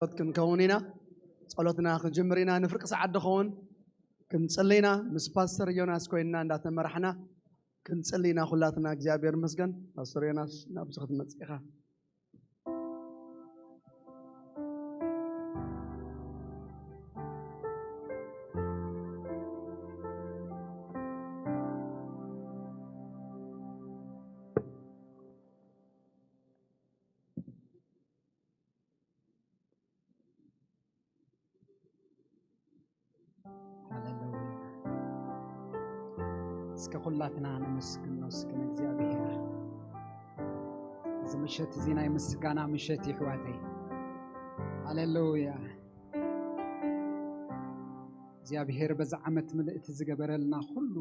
ክንከውን ኢና። ጸሎትና ክንጅምር ኢና። ንፍርቂ ሰዓት ድኸውን ክንጽሊ ኢና። ምስ ፓስተር ዮናስ ኮይንና እንዳተመራሕና ክንጽሊ ኢና። ኩላትና እግዚኣብሔር ይመስገን። ፓስተር ዮናስ ናብዚ ክትመጽእ ኢኻ። ሃሌሉያ። እስከ ኩላትና ነመስግኖ እስከ ንእግዚኣብሔር። እዚ ምሸት እዚ ናይ ምስጋና ምሸት እዩ ኣሕዋተይ። ሃሌሉያ። እግዚኣብሔር በዛ ዓመት ምልእቲ ዝገበረልና ኩሉ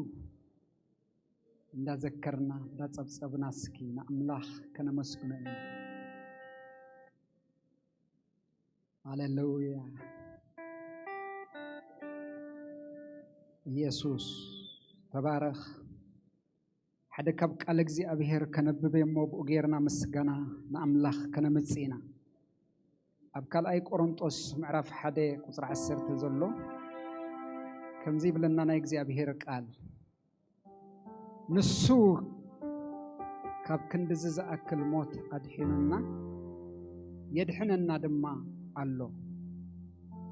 እንዳዘከርና እንዳጸብጸብና እስኪ ንኣምላኽ ከነመስግኖ ኢና። ሃሌሉያ። ኢየሱስ ተባረኽ። ሓደ ካብ ቃል እግዚኣብሔር ከነብብ እሞ ብኡ ጌርና ምስጋና ንኣምላኽ ከነምጽእ ኢና። ኣብ ካልኣይ ቆሮንጦስ ምዕራፍ ሓደ ቁጽሪ ዓሰርተ ዘሎ ከምዚ ይብለና ናይ እግዚኣብሔር ቃል። ንሱ ካብ ክንድዚ ዝኣክል ሞት ኣድሒኑና፣ የድሕነና ድማ ኣሎ።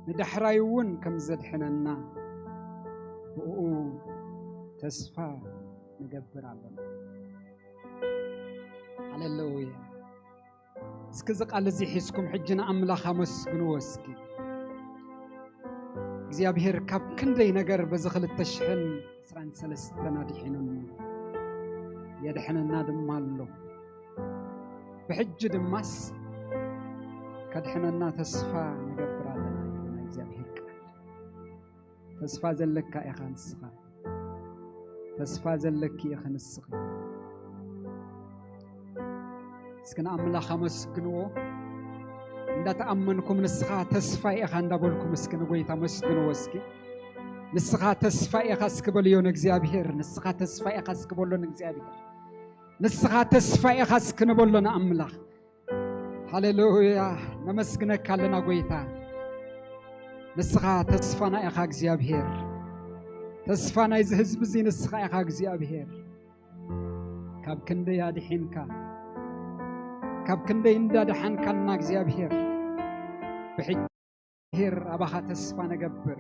ንዳሕራይ እውን ከም ዘድሕነና ብእኡ ተስፋ ንገብር ኣለና። ሃሌሉያ። እስኪ እዚ ቃል እዚ ሒዝኩም ሕጂ ንኣምላኽ ኣመስግንዎ እስኪ። እግዚኣብሔር ካብ ክንደይ ነገር በዚ ክልተ ሽሕን ዕስራን ሰለስተን ኣድሒኑኒ፣ የድሕነና ድማ ኣሎ። ብሕጂ ድማስ ከድሕነና ተስፋ ንገብር ኣለና ይብል ናይ እግዚኣብሔር ቃል። ተስፋ ዘለካ ኢኻ ንስኻ። ተስፋ ዘለኪ ኢኺ ንስኺ። እስኪ ንኣምላኽ ኣመስግንዎ። እንዳተኣመንኩም ንስኻ ተስፋ ኢኻ እንዳበልኩም እስኪ ንጎይታ ኣመስግንዎ እስኪ። ንስኻ ተስፋ ኢኻ እስኪ በልዮ ንእግዚኣብሔር። ንስኻ ተስፋ ኢኻ እስኪ በሎ ንእግዚኣብሔር። ንስኻ ተስፋ ኢኻ እስኪ ንበሎ ንኣምላኽ። ሃሌሉያ። ነመስግነካ ኣለና ጎይታ። ንስኻ ተስፋና ኢኻ እግዚኣብሔር። ተስፋ ናይዚ ህዝቢ እዚ ንስኻ ኢኻ እግዚኣብሔር። ካብ ክንደይ ኣድሒንካ፣ ካብ ክንደይ እንዳደሓንካና እግዚኣብሔር። ብሕጂ እግዚኣብሔር ኣባኻ ተስፋ ነገብር።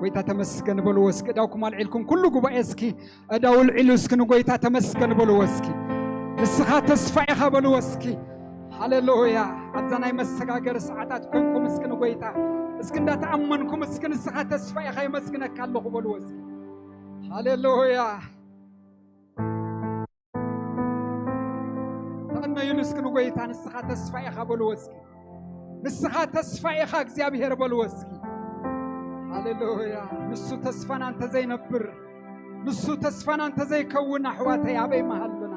ጎይታ ተመስገን በልዎ እስኪ። እዳውኩም ኣልዒልኩም ኩሉ ጉባኤ እስኪ እዳው ልዒሉ እስኪ ንጎይታ ተመስገን በልዎ እስኪ። ንስኻ ተስፋ ኢኻ በልዎ እስኪ። ሃሌሉያ። ኣብዛ ናይ መሰጋገሪ ሰዓታት ኮንኩም እስኪ ንጎይታ እስኪ እንዳተኣመንኩም እስኪ ንስኻ ተስፋ ኢኻ የመስግነካ ኣለኹ በልዎ እስኪ። ሃሌሉያ። ተቐነዩሉ እስኪ ንጎይታ ንስኻ ተስፋ ኢኻ በልዎ እስኪ። ንስኻ ተስፋ ኢኻ እግዚኣብሔር በልዎ እስኪ። ሃሌሉያ። ንሱ ተስፋና እንተዘይነብር፣ ንሱ ተስፋና እንተዘይከውን ኣሕዋተይ ኣበይ ምሃለና?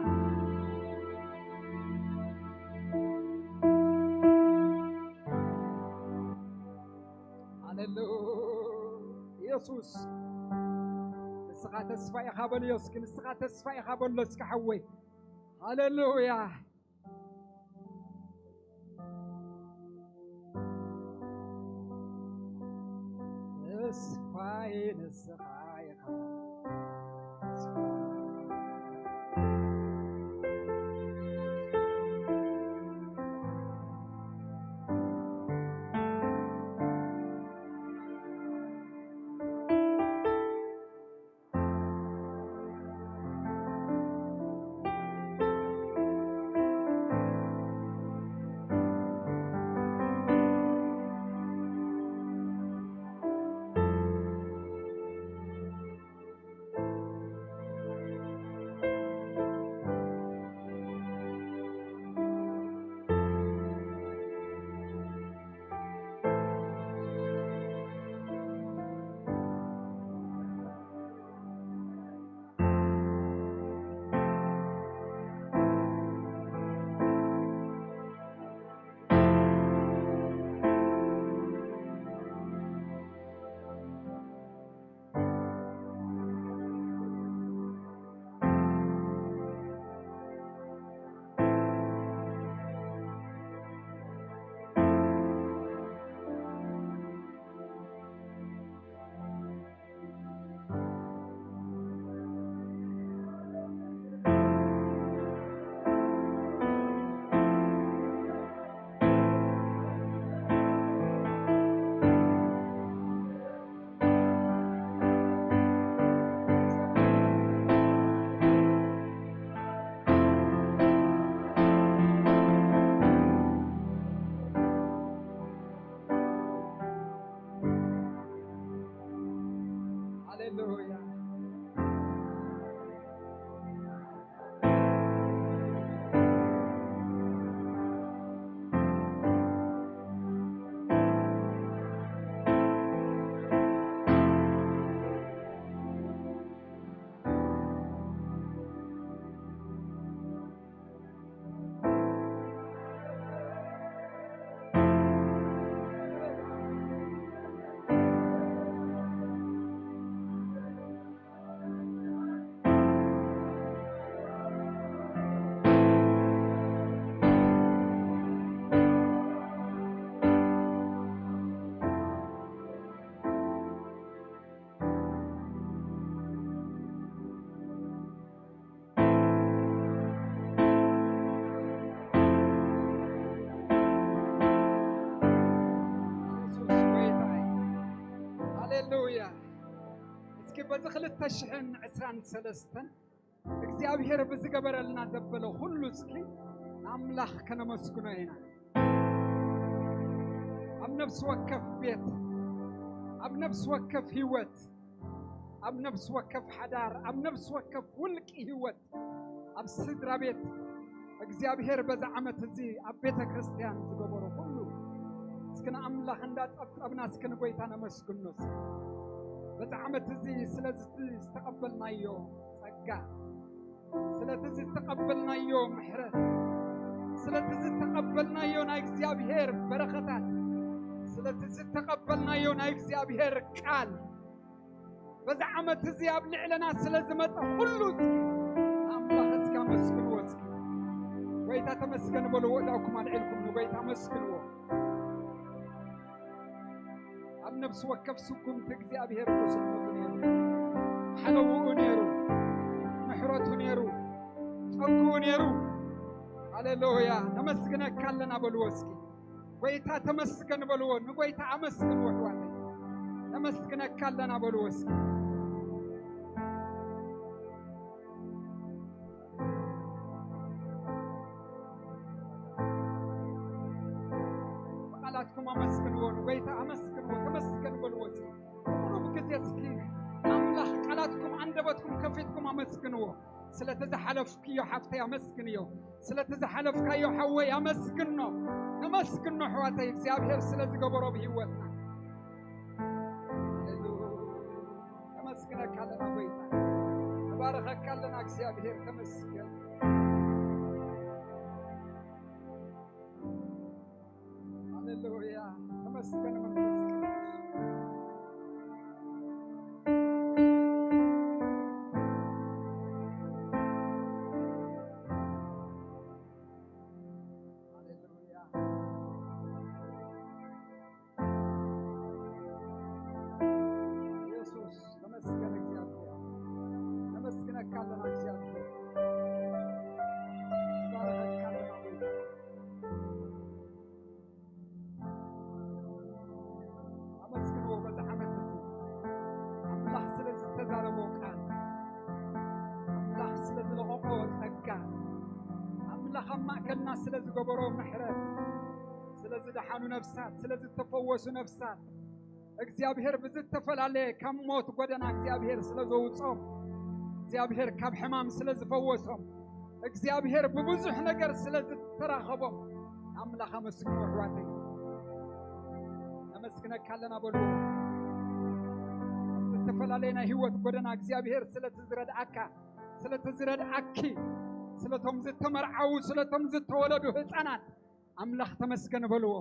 ሃሌሉያ። ኢየሱስ ንስኻ ተስፋ ኢኻ በልዮ እስኪ። ንስኻ ተስፋ ኢኻ በሎ እስኪ ሓወይ። ሃሌሉያ። ተስፋይ ንስኻ ኢኻ። ሃሌሉያ። የሱስ ጎይታ እዩ። ሃሌሉያ። እስኪ በዚ ክልተ ሽሕን ዕስራን ሰለስተን እግዚኣብሔር ብዝገበረልና ዘበለ ኩሉ እስኪ ንኣምላኽ ከነመስግኖ ኢና። ኣብ ነፍሲ ወከፍ ቤት፣ ኣብ ነፍሲ ወከፍ ህይወት፣ ኣብ ነፍሲ ወከፍ ሓዳር፣ ኣብ ነፍሲ ወከፍ ውልቂ ህይወት፣ ኣብ ስድራ ቤት እግዚኣብሔር በዚ ዓመት እዚ ኣብ ቤተ ክርስቲያን ዝገበሮ ኩሉ እስኪ ንኣምላኽ እንዳጸብጸብና እስኪ ንጎይታ ነመስግኖ። እስኪ በዚ ዓመት እዚ ስለዚ ዝተቐበልናዮ ጸጋ፣ ስለቲ ዝተቐበልናዮ ምሕረት፣ ስለቲ ዝተቐበልናዮ ናይ እግዚኣብሔር በረኸታት፣ ስለቲ ዝተቐበልናዮ ናይ እግዚኣብሔር ቃል፣ በዚ ዓመት እዚ ኣብ ልዕለና ስለ ዝመጸ ኩሉ እስኪ ኣምላኽ እስኪ ኣመስግንዎ። እስኪ ጎይታ ተመስገን በልዎ። እዳውኩም ኣልዒልኩም ንጎይታ ኣመስግንዎ። ኣብ ነፍሲ ወከፍ ስጉምቲ እግዚኣብሔር ቁስነቱ ነይሩ፣ ሓለውኡ ነይሩ፣ ምሕረቱ ነይሩ፣ ጸግኡ ነይሩ። ሃሌሉያ። ነመስግነካ ኣለና በልዎ እስኪ። ጎይታ ተመስገን በልዎ። ንጎይታ ኣመስግንዎ ኣሕዋተይ። ነመስግነካ ኣለና በልዎ እስኪ። ብቓላትኩም ኣመስግንዎ፣ ንጎይታ ኣመስግንዎ፣ ተመስገን በልዎ። እዚ ቁሩብ ግዜ እስኪ ኣምላኽ ቃላትኩም፣ ኣንደበትኩም ከፊትኩም ኣመስግንዎ። ስለቲ ዝሓለፍክዮ ሓፍተይ ኣመስግንዮ፣ ስለቲ ዝሓለፍካዮ ሓወይ ኣመስግኖ። ነመስግኖ ኣሕዋተይ፣ እግዚኣብሔር ስለ ዝገበሮ ብህይወትና። ሃሌሉያ። ነመስግነካ ኣለና ጎይታ፣ ንባርኸካ ኣለና እግዚኣብሔር፣ ተመስገን። ሃሌሉያ። ተመስገን መንፈስ ቅዱስ። ሃሌሉያ። ኢየሱስ ተመስገን። እግዚኣብሔር ነመስግነካ ኣለና። እግዚኣብሔር ንባርኸካ ኣለና። ኣመስግንዎ በዚ ዓመት እዚ ኣምላኽ ስለ ዝተዛረቦ ቃል፣ ኣምላኽ ስለ ዝለቐቖ ጸጋ፣ ኣምላኽ ኣብ ማእከልና ስለ ዝገበሮ ምሕረት፣ ስለ ዝደሓኑ ነፍሳት፣ ስለ ዝተፈወሱ ነፍሳት፣ እግዚኣብሔር ብዝተፈላለየ ካብ ሞት ጎደና እግዚኣብሔር ስለ ዘውጾም፣ እግዚኣብሔር ካብ ሕማም ስለ ዝፈወሶም፣ እግዚኣብሔር ብብዙሕ ነገር ስለ ዝተራኸቦም ኣምላኽ ኣመስግኑ ኣሕዋተይ። ነመስግነካ ኣለና በሉ። ዝተፈላለየ ናይ ህይወት ጎደና እግዚኣብሔር ስለቲ ዝረድኣካ፣ ስለቲ ዝረድኣኪ፣ ስለቶም ዝተመርዓዉ፣ ስለቶም ዝተወለዱ ህፃናት ኣምላኽ ተመስገን በልዎ።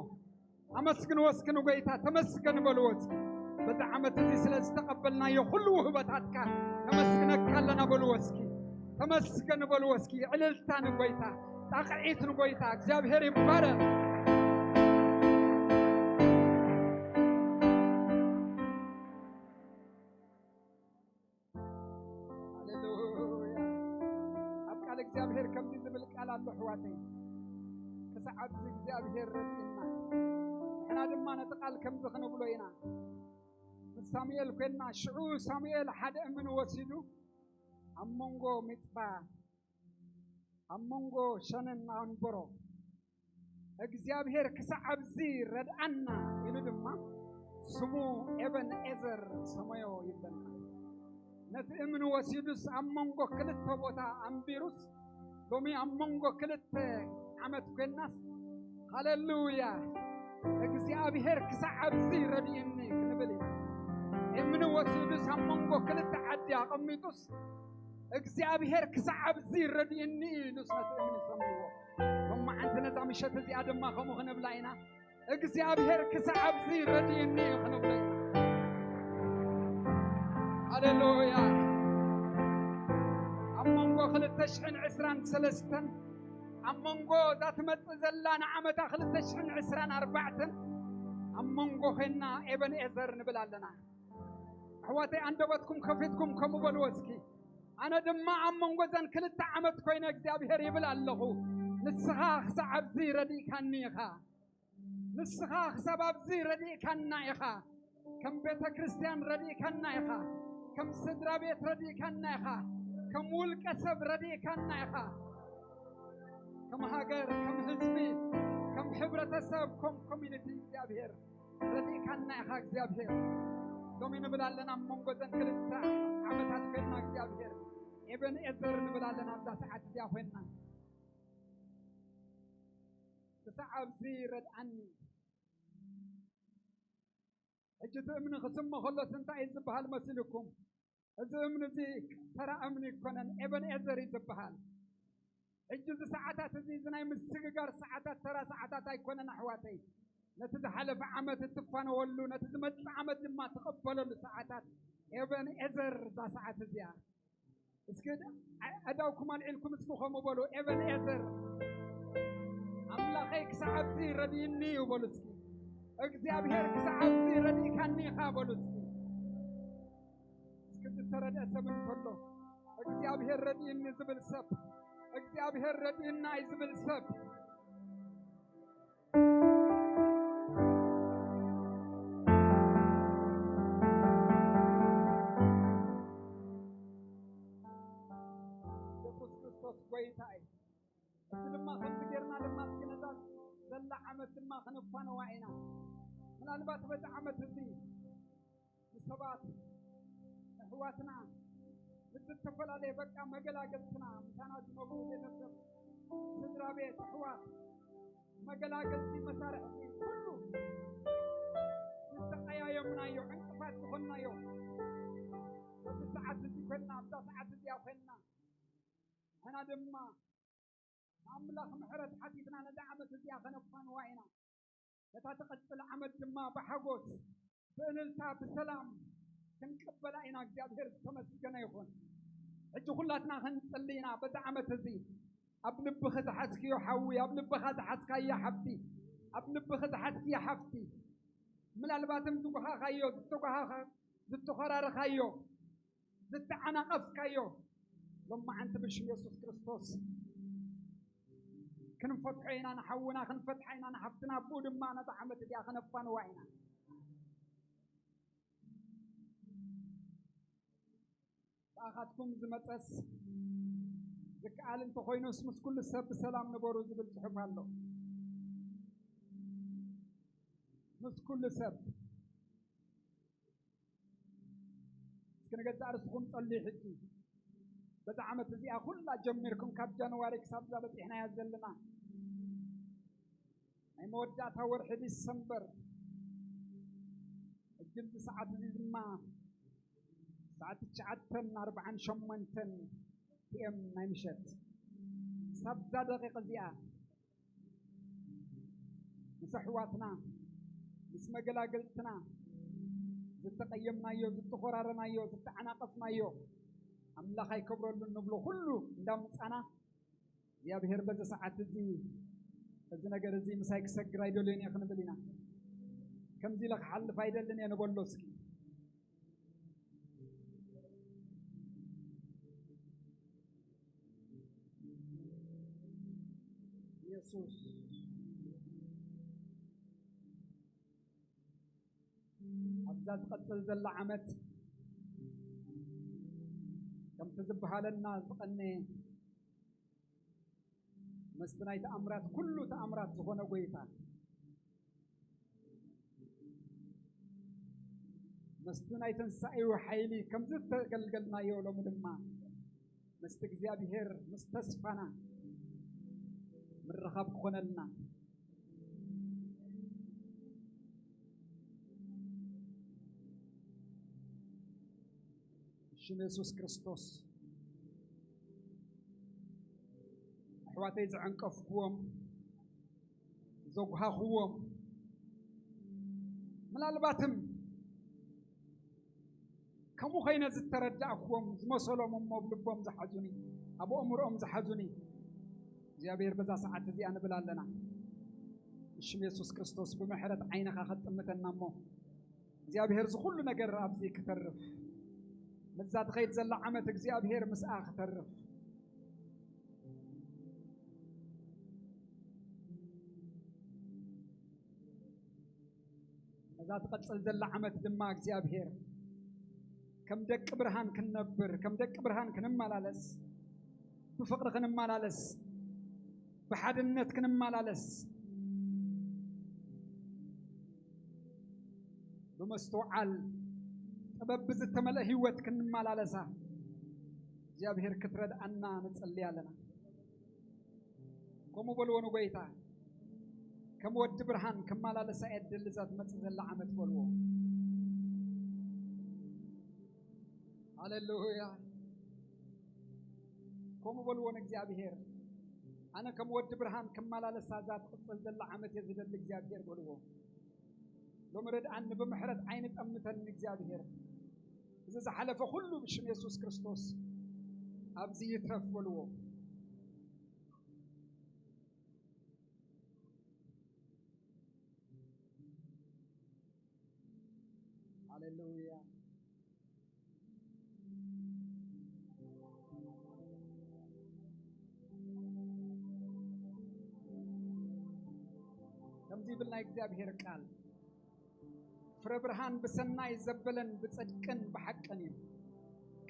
ኣመስግንዎ እስኪ ንጎይታ፣ ተመስገን በልዎ እስኪ። በዚ ዓመት እዚ ስለ ዝተቐበልናዮ ኩሉ ውህበታትካ ነመስግነካ ኣለና በልዎ እስኪ። ተመስገን በልዎ እስኪ። ዕልልታ ንጎይታ፣ ጣቕዒት ንጎይታ። እግዚኣብሔር ይባረክ። ሃሌሉያ። ኣብ ቃል እግዚኣብሔር ከምዚ ዝብል ቃል ኣሎ ኣሕዋተይ። ክሳዕ ኣብዚ እግዚኣብሔር ረድእና፣ ንሕና ድማ ነቲ ቃል ከምዚ ክንብሎ ኢና። ምስ ሳሙኤል ኮይንና፣ ሽዑ ሳሙኤል ሓደ እምኒ ወሲዱ ኣብ መንጎ ሚጽጳ፣ ኣብ መንጎ ሸነን ኣንበሮ። እግዚኣብሔር ክሳዕ ኣብዚ ረድኣና ኢሉ ድማ ስሙ ኤበን ኤዘር ሰመዮ ይብለና። ነቲ እምኒ ወሲዱስ ኣብ መንጎ ክልተ ቦታ ኣንቢሩስ፣ ሎሚ ኣብ መንጎ ክልተ ዓመት ኮይናስ፣ ሃሌሉያ፣ እግዚኣብሔር ክሳዕ ኣብዚ ረድእኒ ክንብል ኢና። እምኒ ወሲዱስ ኣብ መንጎ ክልተ ዓዲ ኣቐሚጡስ፣ እግዚኣብሔር ክሳዕ ኣብዚ ረድእኒ ኢሉስ ነቲ እምኒ ሰሚዎ። ሎማዓንቲ ነዛ ምሸት እዚኣ ድማ ከምኡ ክንብላ ኢና። እግዚኣብሔር ክሳዕ ኣብዚ ረድእኒ እዩ ክንብሎ ኢና። ሃሌሉያ። ኣብ መንጎ ክልተ ሽሕን ዕስራን ሰለስተን፣ ኣብ መንጎ እዛ ትመጽእ ዘላ ንዓመታ ክልተ ሽሕን ዕስራን ኣርባዕተን፣ ኣብ መንጎ ኮይና ኤበንኤዘር ንብል ኣለና። ኣሕዋተይ፣ ኣንደበትኩም ከፊትኩም ከምኡ በልዎ እስኪ። ኣነ ድማ ኣብ መንጎ እዘን ክልተ ዓመት ኮይነ እግዚኣብሔር ይብል ኣለኹ። ንስኻ ክሳዕ ኣብዚ ረዲእካኒ ኢኻ። ንስኻ ክሳብ ኣብዚ ረዲእካና ኢኻ። ከም ቤተ ክርስቲያን ረዲእካና ኢኻ። ከም ስድራ ቤት ረዲእካና ኢኻ። ከም ውልቀ ሰብ ረዲእካና ኢኻ። ከም ሃገር፣ ከም ህዝቢ፣ ከም ሕብረተሰብ፣ ከም ኮሚኒቲ እግዚኣብሔር ረዲእካና ኢኻ እግዚኣብሔር። ሎሚ ንብል ኣለና ኣብ መንጎ እዘን ክልተ ዓመታት ኮይንና እግዚኣብሔር ኤበንኤዘር ንብል ኣለና ኣብዛ ሰዓት እዚኣ ኮይንና። ክሳዕ ኣብዚ ረድኣኒ። ሕጂ እቲ እምኒ ክስሞ ከሎስ እንታይ እዩ ዝበሃል መሲልኩም? እዚ እምኒ እዚ ተራ እምኒ ኣይኮነን፣ ኤበንኤዘር እዩ ዝበሃል። ሕጂ እዚ ሰዓታት እዚ፣ እዚ ናይ ምስግጋር ሰዓታት ተራ ሰዓታት ኣይኮነን ኣሕዋተይ። ነቲ ዝሓለፈ ዓመት እትፋነወሉ፣ ነቲ ዝመጽእ ዓመት ድማ ትቐበለሉ ሰዓታት ኤበንኤዘር እዛ ሰዓት እዚኣ። እስኪ ድ-፣ ኣ-፣ ኣእዳውኩም ኣልዒልኩም እስኪ ከምኡ በሉ፣ ኤበንኤዘር ኣምላኸይ ክሳዕ ኣብዚ ረድእኒ እዩ በሉ እስኪ። እግዚኣብሔር ክሳዕ ኣብዚ ረዲእካኒ ኢኻ በሉ እስኪ። እስኪ ዝተረድአ ሰብ እንተሎ፣ እግዚኣብሔር ረድእኒ ዝብል ሰብ፣ እግዚኣብሔር ረድእና እዩ ዝብል ሰብ። የሱስ ክርስቶስ ጎይታ እዩ። እዚ ድማ ከምዚ ጌርና ድማ እስኪ ነዛ ዘላ ዓመት ድማ ከነፋንዋ ኢና። ምናልባት በዚ ዓመት እዚ ንሰባት፣ ንኣሕዋትና፣ ምስ ዝተፈላለየ በቃ መገላገልትና፣ ምሳና ዝነብሩ ቤተሰብ፣ ስድራ ቤት፣ ኣሕዋት፣ መገላገልቲ፣ መሳርሕቲ፣ ኩሉ ዝተቀያየምናዮ፣ ዕንቅፋት ዝኾንናዮ፣ በዚ ሰዓት እዚ ኮይንና፣ ኣብዛ ሰዓት እዚኣ ኮይንና፣ ንሕና ድማ ንኣምላኽ ምሕረት ሓቲትና ነዛ ዓመት እዚኣ ከነፋንዋ ኢና። ነታ ትቐጽል ዓመት ድማ ብሓጎስ፣ ብእልልታ፣ ብሰላም ክንቅበላ ኢና። እግዚኣብሔር ዝተመስገነ ይኹን። ሕጂ ኩላትና ክንጽሊ ኢና። በዚ ዓመት እዚ ኣብ ልብኺ ዝሓዝክዮ ሓዊ፣ ኣብ ልብኻ ዝሓዝካያ ሓብቲ፣ ኣብ ልብኺ ዝሓዝክያ ሓፍቲ፣ ምናልባትም ዝጓሃኻዮ፣ ዝተጓሃኻ-፣ ዝተኾራረኻዮ፣ ዝተዓናቐፍካዮ፣ ሎማዓንቲ ብሽም የሱስ ክርስቶስ ክንፈትሖ ኢና፣ ንሓውና ክንፈትሓ ኢና፣ ንሓፍትና፣ ኣብኡ ድማ ነታ ዓመት እዚኣ ከነፋንዋ ኢና። ብኣኻትኩም ዝመጸስ ዝከኣል እንተኾይኑስ፣ ምስ ኩሉ ሰብ ብሰላም ንበሩ ዝብል ጽሑፍ ኣሎ። ምስ ኩሉ ሰብ። እስኪ ንገዛእ ርእስኹም ጸልዩ ሕጂ። በዛ ዓመት እዚኣ ኩላ ጀሚርኩም ካብ ጃንዋሪ ክሳብ እዛ በጺሕናያ ዘለና ናይ መወዳእታ ወርሒ ዲሰምበር፣ ሕጂ ኣብዚ ሰዓት እዚ ድማ ሰዓት ትሽዓተን ኣርብዓን ሸሞንተን ፒ ኤም ናይ ምሸት። ክሳብ እዛ ደቂቕ እዚኣ ምስ ኣሕዋትና፣ ምስ መገላገልትና ዝተቐየምናዮ፣ ዝተኾራረናዮ፣ ዝተዓናቐፍናዮ፣ ኣምላኽ ኣይከብረሉን ንብሎ ኩሉ እንዳምጻና፣ እግዚኣብሔር በዚ ሰዓት እዚ፣ እዚ ነገር እዚ ምሳይ ክሰግር ኣይደልዮን እየ ክንብል ኢና። ከምዚ ኢለ ክሓልፍ ኣይደልን እየ ንበሎ እስኪ። የሱስ፣ ኣብዛ ትቐጽል ዘላ ዓመት ከምቲ ዝበሃለና ዝቐነየ ምስቲ ናይ ተኣምራት፣ ኩሉ ተኣምራት ዝኾነ ጎይታ፣ ምስቲ ናይ ትንሳኤኡ ሓይሊ ከም ዝተገልገልናዮ፣ ሎሚ ድማ ምስቲ እግዚኣብሔር ምስ ተስፋና ምርኻብ ክኾነልና። ሽም የሱስ ክርስቶስ። ኣሕዋተይ፣ ዘዐንቀፍክዎም፣ ዘጉሃኽዎም፣ ምናልባትም ከምኡ ኾይነ ዝተረዳእክዎም ዝመሰሎም እሞ ኣብ ልቦም ዝሓዙኒ፣ ኣብ ኣእምሮኦም ዝሓዙኒ፣ እግዚኣብሔር በዛ ሰዓት እዚኣ ንብል ኣለና። ብሽም የሱስ ክርስቶስ ብምሕረት ዓይንኻ ከጥምተና እሞ እግዚኣብሔር እዚ ኩሉ ነገር ኣብዚ ክተርፍ፣ ምስዛ ትኸይድ ዘላ ዓመት እግዚኣብሔር ምስኣ ክተርፍ፣ ነዛ ትቐጽል ዘላ ዓመት ድማ እግዚኣብሔር ከም ደቂ ብርሃን ክንነብር፣ ከም ደቂ ብርሃን ክንመላለስ፣ ብፍቕሪ ክንመላለስ፣ ብሓድነት ክንመላለስ፣ ብምስትውዓል ጥበብ ብዝተመልአ ህይወት ክንመላለሳ እግዚኣብሔር ክትረድኣና ንጸሊ ኣለና። ከምኡ በልዎ ንጎይታ፣ ከም ወዲ ብርሃን ክመላለሳ እየ እደሊ እዛ ትመጽእ ዘላ ዓመት በልዎ። ሃሌሉያ። ከምኡ በልዎ ንእግዚኣብሔር፣ ኣነ ከም ወዲ ብርሃን ክመላለሳ እዛ ትቕጽል ዘላ ዓመት እየ ዝደሊ እግዚኣብሔር በልዎ። ሎሚ ርድኣኒ፣ ብምሕረት ዓይኒ ጠምተኒ እግዚኣብሔር። እዚ ዝሓለፈ ኩሉ ብሽም የሱስ ክርስቶስ ኣብዚ ይትረፍ በልዎ። ሃሌሉያ። ከምዚ ይብል ናይ እግዚኣብሔር ቃል፣ ፍረ ብርሃን ብሰናይ ዘበለን ብጽድቅን ብሓቅን እዩ።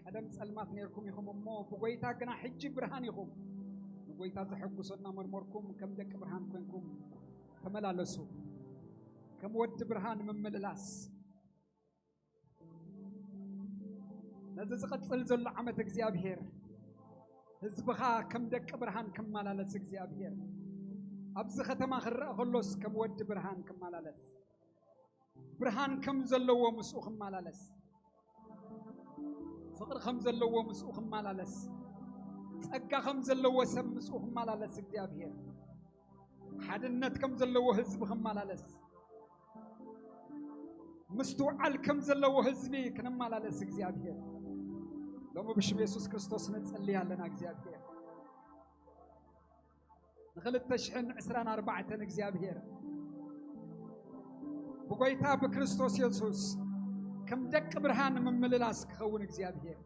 ቀደም ጸልማት ኔርኩም ኢኹም እሞ፣ ብጎይታ ግና ሕጂ ብርሃን ኢኹም። ንጎይታ ዘሐጉሶ እናመርመርኩም ከም ደቂ ብርሃን ኮንኩም ተመላለሱ። ከም ወዲ ብርሃን ምምልላስ። ነዚ ዝቐጽል ዘሎ ዓመት እግዚኣብሔር ህዝብኻ ከም ደቂ ብርሃን ክመላለስ፣ እግዚኣብሔር ኣብዚ ከተማ ክረኣ ከሎስ ከም ወዲ ብርሃን ክመላለስ፣ ብርሃን ከም ዘለዎ ምስኡ ክመላለስ፣ ፍቕሪ ከም ዘለዎ ምስኡ ክመላለስ፣ ጸጋ ከም ዘለዎ ሰብ ምስኡ ክመላለስ፣ እግዚኣብሔር ሓድነት ከም ዘለዎ ህዝቢ ክመላለስ፣ ምስትውዓል ከም ዘለዎ ህዝቢ ክንመላለስ እግዚኣብሔር ሎሚ ብሽም የሱስ ክርስቶስ ነጸሊ ኣለና። እግዚኣብሔር ንኽልተ ሽሕን ዕስራን ኣርባዕተን እግዚኣብሔር ብጎይታ ብክርስቶስ የሱስ ከም ደቂ ብርሃን ምምልላስ ክኸውን እግዚኣብሔር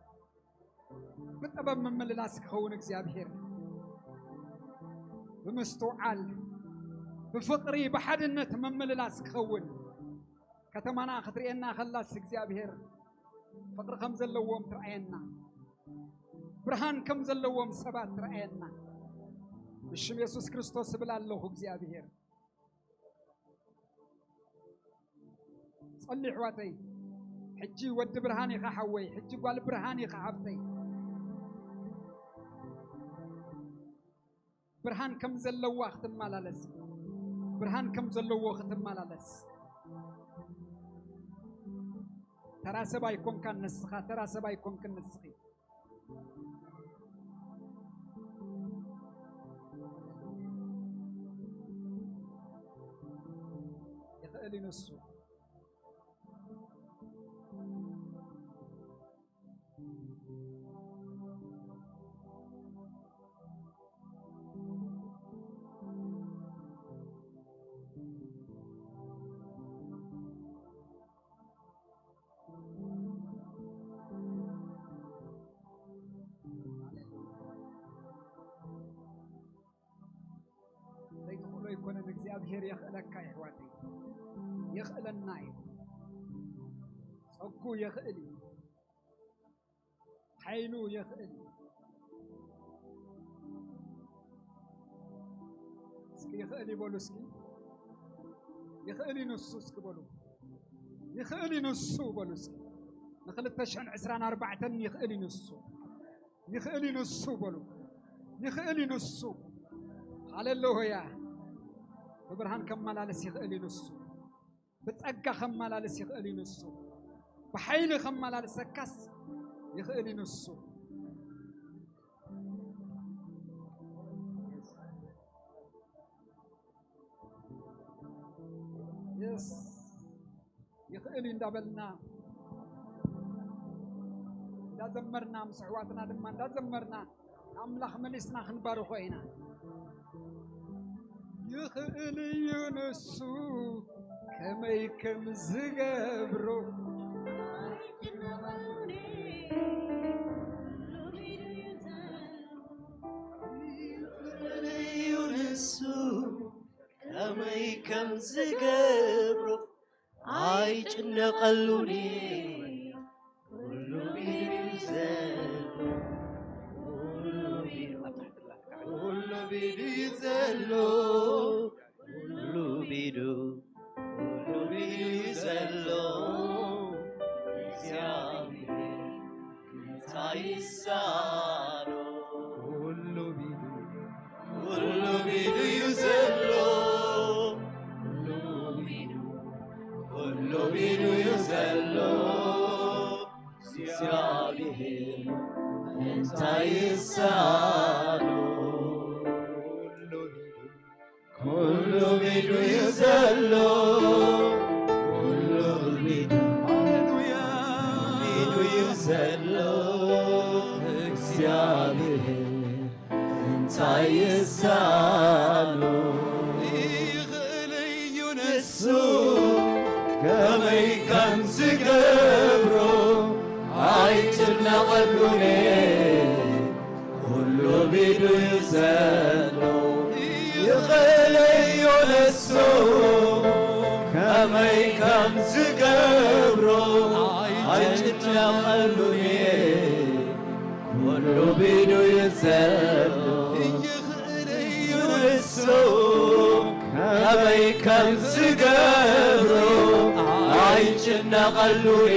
ብጥበብ ምምልላስ ክኸውን እግዚኣብሔር ብምስትውዓል ብፍቕሪ ብሓድነት ምምልላስ ክኸውን ከተማና ክትርእየና ከላስ እግዚኣብሔር ፍቕሪ ከም ዘለዎም ትርኣየና፣ ብርሃን ከም ዘለዎም ሰባት ትርኣየና። ብሽም የሱስ ክርስቶስ እብል ኣለኹ እግዚኣብሔር። ጸሊ ኣሕዋተይ፣ ሕጂ ወዲ ብርሃን ኢኻ ሓወይ፣ ሕጂ ጓል ብርሃን ኢኻ ሓብተይ። ብርሃን ከም ዘለዋ ክትመላለስ፣ ብርሃን ከም ዘለዎ ክትመላለስ። ተራ ሰብ ኣይኮንካን ንስኻ፣ ተራ ሰብ ኣይኮንክን ንስኺ። ይኽእል እዩ ንሱ። ዘይትኽእሎ ኣይኮነን፣ እግዚኣብሔር የኽእለካ የሕዋተይ፣ የኽእለና እዩ። ጸጉ የኽእል እዩ፣ ሓይሉ የኽእል እዩ። እስኪ ይኽእል ይበሉ፣ እስኪ ይኽእል እዩ ንሱ እስኪ በሉ። ይኽእል እዩ ንሱ በሉ እስኪ። ንክልተ ሽሕን ዕስራን ኣርባዕተን ይኽእል እዩ ንሱ። ይኽእል እዩ ንሱ በሉ። ይኽእል እዩ ንሱ። ሃሌሉያ። ብብርሃን ከመላልስ ይኽእል እዩ ንሱ። ብጸጋ ከመላልስ ይኽእል እዩ ንሱ። ብሓይሊ ከመላልሰካስ ይኽእል እዩ ንሱ። የስ። ይኽእል እዩ እንዳበልና፣ እንዳዘመርና፣ ምስ ኣሕዋትና ድማ እንዳዘመርና፣ ንኣምላኽ መሊስና ክንባርኾ ኢና። ይኽእል እዩ ንሱ ከመይ ከም ዝገብሮ። ይኽእል እዩ ንሱ ከመይ ከም ዝገብሮ። ኣይጭነቐሉን እየ። ኩሉ ቢዱ እዩ ዘሎ። ኩሉ ቢዱ፣ ኩሉ ቢዱ እዩ ዘሎ። ኩሉ ቢዱ፣ ኩሉ ቢዱ እዩ ዘሎ። እግዚኣብሔር እንታይ ይሳኖ? ኩሉ ቢዱ፣ ኩሉ ቢዱ እዩ ዘሎ። ኩሉ ቢዱ፣ ኩሉ ቢዱ እዩ ዘሎ። እግዚኣብሔር እንታይ ይሳኖ? ኩሉ ቢዱ፣ ኩሉ ቢዱ እዩ ዘሎ። ኩሉ ቢዱ፣ ሃሌሉያ፣ ቢዱ እዩ ዘሎ። እግዚኣብሔር እንታይ ይሳኖ? ይኽእል እዩ ንሱ ከመይ ከም ዝገብሮ። ኣይጭነቐሉን ኩሉ ቢዱ እዩ ዘሎ። ይኽእል እዩ ንሱ ከመይ ከም ዝገብሮ። ኣይጭነቐሉን ኩሉ ቢዱ እዩ ዘሎ። ይኽእል እዩ ንሱ ከመይ ከም ዝገብሮ። ኣይጭነቐሉን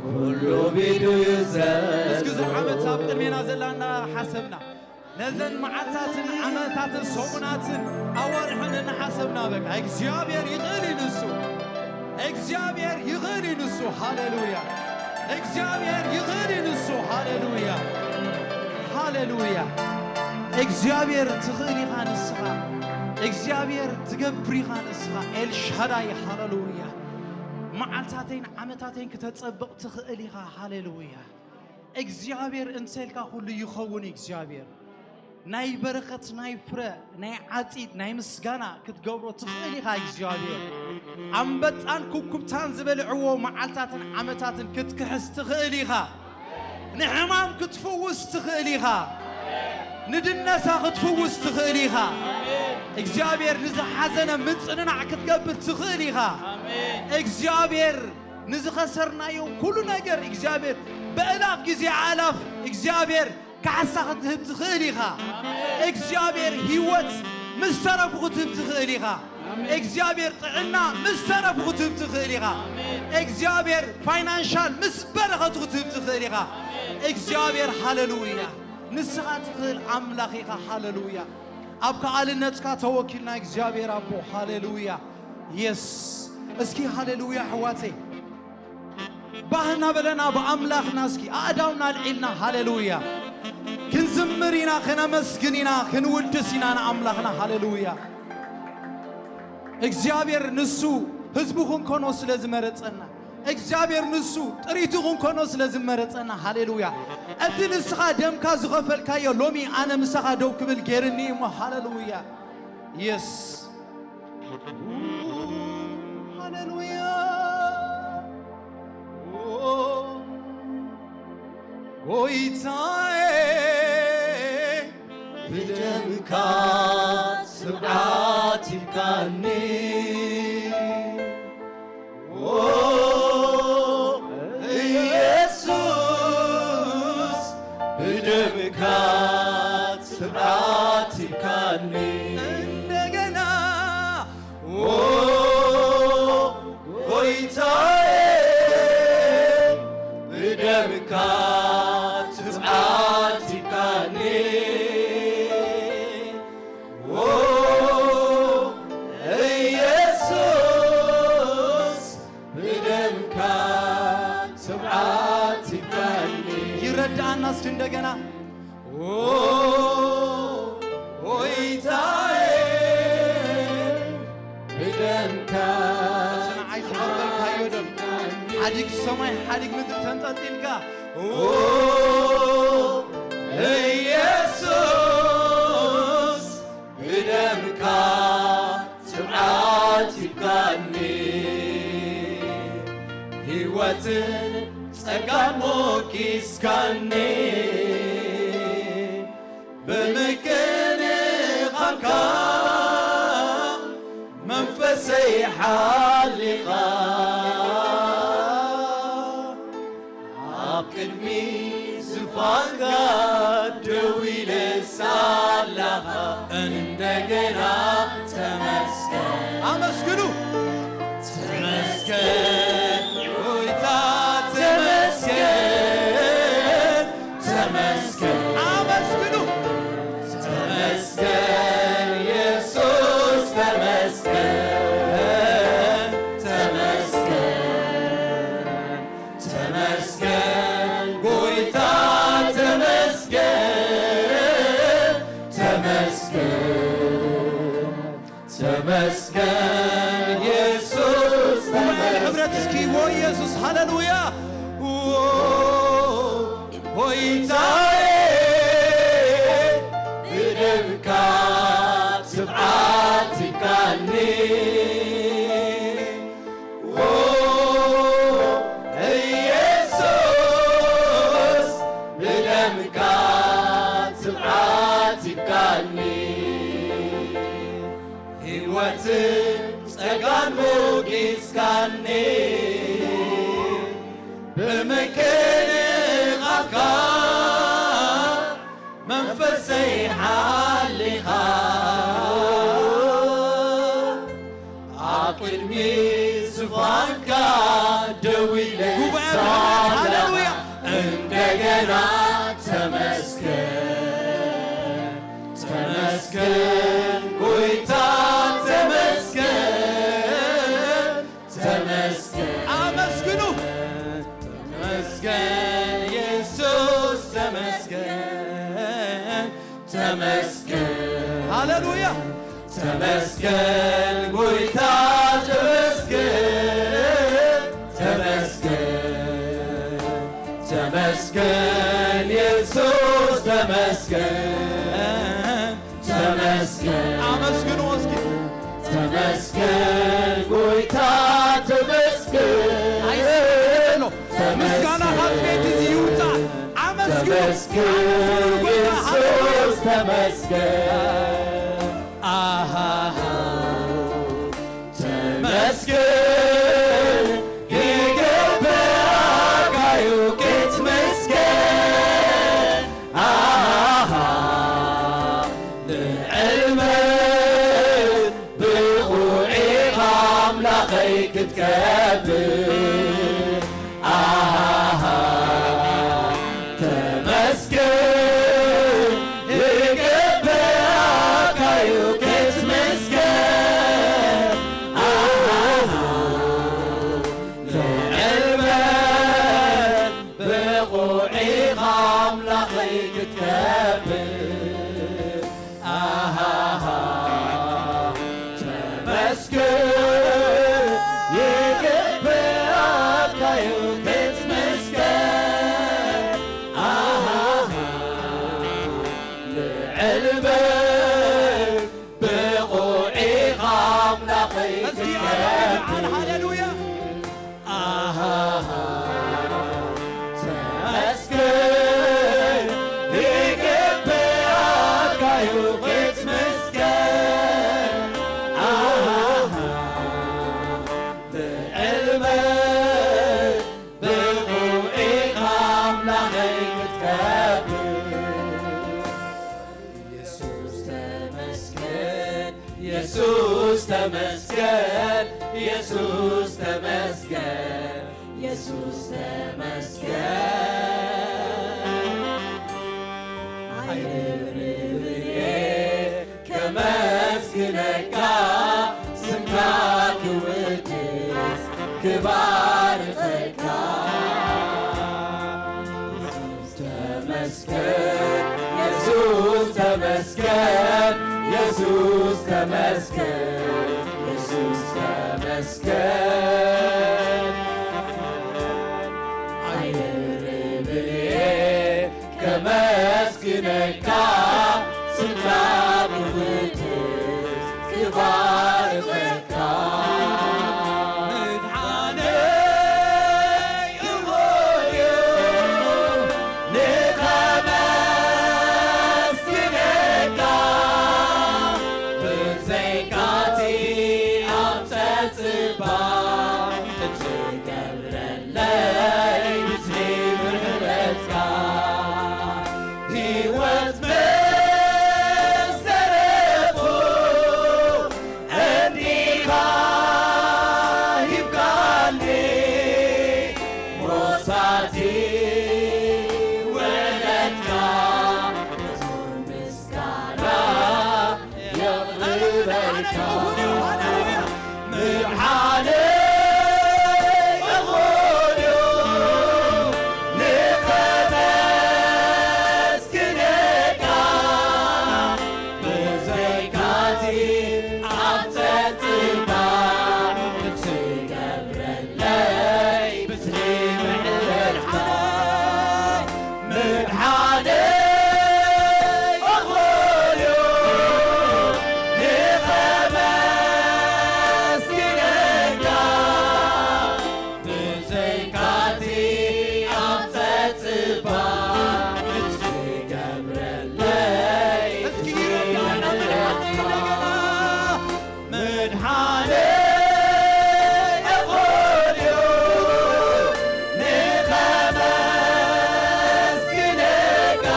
ኩሉ ቢዱ እዩ ዘሎ። እስኪ እዞም ዓመት ኣብ ቅድሜና ዘላ እናሓሰብና፣ ነዘን መዓልታትን ዓመታትን ሰሙናትን ኣዋርሕን እናሓሰብና፣ በቃ እግዚኣብሔር ይኽእል እዩ ንሱ። እግዚኣብሔር ይኽእል እዩ ንሱ። ሃሌሉያ። እግዚኣብሔር ይኽእል እዩ ንሱ። ሃሌሉያ። ሃሌሉያ። እግዚኣብሔር ትኽእል ኢኻ ንስኻ። እግዚኣብሔር ትገብር ኢኻ ንስኻ። ኤልሻዳይ፣ ሃሌሉያ። መዓልታተይን ዓመታተይን ክተጸብቕ ትኽእል ኢኻ። ሃሌሉያ። እግዚኣብሔር እንተልካ ኩሉ ይኸውን። እግዚኣብሔር ናይ በረኸት፣ ናይ ፍረ፣ ናይ ዓጺድ፣ ናይ ምስጋና ክትገብሮ ትኽእል ኢኻ። እግዚኣብሔር ኣንበጣን ኩብኩብታን ዝበልዕዎ መዓልታትን ዓመታትን ክትክሕስ ትኽእል ኢኻ። ንሕማም ክትፍውስ ትኽእል ኢኻ። ንድነሳ ክትፍውስ ትኽእል ኢኻ። እግዚኣብሔር ንዝሓዘነ ምጽንናዕ ክትገብር ትኽእል ኢኻ። እግዚኣብሔር ንዝኸሰርናዮ ኩሉ ነገር እግዚኣብሔር በእላፍ ግዜ ኣእላፍ እግዚኣብሔር ካሕሳ ክትህብ ትኽእል ኢኻ። እግዚኣብሔር ህይወት ምስ ተረፉ ክትህብ ትኽእል ኢኻ። እግዚኣብሔር ጥዕና ምስ ተረፉ ክትህብ ትኽእል ኢኻ። እግዚኣብሔር ፋይናንሻል ምስ በረኸቱ ክትህብ ትኽእል ኢኻ። እግዚኣብሔር፣ ሃሌሉያ፣ ንስኻ ትኽእል ኣምላኽ ኢኻ። ሃሌሉያ። ኣብ ከኣልነትካ ተወኪልና እግዚኣብሔር ኣቦ። ሃሌሉያ። የስ። እስኪ ሃሌሉያ ኣሕዋተይ። ባህ እናበለና ብኣምላኽና እስኪ ኣእዳውና ኣልዒልና ሃሌሉያ ክንዝምር ኢና፣ ክነመስግን ኢና፣ ክንውድስ ኢና ንኣምላኽና። ሃሌሉያ። እግዚኣብሔር ንሱ ህዝቡ ክንኮኖ ስለ ዝመረጸና፣ እግዚኣብሔር ንሱ ጥሪቱ ክንኮኖ ስለ ዝመረጸና፣ ሃሌሉያ። እቲ ንስኻ ደምካ ዝኸፈልካዮ ሎሚ ኣነ ምሳኻ ደው ክብል ገይርኒ እሞ፣ ሃሌሉያ። የስ። ሃሌሉያ። ጎይታዬ፣ ብደምካ ትብዓት ሂብካኒ። ኦ ኢየሱስ፣ ብደምካ ትብዓት ሂብካኒ። እንደገና ኦ እስኪ እንደገና። ኦ ጎይታዬ፣ ብደምካ እቲ ንዓይ ዝቐበልካዮ ደም፣ ሓዲግ ሰማይ ሓዲግ ምድሪ ተንጠልጢልካ። ኦ ኢየሱስ፣ ብደምካ ትብዓት ሂብካኒ፣ ህይወትን ጸጋን ሞጊስካኒ፣ ብምክንኻንካ መንፈሰይ ሓሊኻ፣ ኣብ ቅድሚ ዙፋንካ ደው ኢለ ሳላኻ፣ እንደገና ተመስገን። ኣመስግኑ። ተመስገን ጎይታ፣ ተመስገን፣ ተመስገን። ኣመስግኑ። ተመስገን ኢየሱስ፣ ተመስገን፣ ተመስገን። ተመስገን ጎይታ፣ ተመስገን፣ ተመስገን፣ ተመስገን ኢየሱስ፣ ጉባኤ ተመስገን። ሕብረት እስኪ፣ ዎ ኢየሱስ፣ ሃሌሉያ። ዎ ጎይታዬ፣ ብደምካ ትብዓት ሂብካኒ። ኦ ኢየሱስ፣ ብደምካ ትብዓት ሂብካኒ፣ ህይወትን ጸጋን ሞጊስካኒ፣ ብምክንኻንካ መንፈሰይ ሓሊኻ፣ ኣብ ቅድሚ ዙፋንካ ደው ኢለ ጉባኤ ሳላ፣ ሃሌሉያ። እንደገና ተመስገን፣ ተመስገን ጎይታ፣ ተመስገን፣ ተመስገን። ኣመስግኑ። ተመስገን ኢየሱስ፣ ተመስገን፣ ተመስገን። ሃሌሉያ። ተመስገን ጎይታ፣ ተመስገን፣ ተመስገን። ተመስገን ኢየሱስ፣ ተመስገን፣ ተመስገን። ኣመስግንዎ እስኪ። ተመስገን ጎይታ፣ ተመስገን። ኣይስማዕን ኣሎ። ምስጋና ካብ ቤት እዚ ይውጻእ። ኣመስግኑ። ተመስገን ኣመስግኑ ንጎይታ። ኢየሱስ፣ ተመስገን። ኣሃሃ። ተመስገን ይግብኣካ እዩ ክትምስገን። ኣሃ፣ ልዕል በል ብቑዕ ኢኻ ኣምላኸይ ክትከብር። ኣሃ፣ ተመስገን ይግብኣካ እዩ ክትምስገን። ኣሃ፣ ልዕል በል ብቑዕ ኢኻ ኣምላኸይ ክትከብር። ኣሃ፣ ተመስገን ይግብኣካ እዩ ክትምስገን። ኣሃ፣ ልዕል በል ብቑዕ ኢኻ ኣምላኸይ እስኪ ክትከብር። ኣሜን፣ ሃሌሉያ። ኣሃ፣ ተመስገን ይግብኣካ እዩ ክትምስገን። ኣሃ፣ ልዕል በል ብቑዕ ኢኻ ኣምላኸይ ክትከብር። ኢየሱስ ተመስገን፣ ኢየሱስ ተመስገን፣ ኢየሱስ ተመስገን፣ ኢየሱስ ተመስገን። ኣይብርብርየ ከመስግነካ፣ ስምካ ክውድስ ክባርከካ። ኢየሱስ ተመስ የሱስ ተመስገን፣ የሱስ ተመስገን። ኣይርብልየ ከመስግነካ፣ ስምካ ክውድስ ክባርኸካ። ምድሓነይ እኹል እዩ ንኸመስግነካ፣ ብዘይካቲ ኣብ ጸጽባ እትገብረለይ ብዝሒ ምሕረትካ። ህይወት ምስ ተረፉ እንዲኻ ሂብካኒ፣ ሞሳቲ ውዕለትካ፣ ክቡር ምስጋና የቕርበልካ። ምድሓነይ እኹል እዩ ንኸመስግነካ፣ ብዘይካቲ ኣብ ጸጥታ እትገብረለይ ብዝሒ ምሕረትካ። ምድሓነይ እኹል እዩ ንኸመስግነካ፣ ብዘይካቲ ኣብ ጸጽባ እትገብረለይ እስኪ ይረዳና ምሕረትካ። ምድሓነይ እኹል እዩ ንኸመስግነካ፣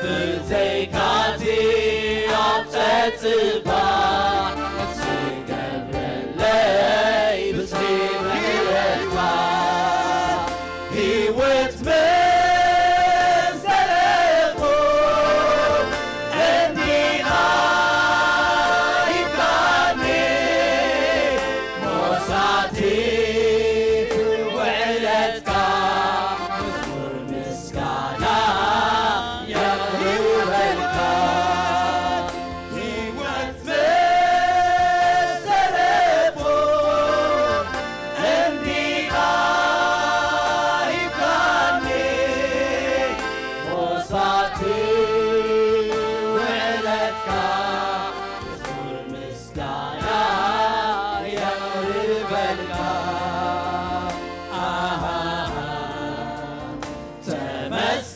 ብዘይካቲ ኣብ ጸጽባ እትገብረለይ ብዝሒ ምሕረትካ። ህይወት ምስ ዘለኹ እንዲኻ ሂብካኒ፣ ሞሳቲ ውዕለትካ፣ መዝሙር ምስጋና የቕርበልካ። ህይወት ምስ ተረፉ እንዲኻ ሂብካኒ፣ ሞሳቲ ውዕለትካ፣ ክቡር ምስጋና የቕርበልካ። ኣሃ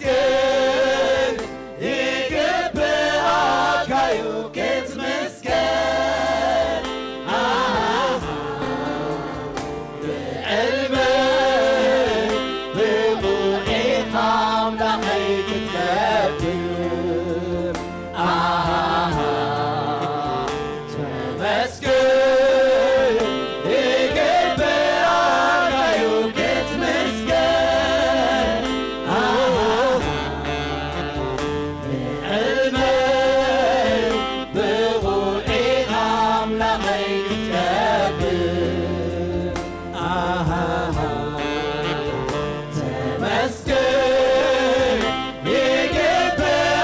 ተመስገን ይግብኣካ እዩ ክትምስገን። ኣሃ ብዕልምን ብቑዒኻ ኣምላኸይ ክትከብር። ኣሃ ተመስገን ይግብኣካ እዩ ክትምስገን። ኣሃ ብዕልመይ ብቑዒኻ ኣምላኸይ ክትከብር። ኣሃ ተመስገን ይግብኣካ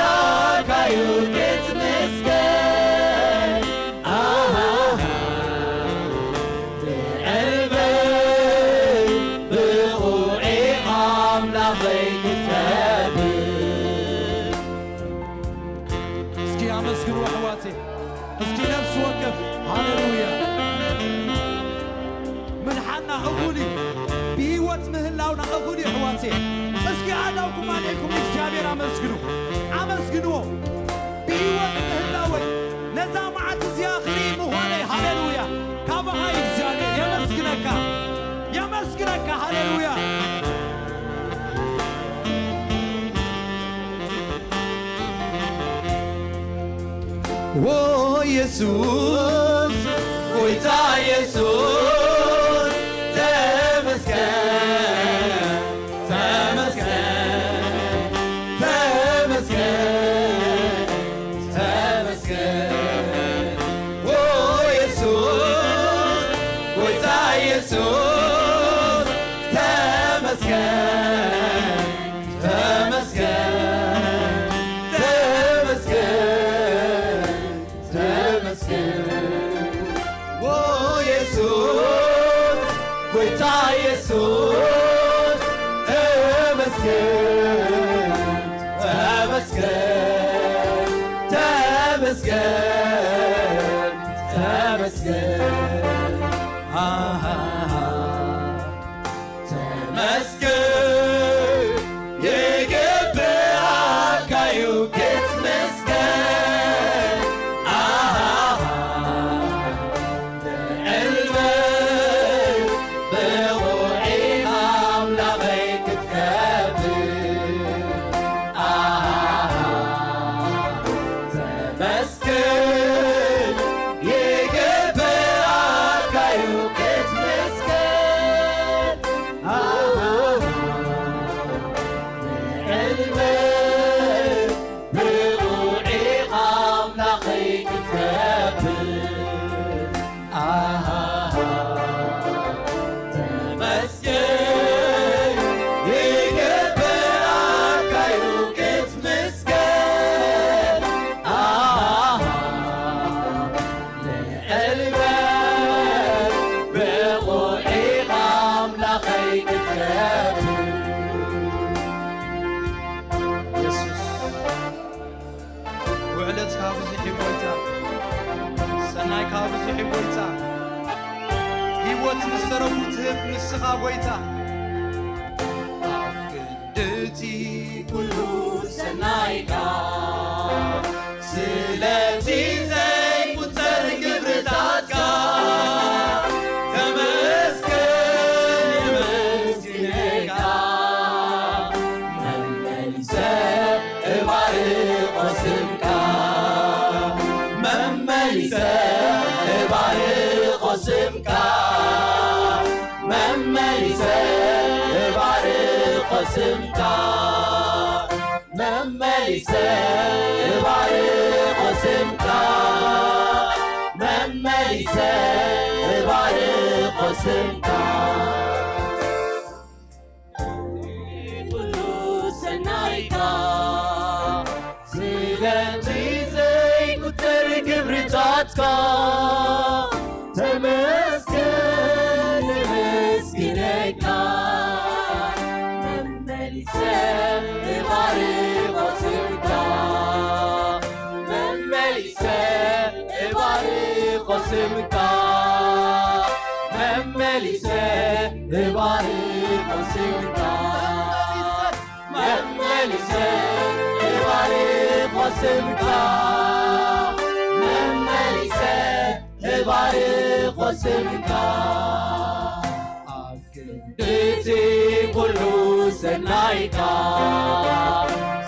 እዩ ክትምስገን። ኣሃ ብዕልመይ ብቑዒኻ ኣምላኸይ ክትከብር። እስኪ ኣመስግኑ ኣሕዋተይ። እስኪ ነፍሲ ወከፍ ሃሌሉያ። ምድሓንና እኹል እዩ። ብህይወት ምህላውና እኹል እዩ ኣሕዋተይ። እስኪ ኣእዳውኩም ኣልዒልኩም ንእግዚኣብሔር ኣመስግኑ። ኣመስግንዎ። ብህይወት ምህላወይ ነዛ መዓልቲ እዚኣ ክርኢ ምዃነይ ሃሌሉያ። ካባኻ እዩ እግዚኣብሔር። የመስግነካ። የመስግነካ። ሃሌሉያ። ኦ የሱስ፣ ጎይታ የሱስ፣ ተመስገን፣ ተመስገን፣ ተመስገን፣ ተመስገን። ኦ የሱስ፣ ጎይታ የሱስ፣ ተመስገን፣ ተመስገን፣ ተመስገን። ኢየሱስ፣ ጎይታ ኢየሱስ፣ ተመስገን፣ ተመስገን፣ ተመስገን፣ ተመስገን። ኣሃ፣ ተመስገን፣ ይግብኣካ እዩ ክትምስገን። ኣሃ፣ ልዕል በል፣ ብቑዕ ኢኻ ኣምላኸይ ክትከብር። ኣሃ፣ ተመስገን፣ ይግብኣካ እዩ ክትምስገን። ኣሃ፣ ልዕል በል፣ ብቑዕ ኢኻ ኣምላኸይ ክትከብር። ኣሃ፣ ተመስገን፣ ይግብኣካ እዩ ክትምስገን። ኣሃ፣ ልዕል በል፣ ብቑዕ ኢኻ ኣምላኸይ ክትከብር። የሱስ፣ ውዕለትካ ብዙሕ እዩ ጎይታ፣ ሰናይካ ብዙሕ እዩ ጎይታ። ህይወት ምስ ተረፉ ትህብ ንስኻ ጎይታ። ኣብ ክንድቲ ኩሉ ሰናይካ፣ ስለቲ ዘይቁጸር ግብርታትካ፣ ተመስገን የመስግነካ። መመሊሰ እባርኾ ስምካ፣ መመሊሰ እባርኾ ስምካ፣ መመሊሰ እባርኾ ስምካ፣ መመሊሰ እባርኾ ስምካ፣ መመሊሰ እባርኾ ስምካ። ኩሉ ሰናይካ፣ ስለቲ ዘይቁጸር ግብርታትካ፣ ተመስገን ነመስግነካ። መመሊሰ እባርኾ ስምካ፣ መመሊሰ እባርኾ ስምካ፣ መመሊሰ እባርኾ ስምካ፣ መመሊሰ እባርኾ ስምካ፣ መመሊሰ እባርኾ ስምካ። ኣብ ክንድቲ ኩሉ ሰናይካ፣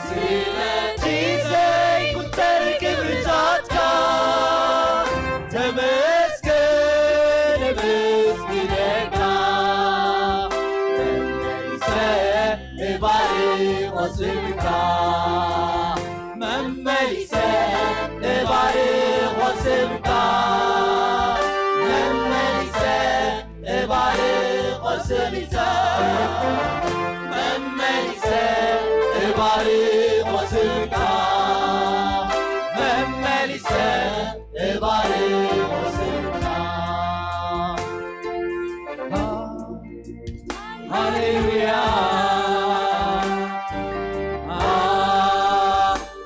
ስለቲ ዘይቁጸር ግብርታትካ፣ ተመስገን ነመስግነካ። መመሊሰ እባርኾ ስምካ፣ መመሊሰ እባርኾ ስምካ፣ መመሊሰ እባርኾ ስምካ፣ መመሊሰ እባርኾ ስምካ፣ መመሊሰ እባርኾ ስምካ። ሃሌሉያ፣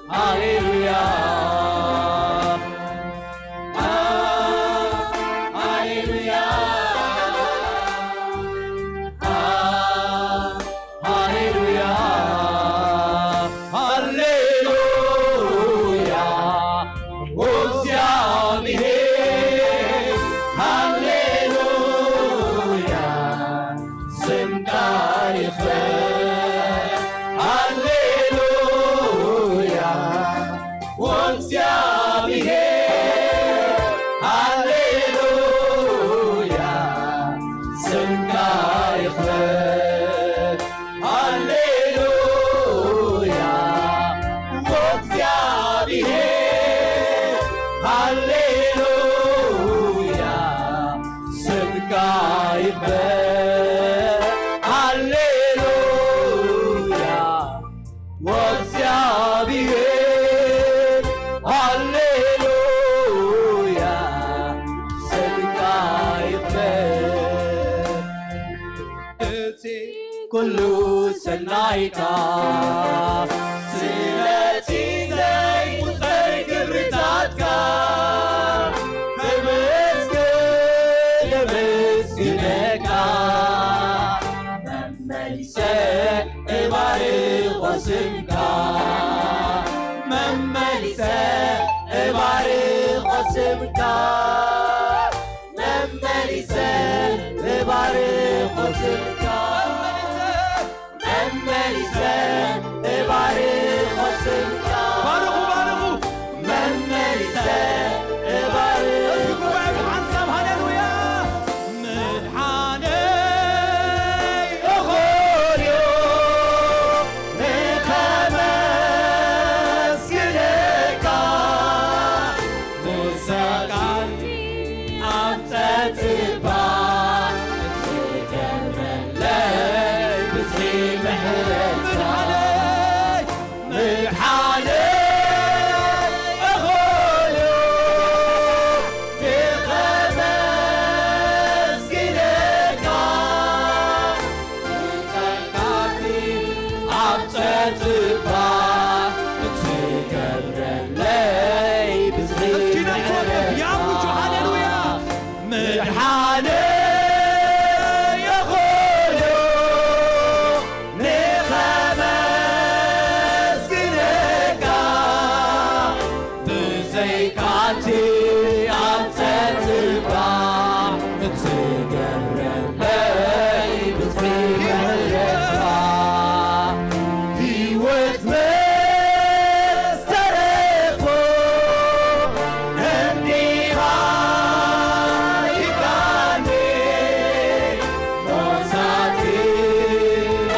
ሃሌሉያ፣ ሃሌሉያ፣ ሃሌሉያ፣ ሃሌሉያ፣ ኦ እግዚኣብሔር፣ ሃሌሉያ፣ ስምካ ይኽበር። ሃሌሉያ፣ ኦ እግዚኣብሔር፣ ሃሌሉያ፣ ስምካ ይኽበር። ሃሌሉያ፣ ኦ እግዚኣብሔር፣ ሃሌሉያ፣ ስምካ ይኽበር። ሃሌሉያ፣ ኦ እግዚኣብሔር፣ ሃሌሉያ፣ ስምካ ይኽበር። ኩሉ ሰናይካ፣ ስለቲ ዘይቁጸር ግብርታትካ፣ ተመስገን፣ የመስግነካ። መመሊሰ እባርኾ ስምካ፣ መመሊሰ እባርኾ ስምካ፣ መመሊሰ እባርኾ ስምካ፣ መመሊሰ እባርኾ ስምካ። ባርኹ፣ ባርኹ። መመሊሰ እባርኾ እስኪ ጉባኤ ብሓንሳብ ሃሌሉያ። ምድሓነይ እኾልዮ ንኸመስግነካ፣ ንሳቃን ኣብ ጸጽባ ትገብረለይ ብዝሒ ምሕረትካ። ምድሓነይ እኾልዮ ንኸመስግነካ፣ ንጸጋቲ ኣብ ጸጽባ ትገብረለይ ብዝሒ እስኪ ነፍሲ ወከፍ ምሕረትካ። ያውጁ፣ ሃሌሉያ። ምድሓነይ እኾልዮ ንኸመስግነካ፣ ብዘይካቲ ኣብ ጸጽባ እትገብረለይ ብዝሒ ምሕረትካ፣ ህይወት መስተረፎ እንዲኻ ይብቃኒ፣ ሞሳቲ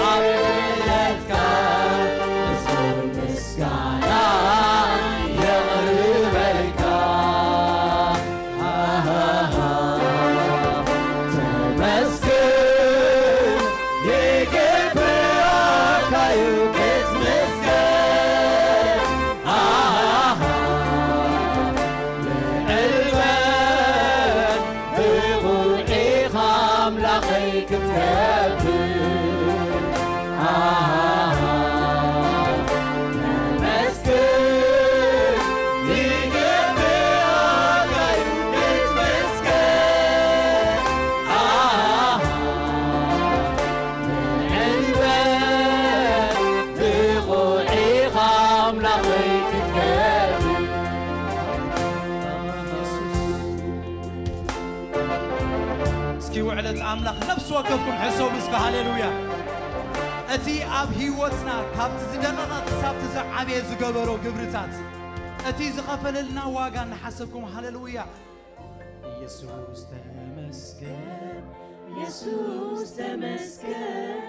ኣብለትካ፣ እዝን ምስጋና የቕርበልካ። ተመስገን ይግብኣካ እዩ ክትምስገን። ልዕል በል ብቑዕ ኢኻ ኣምላኸይ ክትከብር። ተመስገን ይግብኣካ እዩ ክትምስገን። ልዕል በል ብቑዕ ኢኻ ኣምላኸይ ክትከብር። እስኪ ውዕለት ኣምላኽ ነፍሲ ወከፍኩም ሕሰቡ እስከ። ሃሌሉያ። እቲ ኣብ ህይወትና ካብቲ ዝደቐቐ ክሳብቲ ዝዓበየ ዝገበሮ ግብርታት፣ እቲ ዝኸፈለልና ዋጋ እናሓሰብኩም፣ ሃሌሉያ። ኢየሱስ ተመስገን፣ ኢየሱስ ተመስገን፣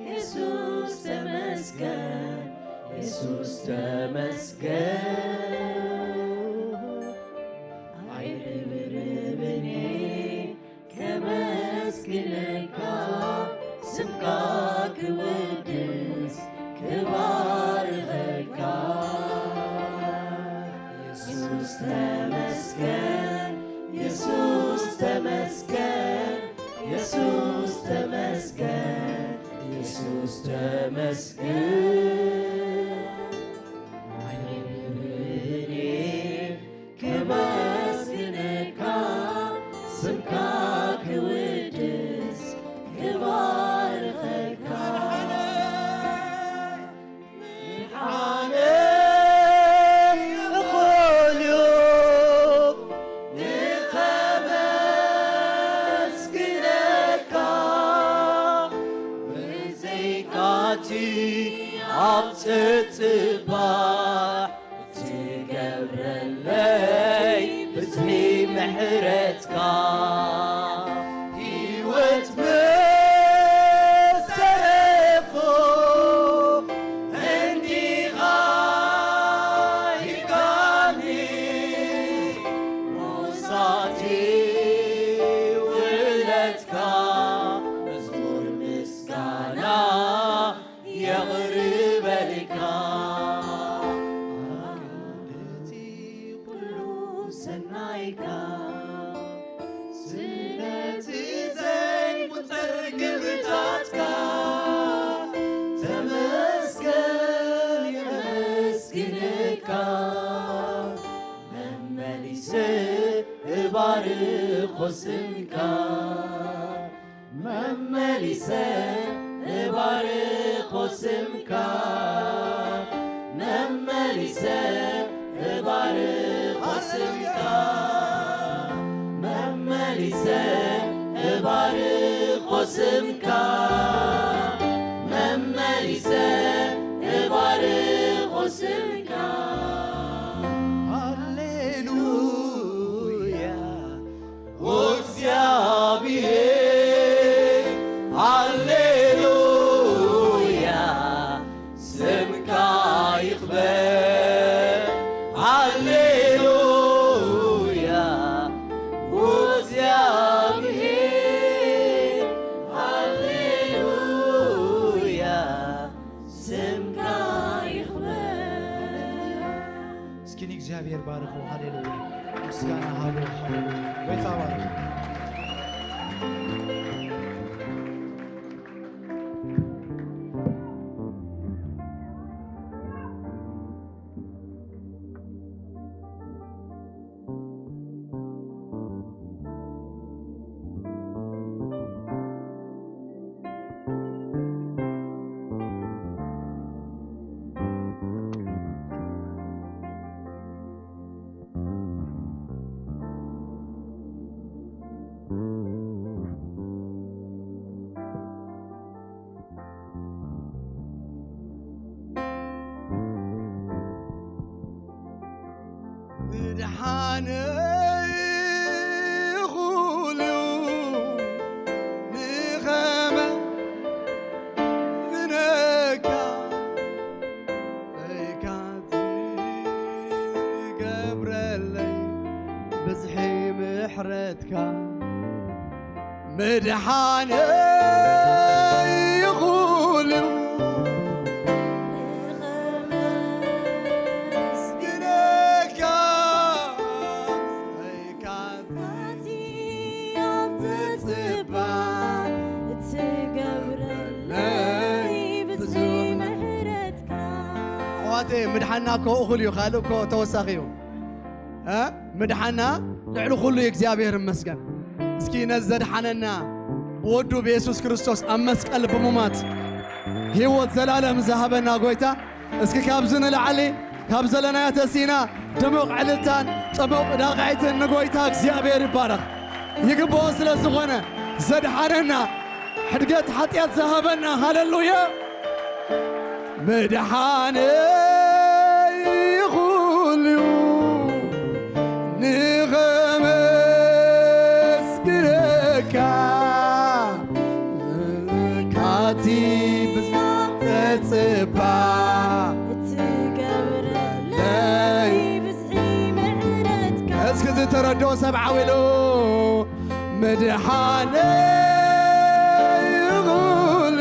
ኢየሱስ ተመስገን፣ ኢየሱስ ተመስገን። ኣይርብርብን እየ ከመስግነካ፣ ስምካ ክውድስ ክባርኸካ። የሱስ ተመስገን፣ የሱስ ተመስገን፣ የሱስ ተመስገን፣ የሱስ ተመስገን። ኣይርብርብን እየ ከመስግነካ፣ ስምካ ክውድስ ክባርኸካ። ምድሓነይ እኹል እዩ ንኸመስግነካ፣ ብዘይካቲ ኣብ ጽጽባሕ ትገብረለይ ብዝሒ ምሕረትካ፣ ህይወት ምስ ተረፎ እንዲኻ ሂብካኒ፣ ሙሳቲ ውዕለትካ መዝሙር ምስጋና የቕርበልካ። እቲ ኩሉ ሰናይካ፣ ስለቲ ዘይቁጸር ግብርታትካ፣ ስምካ መመሊሰ እባርኾ ስምካ መመሊሰ እባርኾ ስምካ መመሊሰ እባርኾ ስምካ መመሊሰ እባርኾ ስምካ ሃሌሉያ ወእግዚኣብሔር ሃሌሉያ ስምካ ይኽበር ሃሌሉያ ወእግዚኣብሔር ሃሌሉያ ስምካ ይኽበር። እስኪ ንእግዚኣብሔር ባርኹ። ሃሌሉያ። ምስጋና ሃቡ። ሃሌሉያ። ጎይታ ባርኹ። ምድሓነይ ኩሉ ንኸመ ዝነካ ፈይካ ትገብረለይ ብዝሒ ምሕረትካ ምድሓነይ ኩሉ ንኸመስግነካ ፈይካ ትጽባ ትገብረለይ ብዝሒ ምሕረትካ ኣሕዋተይ ምድሓና እኮ እኹል እዩ ካልእ እኮ ተወሳኺ እዩ እ ምድሓና ልዕሊ ኩሉ እዩ እግዚኣብሔር እመስገን እስኪ ነዚ ዘድሓነና ብወዱ ብየሱስ ክርስቶስ ኣብ መስቀል ብሙማት ህይወት ዘላለም ዝሃበና ጎይታ እስኪ ካብዚ ንላዕሊ ካብ ዘለናዮ ተሲና ድሙቕ ዕልልታን ጥሙቕ ዳቕዒትን ንጎይታ እግዚኣብሔር ይባረኽ ይግብኦ ስለ ዝኾነ ዘድሓነና ሕድገት ሓጢኣት ዝሃበና ሃለሉያ መድሓነይ ኩሉ ንኸመስግነካ ካቲ ብዛተጽባ ትገብረለይ ብዝሒ ምሕረትካ እስኪ ዝተረድኦ ሰብ ዓው ኢሉ ምድሓነይ ኩሉ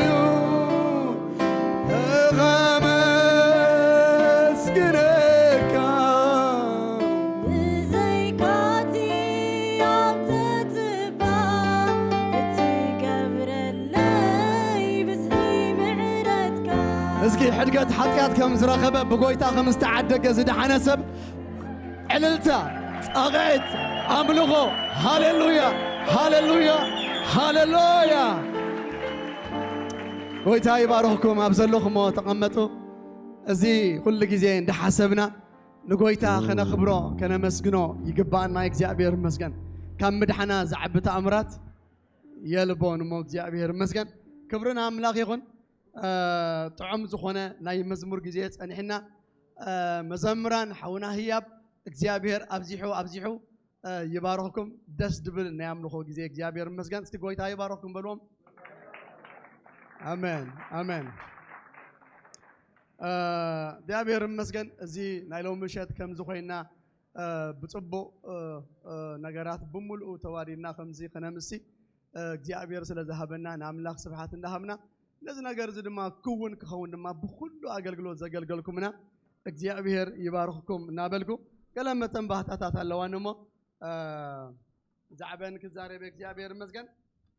ከመስግነካ ብዘይካቲ ኣብ ተጽባ እትገብረለይ ብዝሒ ምሕረትካ እስኪ ሕድገት ሓጢኣት ከም ዝረኸበ ብጎይታ ከም ዝተዓደገ ዝደሓነ ሰብ ዕልልታ ጻቕዒት ኣምልኾ ሃሌሉያ ሃሌሉያ ሃሌሉያ ጎይታ ይባርኽኩም ኣብ ዘለኹሞ ተቐመጡ እዚ ኩሉ ግዜ እንዳሓሰብና ንጎይታ ከነኽብሮ ከነመስግኖ ይግባኣና እግዚኣብሔር ይመስገን ካብ ምድሓና ዝዓቢ ተኣምራት የልቦን እሞ እግዚኣብሔር ይመስገን ክብርን ኣምላኽ ይኹን ጥዑም ዝኾነ ናይ መዝሙር ግዜ ጸኒሕና መዘምራን ሓውና ህያብ እግዚኣብሔር ኣብዚሑ ኣብዚሑ ይባረኽኩም ደስ ድብል ናይ ኣምልኾ ግዜ እግዚኣብሔር ይመስገን እስቲ ጎይታ ይባረኽኩም በልዎም ኣሜን ኣሜን እግዚኣብሔር ይመስገን እዚ ናይ ሎም ምሸት ከምዚ ኮይና ብፅቡቅ ነገራት ብምልኡ ተዋዲድና ከምዚ ክነምሲ እግዚኣብሔር ስለ ዝሃበና ንኣምላኽ ስብሓት እንዳሃብና ነዚ ነገር እዚ ድማ ክውን ክኸውን ድማ ብኩሉ ኣገልግሎት ዘገልገልኩምና እግዚኣብሔር ይባርኽኩም እናበልኩ ገለ መተን ባህታታት ኣለዋኒ እሞ ዛዕበን ክዛረብ እግዚኣብሔር ይመስገን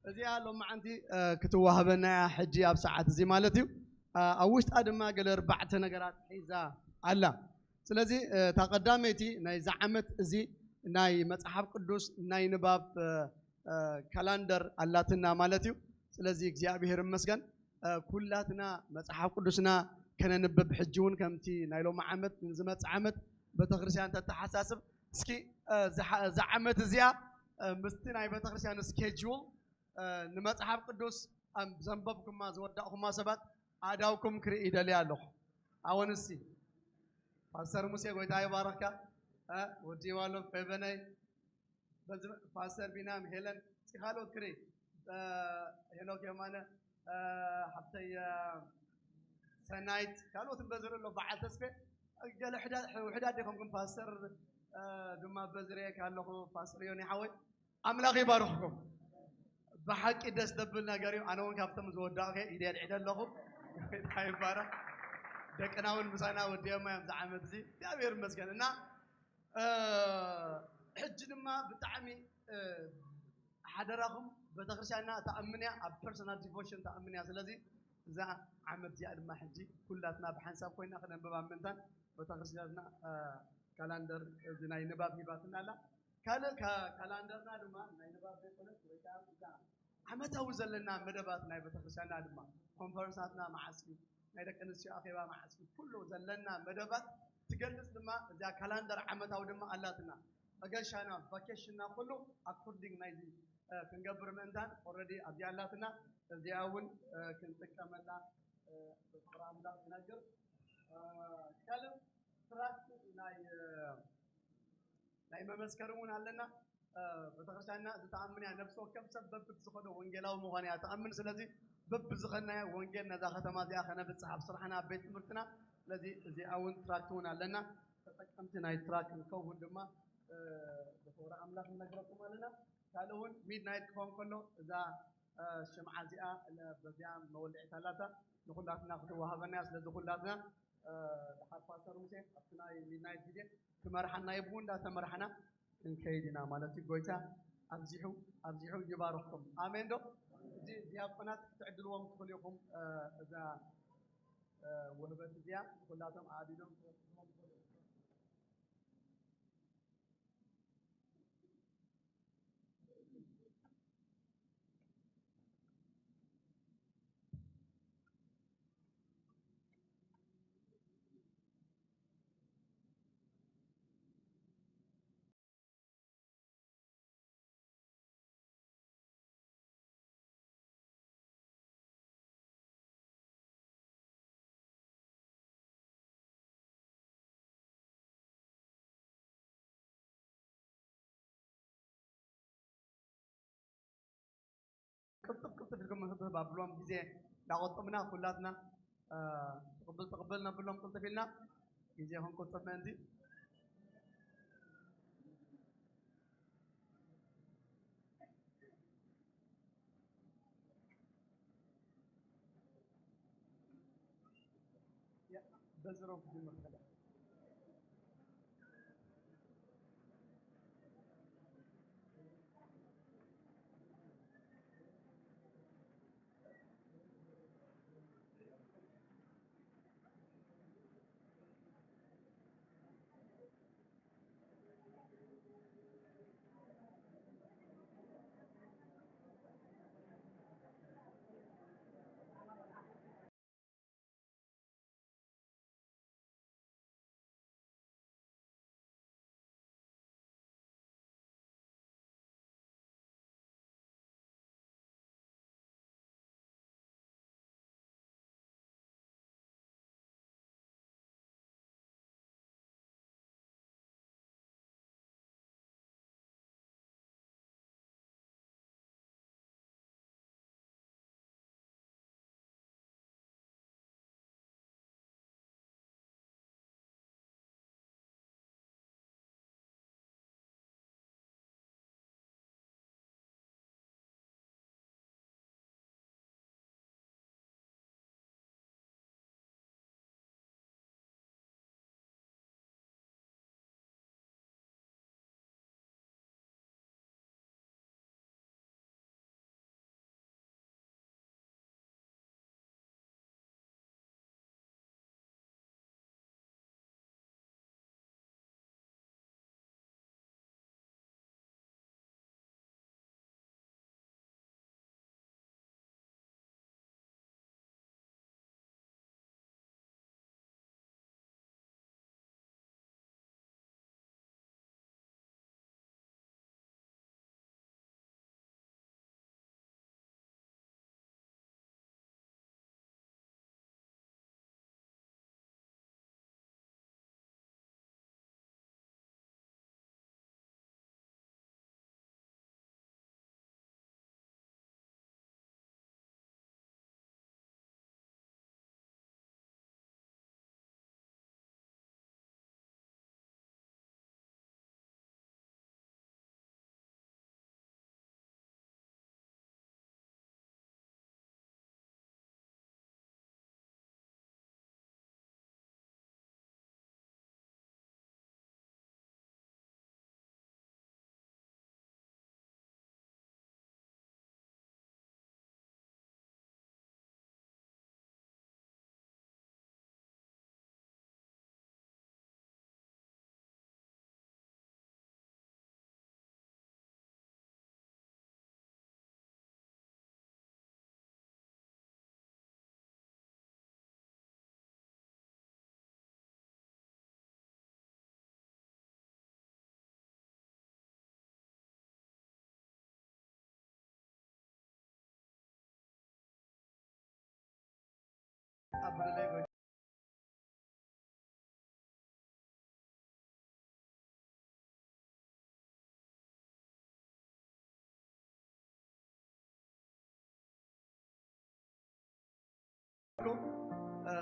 እዚኣ ሎማዓንቲ ክትዋህበና እያ ሕጂ ኣብ ሰዓት እዚ ማለት እዩ ኣብ ውሽጣ ድማ ገለ ኣርባዕተ ነገራት ሒዛ ኣላ ስለዚ እታ ቀዳመይቲ ናይዚ ዓመት እዚ ናይ መጽሓፍ ቅዱስ ናይ ንባብ፣ እ፣ እ፣ ካላንደር ኣላትና ማለት እዩ። ስለዚ እግዚኣብሔር ይመስገን። እ፣ ኩላትና መጽሓፍ ቅዱስና ከነንብብ ሕጂ እውን ከምቲ ናይ ሎሚ ዓመት ንዝመጽእ ዓመት ቤተክርስትያን ተተሓሳስብ። እስኪ፣ እ፣ ዝሓ-፣ እዛ ዓመት እዚኣ፣ እ፣ ምስቲ ናይ ቤተክርስትያን ስኬጁል፣ እ፣ ንመጽሓፍ ቅዱስ ኣብ ዘንበብኩማ ዝወዳእኩማ ሰባት ኣእዳውኩም ክርኢ ይደሊ ኣለኹ። ኣወንሲ ፓስተር ሙሴ ጎይታ ይባረኽካ። እ፣ ወዲ ዋሎ ፈበነይ በዚ ፓስተር ቢናም ሄለን እስኪ ካልኦት ክርኢ፣ እ፣ ሄኖክ የማነ፣ እ፣ ሓብተይ፣ እ፣ ሰናይት ካልኦትን በዝር ኣሎ በዓል ተስፌ ገለ ሕዳ-፣ ውሕዳት ዲኹም ግን ፓስተር፣ እ፣ ድማ በዝርየ ኣለኹ ፓስተር ዮኒ ሓወይ ኣምላኽ ይባርኽኩም። ብሓቂ ደስ ዘብል ነገር እዩ። ኣነ እውን ካብቶም ዝወዳእከ ኢደ ኣልዒለ ኣለኹ። ጎይታ ይባረኽ። ደቅና እውን ምሳና ወዲኦማ እዮም ዝዓመት እዚ እግዚኣብሔር ይመስገን። እና፣ እ፣ ሕጂ ድማ ብጣዕሚ፣ እ፣ ሓደራኹም ቤተክርስትያንና ተኣምን እያ፣ ኣብ ፐርሰናል ዲቮሽን ተኣምን እያ። ስለዚ እዛ ዓመት እዚኣ ድማ ሕጂ ኩላትና ብሓንሳብ ኮይና ክነንብባ ምእንታን ቤተክርስትያንና፣ እ፣ ካላንደር እዚ ናይ ንባብ ሂባትና ኣላ። ካልእ ካ-፣ ካላንደርና ድማ ናይ ንባብ ቤት ጽሕፈት ወይ ከዓ እዛ ዓመታዊ ዘለና መደባት ናይ ቤተክርስትያንና ድማ ኮንፈረንሳትና መዓስ እዩ፣ ናይ ደቂ ኣንስትዮ ኣኼባ መዓስ እዩ፣ ኩሉ ዘለና መደባት ትገልጽ ድማ እዚኣ ካላንደር ዓመታዊ ድማ ኣላትና። መገሻና፣ ቫኬሽንና ኩሉ ኣኮርዲንግ ናይዚ፣ እ፣ ክንገብር ምእንታን ኦልሬዲ ኣብዚኣ ኣላትና። እዚኣ እውን፣ እ፣ ክንጥቀመላ፣ እ፣ ብፍቕሪ ኣምላኽ ይነግር። እ፣ ካልእ ትራክት ናይ፣ እ፣ ናይ መመስከሪ እውን ኣለና። እ፣ ቤተክርስትያንና ዝተኣምን እያ፣ ነፍሲ ወከፍ ሰብ በብቲ ዝኾነ ወንጌላዊ ምዃን እያ ትኣምን። ስለዚ በብዝኸናዮ ወንጌል ነዛ ከተማ እዚኣ ከነብጽሕ ኣብ ስራሕና፣ ኣብ ቤት ትምህርትና። ስለዚ እዚኣ እውን ትራክት እውን ኣለና። ተጠቀምቲ ናይ ትራክት ንከውን ድማ፣ እ፣ ብኽብሪ ኣምላኽ ንነግረኩም ኣለና። ካልእ እውን ሚድናይት ክኸውን ከሎ እዛ፣ እ፣ ሽምዓ እዚኣ ለ-፣ በዚኣ መወልዒት ኣላታ ንኹላትና ክትወሃበና እያ። ስለዚ ኩላትና፣ እ፣ ድሓር ፓስተር ሙሴ ኣብቲ ናይ ሚድናይት ግዜ ክመርሓና እዩ። ብኡ እንዳተመርሓና ክንከይድ ኢና ማለት እዩ። ጎይታ ኣብዚሑ፣ ኣብዚሑ ይባርኽኩም። ኣሜን ዶ? እዚ ዲያቆናት ክትዕድልዎም ትኽእሉ ኢኹም። እ፣ እዛ፣ እ፣ ውህበት እዚኣ ኩላቶም ኣዕዲሎም ክትወስድዎም ትኽእሉ ኢኹም። ቅልጥፍ ቅልጥፍ ኢልኩም ንክትህብ ኣብሎም ግዜ እንዳቆጠብና ኩላትና፣ እ፣ ትቕብል ትቕብል ነብሎም ቅልጥፍ ኢልና ግዜ ክንቁጥብ ምእንቲ። ያ፣ በዚ ሮም ክጅምር ከላ።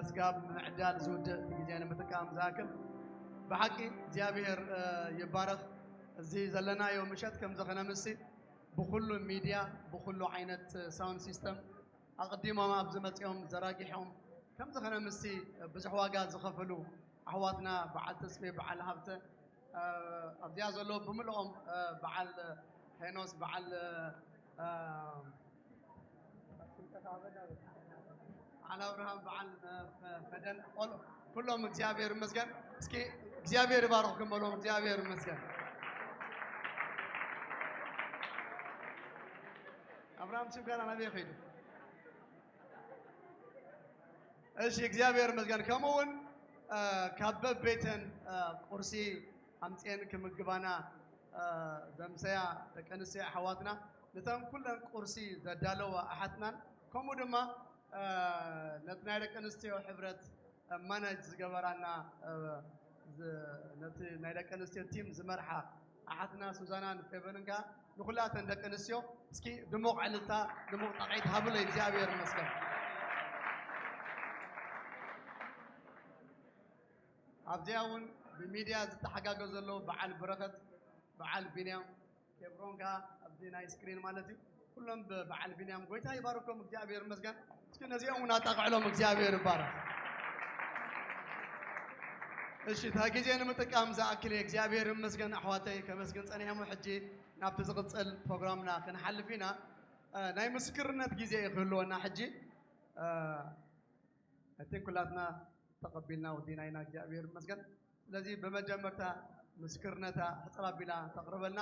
ስጋብ ምዕዳል ዝውድእ እቲ ግዜ ንምጥቃም ዝኣክል፣ ብሓቂ እግዚኣብሔር ይባረኽ። እዚ ዘለናዮ ምሸት ከምዚ ከነምሲ ብኹሉ ሚድያ፣ ብኹሉ ዓይነት ሳውንድ ሲስተም ኣቐዲሞም ኣብዚ መፂኦም ዘራጊሖም ከምዚ ከነምሲ ብዙሕ ዋጋ ዝኸፍሉ ኣሕዋትና በዓል ተስፌ፣ በዓል ሃብተ፣ ኣብዚኣ ዘለዉ ብምልኦም፣ በዓል ሄኖስ፣ በዓል በዓል ኣብርሃም፣ በዓል ፈደን፣ ኩሎም እግዚኣብሔር ይመስገን። እስኪ እግዚኣብሔር ይባርኽኩም በሎም። እግዚኣብሔር ይመስገን። ኣብርሃም ሽምጋና ናበይ ኸይዱ? እሺ እግዚኣብሔር ይመስገን። ከምኡ እውን ካብ በቤተን ቁርሲ ኣምፅኤን ክምግባና ዘምሰያ ደቂ ኣንስትዮ ኣሕዋትና፣ ነተን ኩለን ቁርሲ ዘዳለዋ ኣሓትናን፣ ከምኡ ድማ ነቲ ናይ ደቂ ኣንስትዮ ሕብረት ማናጅ ዝገበራና፣ ነቲ ናይ ደቂ ኣንስትዮ ቲም ዝመርሓ ኣሓትና ሱዛናን ፌቨንን ከኣ ንኹላተን ደቂ ኣንስትዮ እስኪ ድሙቕ ዕልልታ፣ ድሙቕ ጣቕዒት ሃብሎ። እግዚኣብሔር ይመስገን። ኣብዚኣ እውን ብሚድያ ዝተሓጋገዙ ዘለዉ በዓል በረኸት፣ በዓል ቢንያም፣ ኬብሮን ከኣ ኣብዚ ናይ ስክሪን ማለት እዩ። ኩሎም ብበዓል ቢንያም ጎይታ ይባርኮም፣ እግዚኣብሔር ይመስገን። እስኪ ነዚኦም እውን ኣጣቕዕሎም፣ እግዚኣብሔር ይባረክ። እሺ፣ እታ ግዜ ንምጥቃም ዝኣክል እየ። እግዚኣብሔር ይመስገን ኣሕዋተይ፣ ከመስግን ጸኒሐ እሞ ሕጂ ናብቲ ዝቕጽል ፕሮግራምና ክንሓልፍ ኢና። እ፣ ናይ ምስክርነት ግዜ እዩ ክህልወና ሕጂ። እ፣ እቲ ኩላትና ተቐቢልና ወዲና ኢና፣ እግዚኣብሔር ይመስገን። ስለዚ ብመጀመርታ ምስክርነታ ሕጽር ኣቢላ ተቕርበልና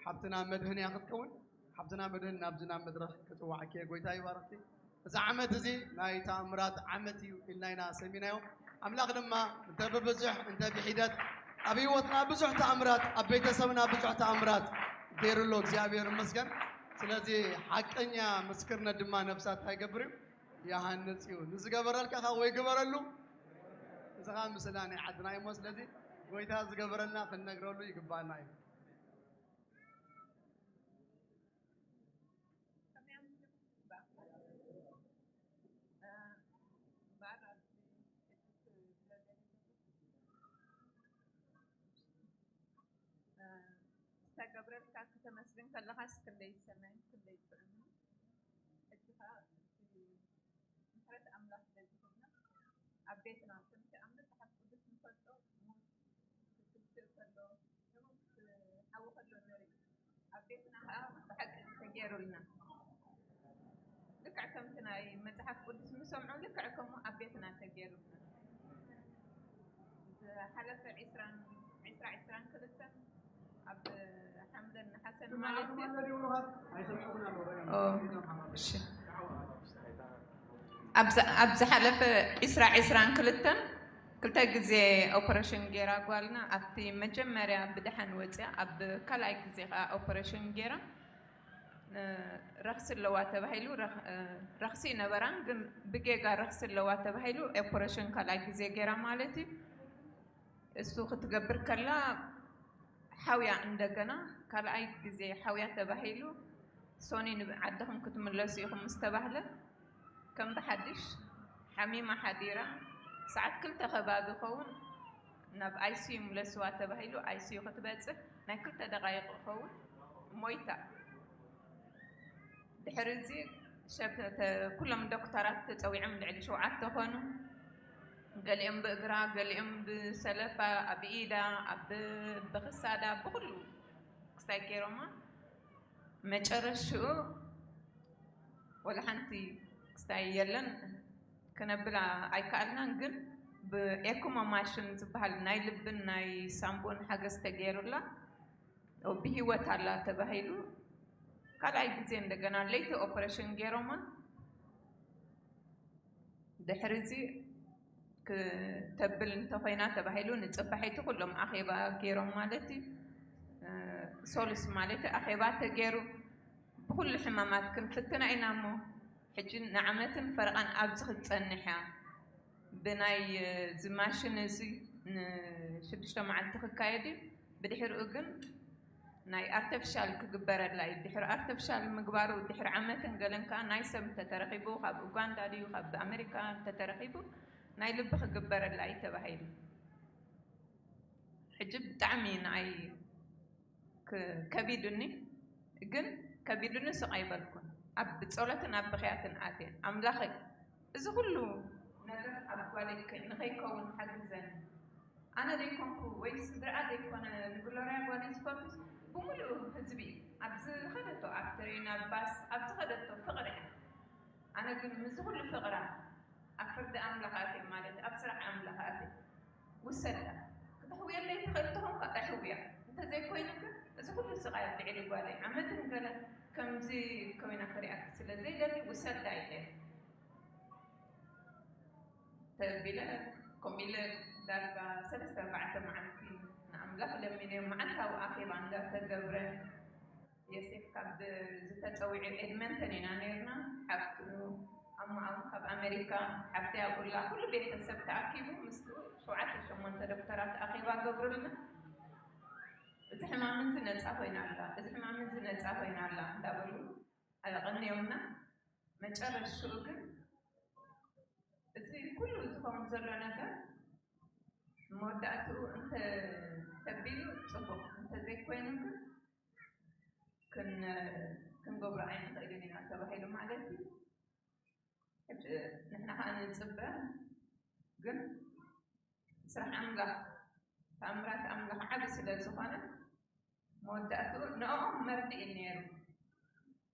ሓብትና መድህን እያ ክትከውን። ሓብትና መድህን ናብዚ ናብ መድረኽ ክጽዋዕኪ እየ። ጎይታ ይባርኽኪ። እዚ ዓመት እዚ ናይ ተኣምራት ዓመት እዩ ኢልና ኢና ሰሚናዮ። ኣምላኽ ድማ እንተ ብብዙሕ እንተ ብሒደት ኣብ ህይወትና ብዙሕ ተኣምራት፣ ኣብ ቤተሰብና ብዙሕ ተኣምራት ገይሩ ኣሎ። እግዚኣብሔር ይመስገን። ስለዚ ሓቀኛ ምስክርነት ድማ ነፍሳት እንታይ ይገብር እዩ? ይሃንጽ እዩ። ንዝገበረልካ ከኣ ወይ ግበረሉ። እዚ ኸኣ ምስላ ናይ ዓድና እዩ እሞ፣ ስለዚ ጎይታ ዝገበረልና ክንነግረሉ ይግባኣና እዩ። ከመይ ኣምሲኹም? ብኣካል፣ እ፣ እምበኣር ኣብዚ ሕጂ ስለ ዘየለኹ፣ እ፣ ዝተገብረልካ ክተመስግን ከለኻስ ክንደይ ይሰምዕን ክንደይ ይጥዕምን። ሕጂ ኸኣ እቲ ምሕረት ኣምላኽ በዚሑልና ኣብ ቤትና ከምቲ ኣብ መጽሓፍ ቅዱስ ንፈልጦ ሞት ክትስእ ከሎ፣ ንሞት ክሓዊ ከሎ ንርኢ። ኣብ ቤትና ኸኣ ብሓቂ ተገይሩልና። ልክዕ ከምቲ ናይ መጽሓፍ ቅዱስ ንሰምዖ ልክዕ ከምኡ ኣብ ቤትና ተገይሩልና። ዝሓለፈ ዒስራን፣ ዒስራ ዒስራን ክልተን ኣብ ሓምለን ነሓሰን ማለት እዩ። ኦ፣ እሺ። ኣብ ዝ-፣ ኣብ ዝሓለፈ ዒስራ ዒስራን ክልተን ክልተ ግዜ ኦፐሬሽን ገይራ ጓልና። ኣብቲ መጀመርያ ብደሓን ወፅያ፣ ኣብ ካልኣይ ግዜ ከዓ ኦፐሬሽን ገይራ፣ እ፣ ረኽሲ ኣለዋ ተባሂሉ፣ ረኽ-፣ እ፣ ረኽሲ ነበራን ግን ብጌጋ ረኽሲ ኣለዋ ተባሂሉ ኦፐሬሽን ካልኣይ ግዜ ገይራ ማለት እዩ። እሱ ክትገብር ከላ ሓውያ እንደገና ካልኣይ ግዜ ሓውያ ተባሂሉ፣ ሶኒ ንዓድኹም ክትምለሱ ኢኹም ምስ ተባህለ፣ ከም ብሓድሽ ሓሚማ ሓዲራ፣ ሰዓት ክልተ ከባቢ ይኸውን ናብ ኣይ ሲ ዩ ምለስዋ ተባሂሉ፣ ኣይ ሲ ዩ ክትበጽሕ ናይ ክልተ ደቓይቕ ይኸውን ሞይታ። ድሕሪ እዚ ሰብ ተ-፣ ኩሎም ዶክተራት ተጸዊዖም ልዕሊ ሸውዓተ ኮኑ። ገሊኦም ብእግራ፣ ገሊኦም ብሰለፋ፣ ኣብ ኢዳ፣ ኣብ፣ ብኽሳዳ፣ ብኹሉ ክስታይ ገይሮማ። መጨረሽኡ ወላ ሓንቲ ክስታይ የለን፣ ክነብላ ኣይከኣልናን። ግን ብኤክሞ ማሽን ዝበሃል ናይ ልብን ናይ ሳምቦን ሓገዝ ተገይሩላ። ብህይወት ኣላ ተባሂሉ ካልኣይ ግዜ እንደገና ለይቲ ኦፕሬሽን ገይሮማ። ድሕሪ እዚ ክተብል እንተኾይና ተባሂሉ ንጽባሒቲ ኩሎም ኣኼባ ገይሮም ማለት እዩ። እ፣ ሶሉስ ማለት እዩ ኣኼባ ተገይሩ ብኩሉ ሕማማት ክንፍትና ኢና እሞ ሕጂ ንዓመትን ፈረቓን ኣብዚ ክትጸንሕ እያ። ብናይ እዚ ማሽን እዚ ንሽዱሽተ መዓልቲ ክካየድ እዩ። ብድሕሪኡ ግን ናይ ኣርተፍሻል ክግበረላ እዩ። ድሕሪ ኣርተፍሻል ምግባሩ ድሕሪ ዓመትን ገለን ከዓ ናይ ሰብ እንተተረኺቡ፣ ካብ ኡጋንዳ ድዩ ካብ ኣሜሪካ እንተተረኺቡ ናይ ልቢ ክግበረላ እዩ ተባሂሉ። ሕጂ ብጣዕሚ ንኣይ ክ- ከቢዱኒ፣ ግን ከቢዱኒ ስቕ ኣይበልኩን። ኣብ ጸሎትን ኣብ ብኽያትን ኣትየ፣ ኣምላኸይ፣ እዚ ኩሉ ነገር ኣብ ጓለይ ከ- ንኸይከውን ሓግዘኒ። ኣነ ዘይኮንኩ ወይ ስድራኣ ዘይኮነ ንግሎርያ ጓለይ ዝፈቱስ ብምሉእ ህዝቢ ኣብ ዝኸደቶ፣ ኣብ ትሬን፣ ኣብ ባስ፣ ኣብ ዝኸደቶ ፍቕሪ እያ። ኣነ ግን ምስዚ ኩሉ ፍቕራ ኣብ ፍርዲ ኣምላኽ ኣትየ፣ ማለት ኣብ ስራሕ ኣምላኽ ኣትየ። ውሰዳ። ክተሕውየለይ ትኽእል እንተኾንካ ኣሕውያ። እንተዘይኮይኑ ግን እዚ ኩሉ ስቓይ ልዕሊ ጓለይ ዓመትን ገለ ከምዚ ኮይና ክሪኣ ስለ ዘይደሊ ውሰዳ ኢለ ተቢለ። ከምኡ ኢለ ዳርጋ ሰለስተ ኣርባዕተ መዓልቲ ንኣምላኽ ለሚነ፣ መዓልታዊ ኣኼባ እንዳተገብረ። ዮሴፍ ካብ ዝተጸውዐ ኤድመንተን ኢና ነይርና። ሓፍቱ ኣማኣ ካብ ኣሜሪካ፣ ሓፍተይ ኣብኡላ፣ ኩሉ ቤተሰብ ተኣኪቡ ምስ ሸውዓተ ሸሞንተ ዶክተራት ኣኼባ ገብሩልና። እዚ ሕማም እዚ ነጻ ኮይና ኣላ፣ እዚ ሕማም እዚ ነጻ ኮይና ኣላ እንዳበሉ ኣቐንዮምና። መጨረሽኡ ግን እዚ ኩሉ ዝኸውን ዘሎ ነገር መወዳእትኡ እንተ ተቢሉ ጽቡቕ፣ እንተዘይኮይኑ ግን ክን- ክንገብሮ ኣይንኽእልን ኢና ተባሂሉ ማለት እዩ። ሕጂ ንሕና ከዓ ንጽበ፣ ግን ስራሕ ኣምላኽ፣ ተኣምራት ኣምላኽ ዓቢ ስለ ዝኾነ መወዳእትኡ ንዕኦም መርድእ እዩ ነይሩ።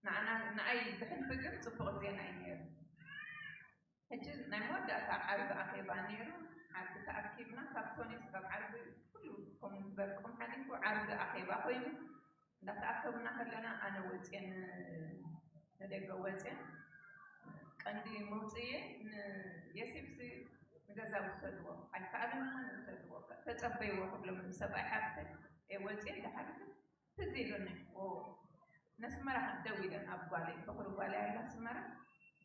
ንዓና፣ ንኣይ ብሕልፊ ግን ጽቡቕ ዜና እዩ ነይሩ። ሕጂ ናይ መወዳእታ ዓርቢ ኣኼባ ነይሩ። ዓርቢ ተኣኪብና፣ ካብ ሰኑይ ስጋብ ዓርቢ ኩሉ ከም ዝበልኩም ሓሊፉ ዓርቢ ኣኼባ ኮይኑ፣ እንዳተኣከብና ከለና ኣነ ወፅየ ን- ንደገ ወፅየ። ቀንዲ መውፅየ ንየሲብሲ ንገዛ ውሰድዎ፣ ኣይከኣልን እሞ ንውሰድዎ፣ ተፀበይዎ ክብሎም ሰብኣይ ሓፍተ ወፅየ። ድሓር ግን ትዝ ኢሉኒ፣ ኦ፣ ነስመራ ደው ኢለን ኣብ ጓለይ፣ በኹሪ ጓለይ ኣላ ኣስመራ፣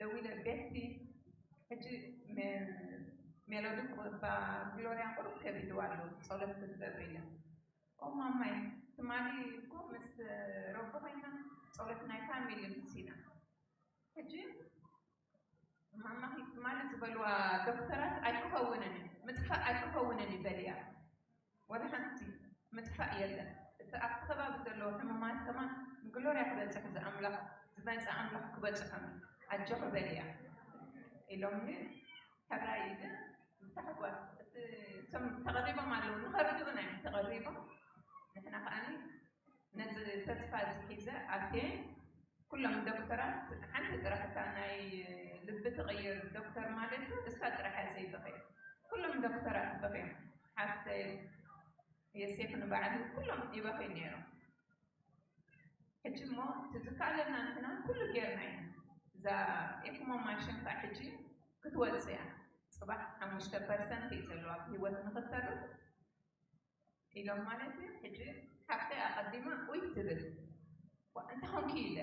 ደው ኢለ ቤቲ፣ ሕጂ ሜ- ሜሎዲ ቁ- ባ- ግሎሪያ ቁሩብ ከቢድዋ ኣሎ፣ ጸሎት ክትገብር ኢለ። ኦ ማማይ፣ ትማሊ እኮ ምስ ረቢ ኮይና ጸሎት ናይ ፋሚሊ ምስ ኢና። ሕጂ ማማኺ ትማሊ ዝበልዋ ዶክተራት ኣይክኸውንን እዩ፣ ምጥፋእ ኣይክኸውንን እዩ በልያ። ወላ ሓንቲ ምጥፋእ የለን። እቲ ኣብቲ ከባቢ ዘለዉ ሕሙማት ከማን ንግሎርያ ክበፅሕ ዝኣምላኽ ዝመፀ ኣምላኽ ክበፅሖም እዩ። ኣጆኺ በልያ ኢሎምኒ። ሕራይ ኢለ ብታሕጓስ እቲ እቶም ተቐሪቦም ኣለዉ ንኸርድኡና እዮም ተቐሪቦም። ንሕና ከዓኒ ነዚ ተስፋ እዚ ሒዘ ኣትየ። ኩሎም ዶክተራት ሓንቲ ጥራሕ እታ ናይ ልቢ ትቕይር ዶክተር ማለት እዩ፣ እሳ ጥራሕ እያ ዘይበኸየት። ኩሎም ዶክተራት በኸዮም። ሓፍተይ የሴፍ ንባዕሉ ኩሎም ይበኸዩ ነይሮም። ሕጂ እሞ እቲ ዝከኣለና ንሕና ኩሉ ጌርና ኢና። እዛ ኤክሞ ማሽን ከዓ ሕጂ ክትወፅእ እያ። ፅባሕ ሓሙሽተ ፐርሰንት እዩ ዘለዋ ብህይወት ንክተርፍ ኢሎም ማለት እዩ። ሕጂ ሓፍተይ ኣቐዲማ ኡይ ትብል። ዋ፣ እንታይ ኾንኪ ኢለ።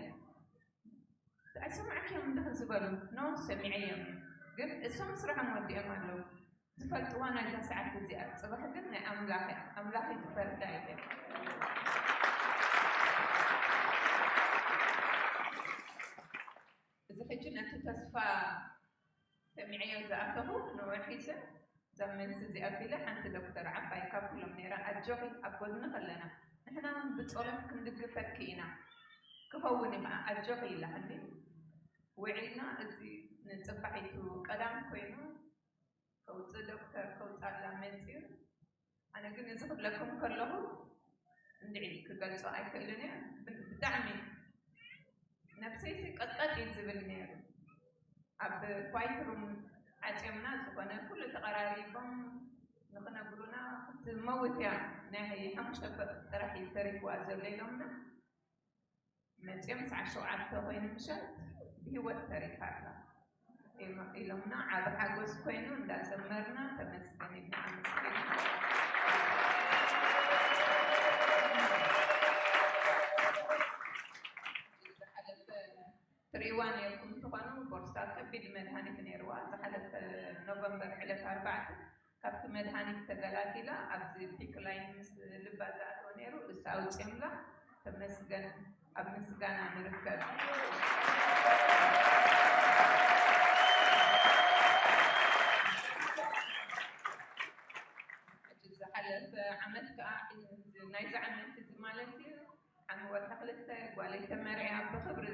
ኣይሰማዕክዮም እንዲኺ ዝበሉ? ኖ፣ ሰሚዐዮም። ግን እሶም ስራሖም ወዲኦም ኣለዉ። ዝፈልጥዋ ናይዛ ሰዓት እዚኣ። ጽባሕ ግን ናይ ኣምላኽ እያ። ኣምላኽ እዩ ዝፈርዳ ኢለ። እዚ ሕጂ ነቲ ተስፋ ሰሚዐዮ ዝኣተኹ ንውሕ ሒዘ እዛ መልሲ እዚኣ ኣቢለ ሓንቲ ዶክተር ዓባይ ካብ ኩሎም ነይራ፣ ኣጆኺ ኣብ ጎድንኺ ኣለና፣ ንሕና እውን ብጸሎት ክንድግፈኪ ኢና፣ ክኸውን እዩ ኸዓ ኣጆኺ ኢላትኒ። ውዒልና እዚ ንጽባሒቱ ቀዳም ኮይኑ ከውጽእ ዶክተር ከውጻላ መጺኡ። ኣነ ግን እዚ ክብለኩም ከለኹ እንድዒ ክገልጾ ኣይክእልን እየ። ብ- ብጣዕሚ ነብሰይሲ ቀጥቀጥ እዩ ዝብል ነይሩ። ኣብ ኳይት ሩም ዓጽዮምና ዝኾነ ኩሉ ተቐራሪቦም ንኽነግሩና ክትመውት እያ ናይ ሓሙሽተ ጥራሕ እዩ ተሪፍዋ ዘሎ ኢሎምና። መጺኦም ሰዓት ሸውዓተ ኮይኑ ምሸት ብህይወት ተሪፋ ኣላ ኢሎምና። ዓቢ ሓጎስ ኮይኑ እንዳዘመርና ተመስገን ኢልና ኣመስገን። ዝሓለፈ ትርእይዋ ነርኩም እንትኾኑ ቦርሳ ከቢድ መድሃኒት ነይርዋ። ዝሓለፈ ኖቨምበር ዕለት ኣርባዕተ ካብቲ መድሃኒት ተገላጊላ ኣብዚ ፒክላይን ምስ ልባ ዝኣተወ ነይሩ እሳ ኣውፅዮምላ። ተመስገን፣ ኣብ ምስጋና ንርከብ። ሕጂ ዝሓለፈ ዓመት ከዓ ናይዚ ዓመት እዚ ማለት እዩ፣ ዓሚ ወርሒ ክልተ ጓለይ ተመርዕያ ብኽብሪ፣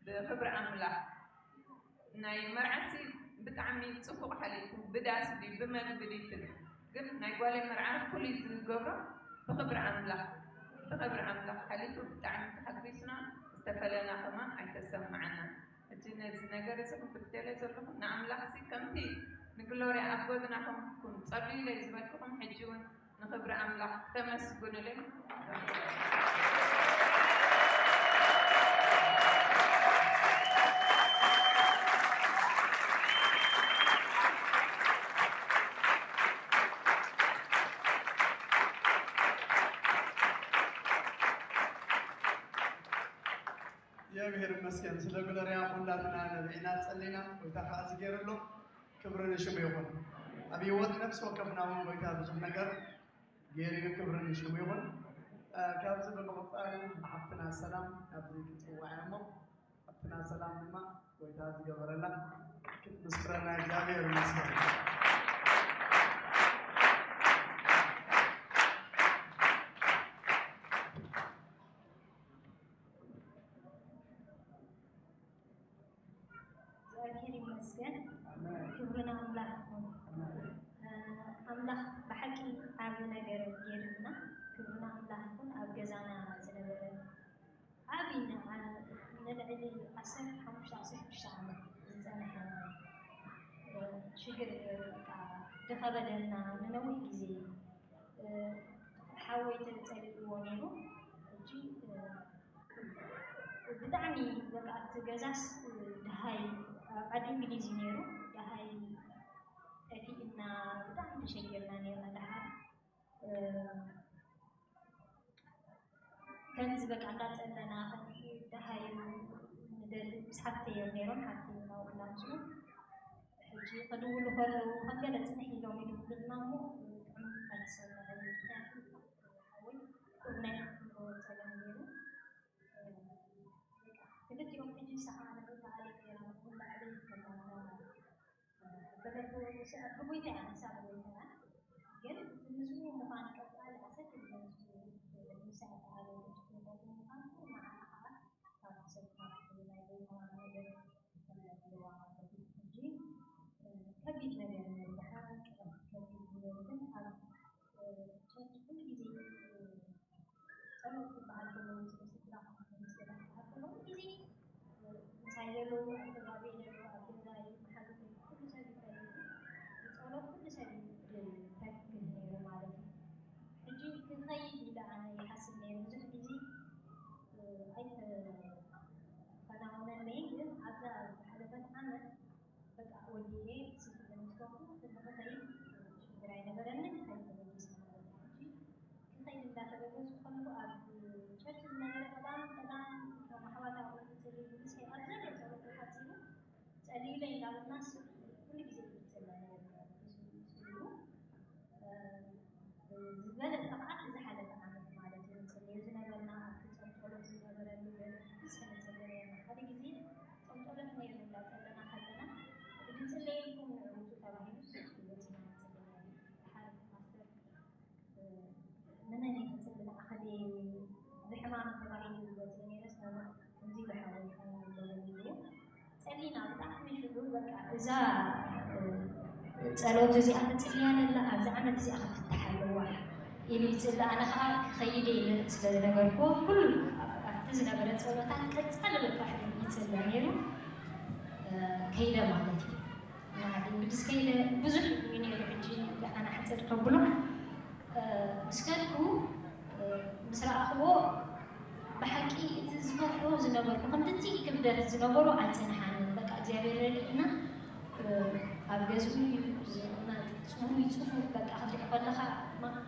ብኽብሪ ኣምላኽ። ናይ መርዓሲ ብጣዕሚ ጽቡቕ ሓሊፉ፣ ብዳስ ድዩ ብመግቢ ድዩ ትብል፣ ግን ናይ ጓለይ መርዓ ፍሉይ ዝገብሮ ብኽብሪ ኣምላኽ፣ ብኽብሪ ኣምላኽ ሓሊፉ። ብጣዕሚ ተሓጒስና፣ ዝተፈለና ከማን ኣይተሰምዓናን። ሕጂ ነዚ ነገር እዚ ክብደለ ዘለኹም ንኣምላኽሲ ከምቲ ንግሎርያ ኣብ ጎድና ከምኩም ጸልዩለይ ዝበልኩኹም ሕጂ እውን ንኽብሪ ኣምላኽ ተመስግኑለይ። የብሔር ይመስገን ስለ ግሎርያ ኩላትና ነብዒና ጸሊና፣ ጎይታ ከዓ ዝገይረሎ ክብሪ ንሽሙ ይኹን። ኣብ ህይወት ነፍሲ ወከፍና እውን ጎይታ ብዙሕ ነገር ገይሩ እዩ፣ ክብሪ ንሽሙ ይኹን። እ፣ ካብዚ ብምቕጻል ንሓፍትና ሰላም ኣብዚ ክትጽውዓ እሞ፣ ሓፍትና ሰላም ድማ ጎይታ ዝገበረላ ክትምስክረና እግዚኣብሔር ይመስገን። እግዚኣብሔር ይመስገን። ክብሪ ንኣምላኽ ይኹን። እ፣ ኣምላኽ ብሓቂ ዓቢ ነገር ገይሩልና። ክብሪ ንኣምላኽ ይኹን። ኣብ ገዛና ዝነበረ ዓቢ ን-፣ ኣ-፣ ንልዕሊ ዓሰርተ ሓሙሽተ ዓሰርተ ሽዱሽተ ዓመት ዝጸንሐ፣ እ፣ ሽግር እዩ። በቃ ድኸበደልና ንነዊሕ ግዜ። እ፣ ሓወይ ተጸሊእዎ ነይሩ። ሕጂ፣ እ፣ ብጣዕሚ በቃ እቲ ገዛስ ደሃይ ኣብ ዓዲ እንግሊዝ እዩ ነይሩ። ደሃይ ጠፊእና ብጣዕሚ ተሸጊርና ነይርና። ደሓር፣ እ፣ ከምዚ በቃ እንዳጸለና ከምዚ ደሃይ ንደሊ ምስ ሓፍተይ እዮም ነይሮም። ሓፍተይ ናብኡ እንዳምስሉ ሕጂ ከድውሉ ከለዉ ከም ገለ ጽንሕ ኢሎም ይድውሉልና እሞ ብጣዕሚ ኣይተሰምዐን። ምክንያቱ ሓወይ ቁርናይ ጸገም ነይሩ። ክልቲኦም ሕጂ ሰዓረ ተዓሊም ገይራ ንላዕሊ ከማና በለቶ። ብጎይታ እያ ንሳ ብጎይታ እያ። ግን ምስኡ ምዃን ቀጻሊ ኣሰኪ ዝመልሱ ንሳ ተዓሊም ምዃን ንዓና ከዓ ካብ ሰብ ናይ ጎይታ ነገር ተመልዋ ማለት እዩ። ሕጂ ከቢድ ነገር ነይሩ፣ ብሓቂ ከቢድ ነይሩ። ግን ኣብ ቸርች ኩሉ ግዜ ጸሎት ዝበሃል ዘሎ ምስ ስድራ ምስ ገዛ ዝበሃል ዘሎ ኩሉ ግዜ ምሳይ ዘለዉ ኣብ ከባቢ ዘለዉ ኣብ ገዛይ መሓዙተይ ኩሉ ሰብ ይፈልጥ። ብጸሎት ኩሉ ሰብ ይተክዝ ነይሩ ማለት እዩ። ሕጂ ክኸይድ ኢለ ኣነ ይሓስብ ነይሩ ብዙሕ ግዜ ኣይተኸናወነለይን፣ ግን ኣብዛ ዝሓለፈት ዓመት በቃ ወዲኤ ስንት ምስ ኮንኩ ክንዲ ክኸይድ ሽግር ኣይነበረንን። ከይድ ተበጊሰ ማለት እዩ። ሕጂ ክኸይድ እንዳተበገስኩ ከለኹ ኣብ ቸርች ዝነበረ ቀዳም ቀዳም እቶም ኣሕዋት ኣብኡ ዝጽልዩ ምስ ኣብ ዘሎ ጸሎት ተሓጺቡ ጸልዩለይ እንዳበልና ኩሉ ግዜ ይጽለ ነይሩ። ዝበለጸ ከዓ እቲ ዝሓለፈ ዓመት ማለት እዩ። ንጽልዮ ዝነበርና ኣብቲ ጾም ጸሎት ዝነበረሉ ገለ ብዝሒ ንጽሊ ነርና። ሓደ ግዜ ጾም ጸሎት ነይሩ እንዳጸለና ከለና ንጽለየልኩም ንዕውቱ ተባሂሉ ወፂና ንጽሊ ነርና። ድሓር እቲ ፓስተር ንመን እዩ ክጽሊ ንኣኸለ ብሕማም ተባሂሉ ዝወፅእ ነይረስ ነማ ከምዚ ኢሉ ሓወይ ሓወይ ኣለዎ ኢሉ ጸሊና ብጣዕሚ ሽሉ በቃ እዛ ጸሎት እዚኣ ተጽልያ ነላ ኣብዚ ዓመት እዚኣ ክትፍታሕ ኣለዋ ኢሉ ይጽሊ። ኣነ ከዓ ክኸይደ ኢለ ስለ ዝነገርኩዎ ኩሉ ኣብቲ ዝነበረ ጸሎታት ቀጻሊ በቃ ይጽለ ነይሩ። ከይደ ማለት እዩ። ንዓዲ እንግሊዝ ከይደ ብዙሕ እዩ ነይሩ። ሕጂ ኣነ ሕጽር ከብሎ ምስ ከድኩ ምስ ረኣኽዎ ብሓቂ እቲ ዝፈርሖ ዝነበርኩ ከምቲ እቲ ክብደት ዝነበሮ ኣይጸንሓንን። በቃ እግዚኣብሔር ረድእና ኣብ ገዝኡ እዩ ጽሩይ ጽፉፍ በቃ ክትሪኦ ከለኻ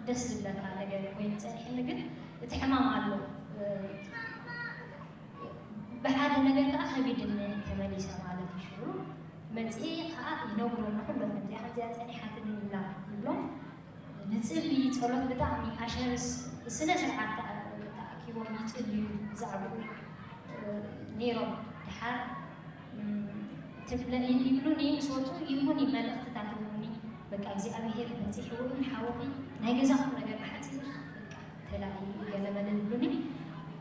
ደስ ዝብለካ ነገር ኮይኑ ጸኒሕኒ። ግን እቲ ሕማም ኣሎ ብሓደ ነገር ከዓ ከቢድኒ ተመሊሰ ማለት እዩ። ሽዑ መፅኤ ከዓ ይነግሮም ንኩሎም ከምዚኣ ከምዚኣ ፀኒሓትኒ ኢላ ይብሎም። ንፅሊ ጸሎት ብጣዕሚ ኣሸርስ ስነ ስርዓት ተኣኪቡ ይጽልዩ ብዛዕባኡ ነይሮም። ድሓር ትብለ ይብሉኒ፣ ምስ ወፁ ይህቡኒ መልእኽትታት ይህቡኒ። በቃ እግዚኣብሔር በፂሕዎ እዩ ሓወኺ፣ ናይ ገዛኹም ነገር ሓፂሩ በቃ ተላዒ ገለ መለ ይብሉኒ።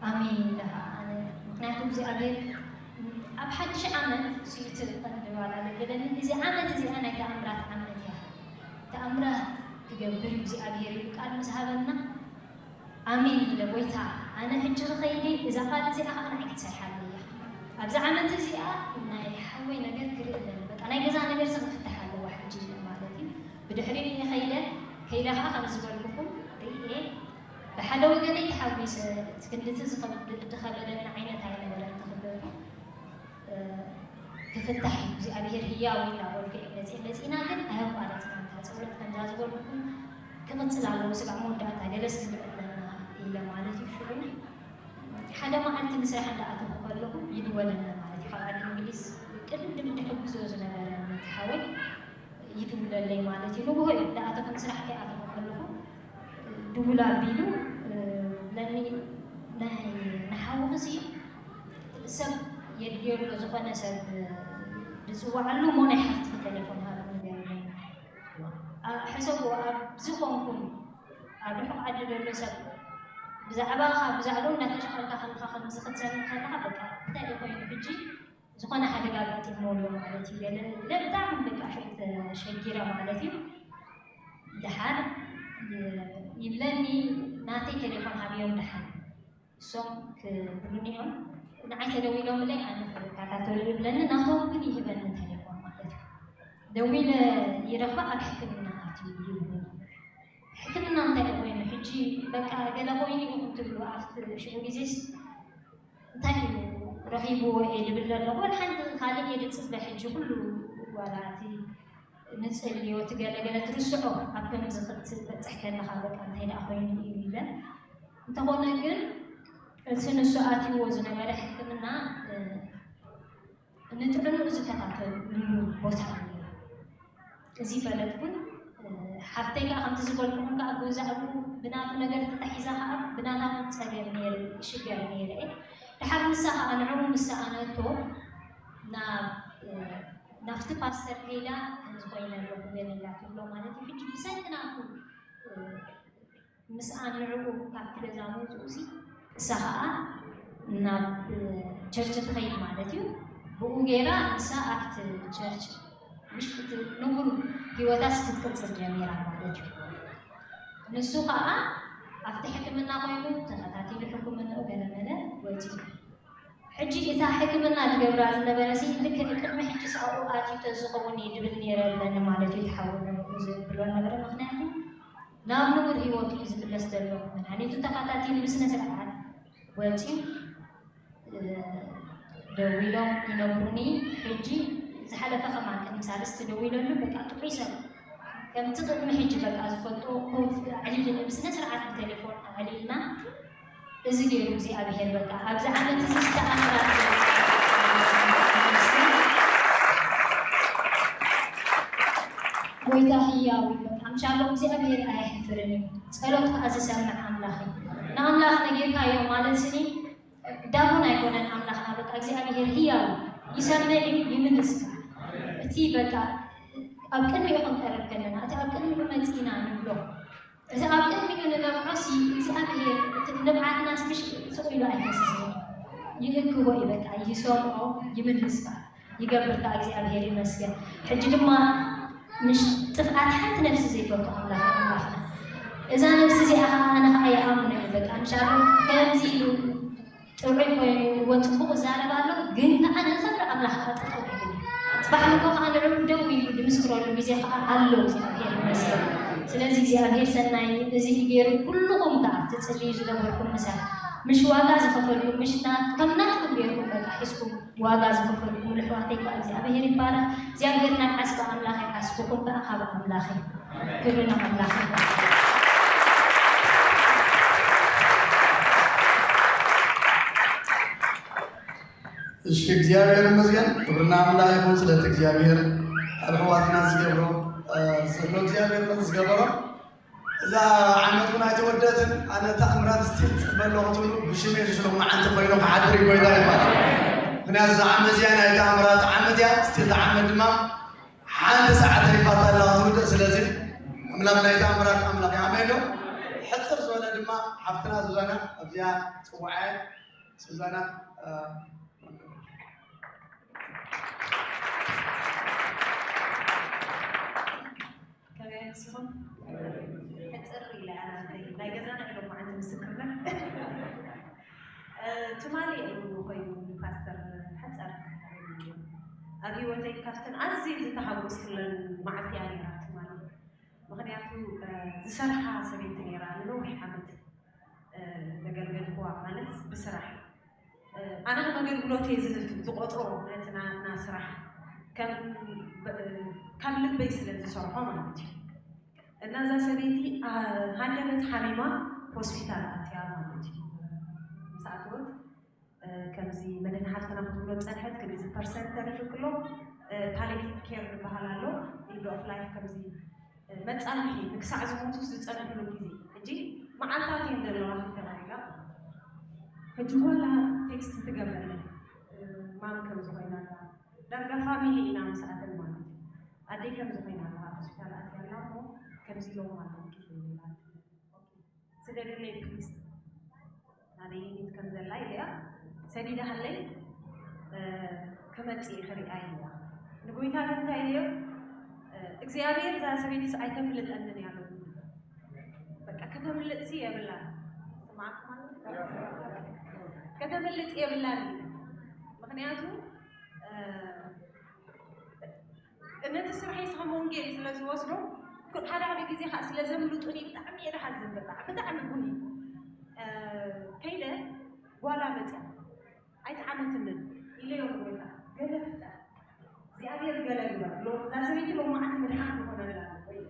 ኣሜን ኢለ ከዓ ኣነ፣ ምክንያቱ እግዚኣብሔር ኣብ ሓድሽ ዓመት ስዩት ቀንዲ ዋላ ለገለኒ፣ እዚ ዓመት እዚኣ ናይ ተኣምራት ዓመት እያ። ተኣምራት ክገብር እዩ እግዚኣብሔር ኢሉ ቃል ምስ ሃበና፣ ኣሜን ኢለ፣ ጎይታ፣ ኣነ ሕጂ ክኸይድ እየ፣ እዛ ቃል እዚኣ ከዓ ንዓይ ክትሰርሓለይ እያ። ኣብዛ ዓመት እዚኣ ናይ ሓወይ ነገር ክርኢ ኣለኒ፣ በቃ ናይ ገዛ ነገር ሰብ ክፍታሕ ኣለዋ ሕጂ ኢለ ማለት እዩ። ብድሕሪኡ እየ ከይደ፣ ከይደ ከዓ ከም ዝበልኩኹም ርእየ፣ ብሓደ ወገነይ ተሓጒሰ፣ እቲ ክንድቲ ዝኸብድ-፣ ዝኸበደኒ ዓይነት ኣይነበረን ተኽበርኩ። ክፍታሕ እዩ እግዚኣብሔር ህያው እዩ እናበልኩ እየ መፂእ። መፂእና ግን ኣየቋረፅናን፣ እታ ፀሎት ከምዛ ዝበልኩ ክቕፅል ኣለዎ፣ ስጋዕ መወዳእታ ገለስ ክንብል ኣለና ኢለ ማለት እዩ። ሽዑ ሓደ መዓልቲ ንስራሕ እንዳኣተኹ ከለኹ ይድወለና ማለት እዩ። ካብ ዓዲ እንግሊዝ ቅድም ድሕግዞ ዝነበረ ሓወይ ይድውለለይ ማለት እዩ። ንግሆ እዩ እንዳኣተኹ ንስራሕ ከይኣተኹ ከለኹ ድውል ኣቢሉ ለኒ ናይ ንሓውኺ ሲ ሰብ የድልዮ ኣሎ፣ ዝኾነ ሰብ ዝፅዋዓሉ እሞ ናይ ሓፍትኺ ቴሌፎን ሃብኒ ገይሩኒ። ኣ፣ ሕሰብዎ፣ ኣብዚ ኮንኩም ኣብ ርሑቕ ዓዲ ዘሎ ሰብ ብዛዕባኻ፣ ብዛዕባኡ እናተሻቐልካ ከለኻ ከምዚ ክትሰምዕ ከለኻ በቃ እንታይ እዩ ኮይኑ ሕጂ ዝኾነ ሓደጋ ኣጋጢምዎ ኣሎ ማለት እዩ። ገለ ብጣዕሚ በቃ ሽዑ ተሸጊረ ማለት እዩ። ደሓር ይብለኒ ናተይ ቴሌፎን ሃብዮም ደሓር እሶም ክብሉኒ እዮም። ንዓይ ተደዊሎምለይ ኣነ ክከታተሉ ይብለኒ፣ ናቶም ግን ይህበኒ ቴሌፎን ማለት እዩ። ደዊለ ይረኽባ ኣብ ሕክምና ኣትዩ ይብሉኒ። ሕክምና እንታይ እዩ ኮይኑ ሕጂ በቃ ገለ ኮይኑ ኢኹም ትብሉ ኣብቲ ሽዑ ግዜስ እንታይ እዩ ረኺብዎ እየ ዝብል ዘለኹ። ወላ ሓንቲ ካልእ እየ ዝፅበ ሕጂ ኩሉ ዋላ እቲ ንፅልዮ እቲ ገለገለ ትርስዖ ኣብ ከምዚ ክትበፅሕ ከለኻ በቃ እንታይ ደኣ ኮይኑ እዩ ኢለ። እንተኾነ ግን እቲ ንሱ ኣትይዎ ዝነበረ ሕክምና ንጥዕንኡ ዝከታተልሉ ቦታ እዩ። እዚ ፈለጥኩን ሓፍተይ ከዓ ከምቲ ዝበልኩኹም ከዓ ብዛዕባኡ ብናቱ ነገር ተታሒዛ ከዓ ብናታ እውን ፀገም ነይሩ፣ ሽገር ነይረ እየ። ድሓር ንሳ ከዓ ንዕኡ ምስ ሰኣነቶ ናብ ናብቲ ፓስተር ከይዳ ከምዚ ኮይነ ኣለኹ ገለ ኢላ ትብሎ ማለት እዩ። ሕጂ ብሰንኪ ናቱ ምስኣን ንዕኡ ካብቲ ገዛ ምውፅኡ ሲ እሳ ከዓ ናብ ቸርች ትኸይድ ማለት እዩ። ብኡ ገይራ ንሳ ኣብቲ ቸርች ምሽ እቲ ንቡር ህይወታስ ክትቅፅል ጀሚራ ማለት እዩ። ንሱ ከዓ ኣብቲ ሕክምና ኮይኑ ተኸታቲሉ ሕክምንኡ ገለመለ ወፂኡ። ሕጂ እታ ሕክምና ዝገብራ ዝነበረ ሲ ልክዕ ቅድሚ ሕጂ ሳብኡ ኣትዩ ተዝኸውን እዩ ድብል ነይረ ኣለኒ ማለት እዩ። ትሓውነ ዝብሎ ነበረ ምክንያቱ ናብ ንቡር ህይወቱ እዩ ዝምለስ ዘሎ። መድሃኒቱ ተኸታቲሉ ብስነ ስርዓት ወፂኡ ደዊሎም ይነግሩኒ። ሕጂ ዝሓለፈ ከማን ቅድሚ ሳልስቲ ደዊለሉ በቃ ጥዑይ ሰብ ከምቲ ቅድሚ ሕጂ በቃ ዝፈልጦ ኮፍ ኣዕሊልኒ ብስነ ስርዓት ብቴሌፎን ኣዕሊልና እዚ ገይሩ እግዚኣብሔር በቃ ኣብዚ ዓመት እዚ ዝተኣምራት ጎይታ ህያው እዩ። በቃ ምሻሎ እግዚኣብሔር ኣየሕፍርን እዩ። ጸሎት ከዓ ዝሰምዕ ኣምላኽ እዩ። ንኣምላኽ ነጊርካዮ ማለት ስኒ ዳቦን ኣይኮነን ኣምላኽና። በቃ እግዚኣብሔር ህያው ይሰምዕ እዩ፣ ይምልስ ከዓ። እቲ በቃ ኣብ ቅድሚኡ ክንቀርብ ከለና እቲ ኣብ ቅድሚኡ መፂና ንብሎ እቲ ኣብ ቅድሚኡ ንነብዖ ሲ እግዚኣብሔር እቲ ንብዓትና ስምሽ ስቕ ኢሉ ኣይፈስስን ይእክቦ እዩ። በቃ ይሰምዖ ይምልስ ከዓ ይገብር ከዓ እግዚኣብሔር ይመስገን። ሕጂ ድማ ምሽ ጥፍኣት ሓንቲ ነፍሲ ዘይፈቱ ኣምላኽ ኣምላኽና እዛ ነፍሲ እዚኣ ከዓ ኣነ ከዓ ይኣምኖ እዩ። በቃ ምሻሎ ከምዚ ኢሉ ጥዑይ ኮይኑ እወ ፅቡቕ ይዛረብ ኣሎ፣ ግን ከዓ ንኽብሪ ኣምላኽ ከዓ ጠጠው ይብል እዩ። ፅባሕ ንጎ ከዓ ንዕኡ ደው ኢሉ ዝምስክረሉ ግዜ ከዓ ኣሎ እግዚኣብሔር ይመስገን። ስለዚ እግዚኣብሔር ሰናይ እዚ እዩ ገይሩ። ኩልኹም ከዓ ትፅልዩ ዝነበርኩም ምሳይ ምሽ ዋጋ ዝኸፈልኩም ምሽ ና- ከም ናትኩም ገይርኩም በቃ ሒዝኩም ዋጋ ዝኸፈልኩም ልሕዋተይ ከዓ እግዚኣብሔር ይባረኽ። እግዚኣብሔር ናይ ዓስቢ ኣምላኽ እዩ፣ ዓስብኹም ከዓ ካብ ኣምላኽ እዩ። ክብሪ ንኣምላኽ ይኹን። እሺ እግዚኣብሔር ይመስገን። ክብሪ ንኣምላኽ ይኹን ስለቲ እግዚኣብሔር ኣብ ኣሕዋትና ዝገብሮ ዘሎ እግዚኣብሔር ነቲ ዝገበሮ እዛ ዓመት እውን ኣይተወደትን። ኣነ ተኣምራት ስቲል ጽበሎ ክትብሉ ብሽመይ ዝሽሎ መዓንቲ ኮይኑ ክሓድር ይጎይታ ይባል። ምክንያቱ እዛ ዓመት እዚኣ ናይ ተኣምራት ዓመት እያ። ስቲል ተዓመት ድማ ሓንቲ ሰዓት ተሪፋታ ኣላ ክትውድእ። ስለዚ ኣምላኽ ናይ ተኣምራት ኣምላኽ እዩ። ኣሜን ዶ? ሕጽር ዝበለ ድማ ሓፍትና ሱዛና ኣብዚኣ ጽዋዐ ሱዛና፣ እ፣ ከመይ ኣምሲኹም? ሕጽር ኢለ ኣናተይ ናይ ገዛና ኢሎም መዓንቲ ምስክርነት። እ፣ ትማሊ እዩ ኮይኑ ፓስተር ሕጸር ኣብ ህይወተይ ካብተን ኣዝየ ዝተሓጎስኩለን መዓልቲ እያ ነይራ ትማሊ። ምኽንያቱ፣ እ፣ ዝሰርሓ ሰበይቲ ነይራ ንነዊሕ ዓመት፣ እ፣ ዘገልገልኩዋ ማለት ብስራሕ። ኣነ ከም ኣገልግሎት እየ ዝልፍ-፣ ዝቆጽሮ ነቲ ና-፣ ና ስራሕ ከም ብ-፣ ካብ ልበይ ስለ ዝሰርሖ ማለት እዩ። እና እዛ ሰበይቲ፣ ኣ፣ ሃንደበት ሓሚማ ሆስፒታል ኣትያ ማለት እዩ። ምስ ኣተወት፣ እ፣ ከምዚ መድን ሓፍትና ክትብሎ ጸንሐት፣ ክንድዚ ፐርሰንት ተሪፉ ክሎ፣ እ፣ ፓሌቲቭ ኬር ዝበሃል ኣሎ፣ ኢንድ ኦፍ ላይፍ ከምዚ መጻምሒ ንክሳዕ ዝሞቱ ዝጸንሕሉ ግዜ። ሕጂ መዓልታት እየን ዘለዋ ተባሂላ። ሕጂ ጓላ ቴክስት ትገብረለይ፣ ማም ከም ዝኾይና ኣላ። ዳርጋ ፋሚሊ ኢና ምስኣተን ማለት እዩ። ኣደይ ከም ዝኾይና ኣላ፣ ኣብ ሆስፒታል ኣትያ ኣላ እሞ ከምዚ ኢሎም ኣለዉ ኢላ። ኦኬ። ስደድለይ ፕሊስ። ናበይ ይኒት ከም ዘላ ኢለያ ሰዲዳሃለይ፣ እ፣ ክመጽእ ክሪኣ ኢለያ። ንጎይታ ግን እንታይ ኢለዮ? እ፣ እግዚኣብሔር እዛ ሰበይትስ ኣይተምልጠንን እያ ኣለኒ። በቃ ከተምልጥሲ የብላን። ስማዕኩም ኣሎ? ከተምልጥ የብላን። ምኽንያቱ፣ እ፣ ነቲ ስርሐይ ከም ወንጌል ስለ ዝወስዶ፣ ኩ-፣ ሓደ ሓደ ግዜ ከዓ ስለ ዘምልጡኒ ብጣዕሚ እየ ዝሓዝን። በቃ ብጣዕሚ ቡኒ፣ እ፣ ከይደ ጓላ መፅያ ኣይተዓመትንን ኢለዮ ንጎይታ፣ ገለ ፍጠር፣ እግዚኣብሔር ገለ ግበር። ሎ-፣ እዛ ሰበይቲ ሎማዓንቲ ምድሓን ክኾነላ ኣለዎ።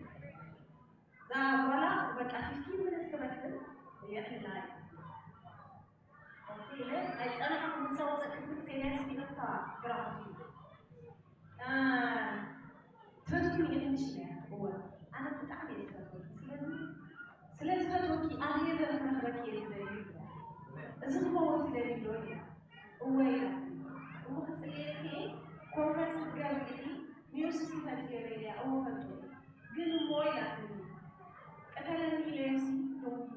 እዛ ጓላ በቃ ፊፍቲን ሚኒት ክበክል የዕልላ እዩ። ኦኬ፣ ኣይጸናሕኩ፣ ምስ ኣውጸእኩ ግን ሴርየስ ዲኻ? ግራ ከፊሉ። እ፣ ትፈትውኒ ኢኺ ምሽ ኢለያ። እወ፣ ኣነ ብጣዕሚ እየ ዝፈትወኪ። ስለዚ፣ ስለ ዝፈትወኪ ኣብ ሄቨን ክረኽበኪ እየ ዝደሊ። እዚ ክኸውን ትደሊ ዶ? ኢላ። እወ ኢላትኒ። እሞ ክጽልየልኪ እየ፣ ኮንፈረንስ ክትገብሪ ኢኺ፣ ኒውስ እስቲ ፈልጥዮ ኢለያ። እወ ፈልጦ እየ። ግን እሞ ኢላትኒ። ቅተለኒ ኢለዮሲ ደው ኢሉ።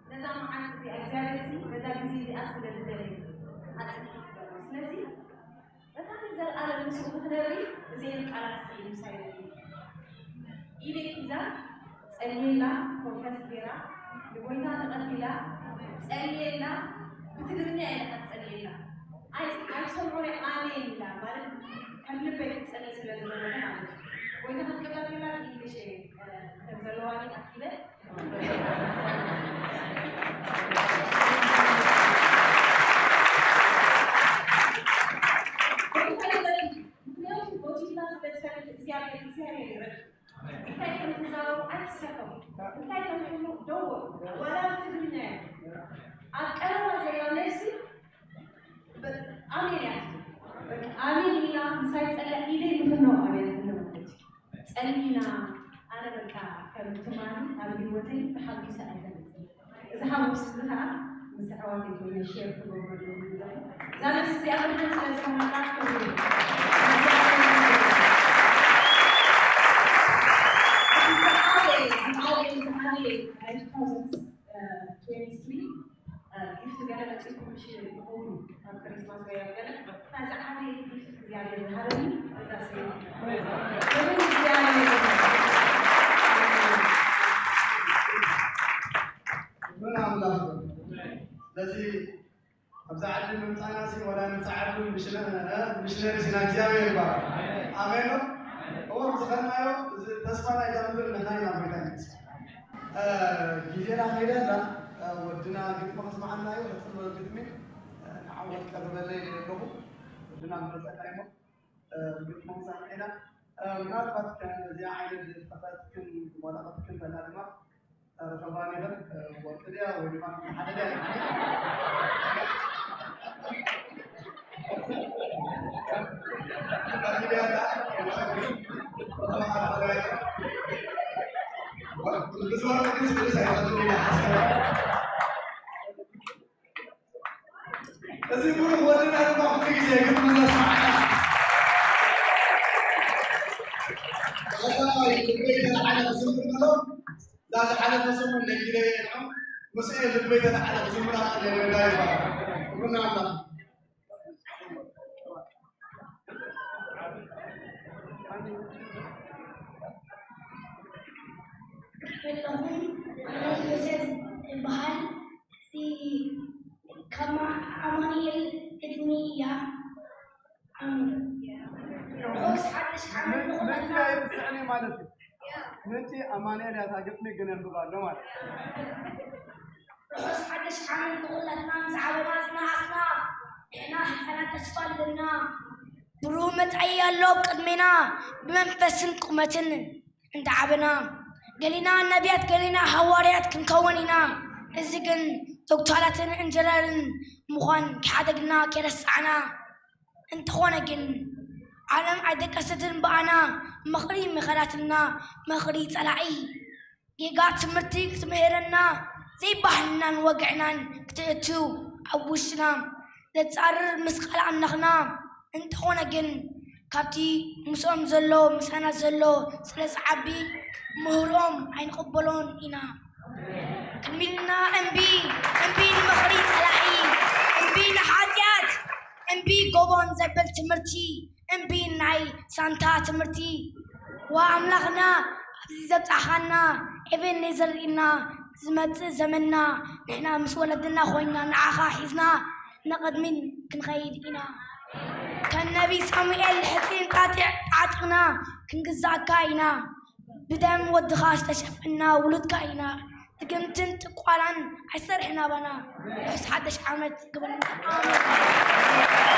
ነዛ መዓልቲ እዚኣ እግዚኣብሔር ሲ ነዛ ግዜ እዚኣ ስለ ዝደለየ ኣጽኒሑ ክገብሮ። ስለዚ ነታ ንዘለኣለም ምስኡ ክትነብሪ እዘን ቃላት ሲ ምሳይ ኢደይ ሒዛ ጸልየላ፣ ኮንፈስ ገይራ ንጎይታ ተቐቢላ ጸልየላ። ብትግርኛ እየ ደሓን ጸልየላ። ኣይ-፣ ኣይሰምዖ ናይ ኣሜን ኢላ ማለት ከም ልበይ ክትጸሊ ስለ ዝነበረ ማለት እዩ። ጎይታ ክትቅበል ከላ ብኢንግሊሽ እየ፣ እ፣ ከም ዘለዋኒ ኣኪለ ምኽንያቱ ጎቲትና ስለ ዝፈልጥ እግዚኣብሔር፣ እግዚኣብሔር ይረድእ። እንታይ ከም ትዛረቡ ኣይትሰከሙ። እንታይ ከም ትብሉ ደወሉ። ዋላ ኣብ ትግርኛ እዩ። ኣብ ቀረባ ዘላ ነፍሲ በ-፣ ኣሜን እያ ትብል። በቃ ኣሜን ኢላ ምሳይ ጸልያ ኢደይ ምፍናው ኣብያ ትብል ማለት እዩ። ጸሊና ኣነ በቃ ከም ትማሊ ኣብ ህይወተይ ተሓጒሰ ኣይፈልጥን። እዚ ሓጎስ እዚ ከዓ ምስ ኣሕዋተይ ኮይነ ሼር ክገብረሉ ይደሊ። እዛ ነፍሲ እዚኣ ብርሃን ስለ ዝኾነታ ክብሪ ይግባእ። ዝዓበየ፣ ዝዓበየ፣ ዝዓበየ ናይ two thousand twenty-three ጊፍት ገለ መጺእኩም ምሽ ይኸውን ኣብ ክሪስማስ ወይ ኣብ ገለ። እታ ዝዓበየት ጊፍት እግዚኣብሔር ዝሃበኒ እዛ ሰበይቲ። ክብሪ እግዚኣብሔር ይኹን። ምን ኣምላኽ። ስለዚ ኣብዚ ዓዲ ምምጻእና ሲ ወላ ንጸዓዱ ሚሽነ-፣ እ፣ ሚሽነሪ ሲና እግዚኣብሔር ይባረክ። ኣሜን ዶ? እዎ፣ ዝኸድናዮ እዚ ተስፋ ናይዛ ምድር ንሕና ኢና ጎይታ ንመስል። እ፣ ግዜና ከይደ ኣላ፣ እ፣ ወድና ግጥሚ ከስምዓና እዩ። ሕጽር ዝበለ ግጥሚ፣ እ፣ ንዓወት ቀርበለይ ኢለ ኣለኹ። ወድና ክመጸና እሞ፣ እ፣ ግጥሚ ክንሰምዕ ኢና። እ፣ ምናልባት ከምዚኣ ዓይነት ዝፈጠረትክን ዝሞለቐትክን ዘላ ድማ፣ እ፣ ረኸባኒ ኢለን፣ እ፣ ወርቂ ድያ ወይ ድማ ሓደ ድያ? ብዝወረደ ስለ ሳይሆን ሓሳብ እዚ ብሩኽ ወድና ድማ ኩሉ ግዜ ግጥሚ ዘስማዓና። ቀዳማይ ልበይ ተላዓለ ክዝምር ከሎ፣ እዛ ዝሓለፈ ሰሙን ነጊረዮ እየ ንዑ። ምስኡ እየ ልበይ ተላዓለ ክዝምራ ከሎ ወዳ ይበሃል። ክብርና ኣምላኽ። ኣለኹም። ኣነ ዮሴፍ እበሃል። እዚ ካብ ኣማኑኤል ግጥሚ እያ። ኣሜን። ርሑስ ሓድሽ ዓመት ንኹላትና። ምንጭ ኣማኑኤል እያ እታ ግጥሚ ግን የንብባ ኣሎ ማለት እዩ። ርሑስ ሓድሽ ዓመት ንኹላትና ምስ ዓበና ዝነኣስና ንሕና ህፃናት ተስፋ ኣለና። ብሩህ መጻኢ ኣሎ ኣብ ቅድሜና ብመንፈስን ቁመትን እንተዓበና ገሊና ነቢያት ገሊና ሃዋርያት ክንከውን ኢና። እዚ ግን ዶክተራትን እንጀነርን ምዃን ክሓደግና ከይረሳዕና እንተኾነ ግን ዓለም ኣይደቀሰትን ብኣና ምኽሪ መኸራትና ምኽሪ ጸላኢ ጌጋ ትምህርቲ ክትምህረና ዘይባህልናን ወግዕናን ክትእቱ ኣብ ውሽጥና ዘጻርር ምስ ቃል ኣምላኽና እንተኾነ ግን ካብቲ ምስኦም ዘሎ ምሳና ዘሎ ስለ ዝዓቢ ምህሮኦም ኣይንቕበሎን ኢና። ክሚልና እምቢ እምቢ ንምኽሪ ጸላኢ እምቢ ንሓጢኣት እምቢ ጎቦን ዘብል ትምህርቲ እምቢ ናይ ሳንታ ትምህርቲ ዋ ኣምላኽና ኣብዚ ዘብጻሕኻና ኤቤኔዘር ኢልና ዝመጽእ ዘመንና ንሕና ምስ ወለድና ኮይንና ንዓኻ ሒዝና ንቕድሚት ክንኸይድ ኢና ከም ነቢ ሳሙኤል ሕጺን ጣጢዕ ተዓጢቕና ክንግዛእካ ኢና ብደም ወድኻ ዝተሸፈና ውሉድካ ኢና ድግምትን ጥቋላን ኣይሰርሕን ኣባና ርሑስ ሓድሽ ዓመት ግበረልና ኣሜን።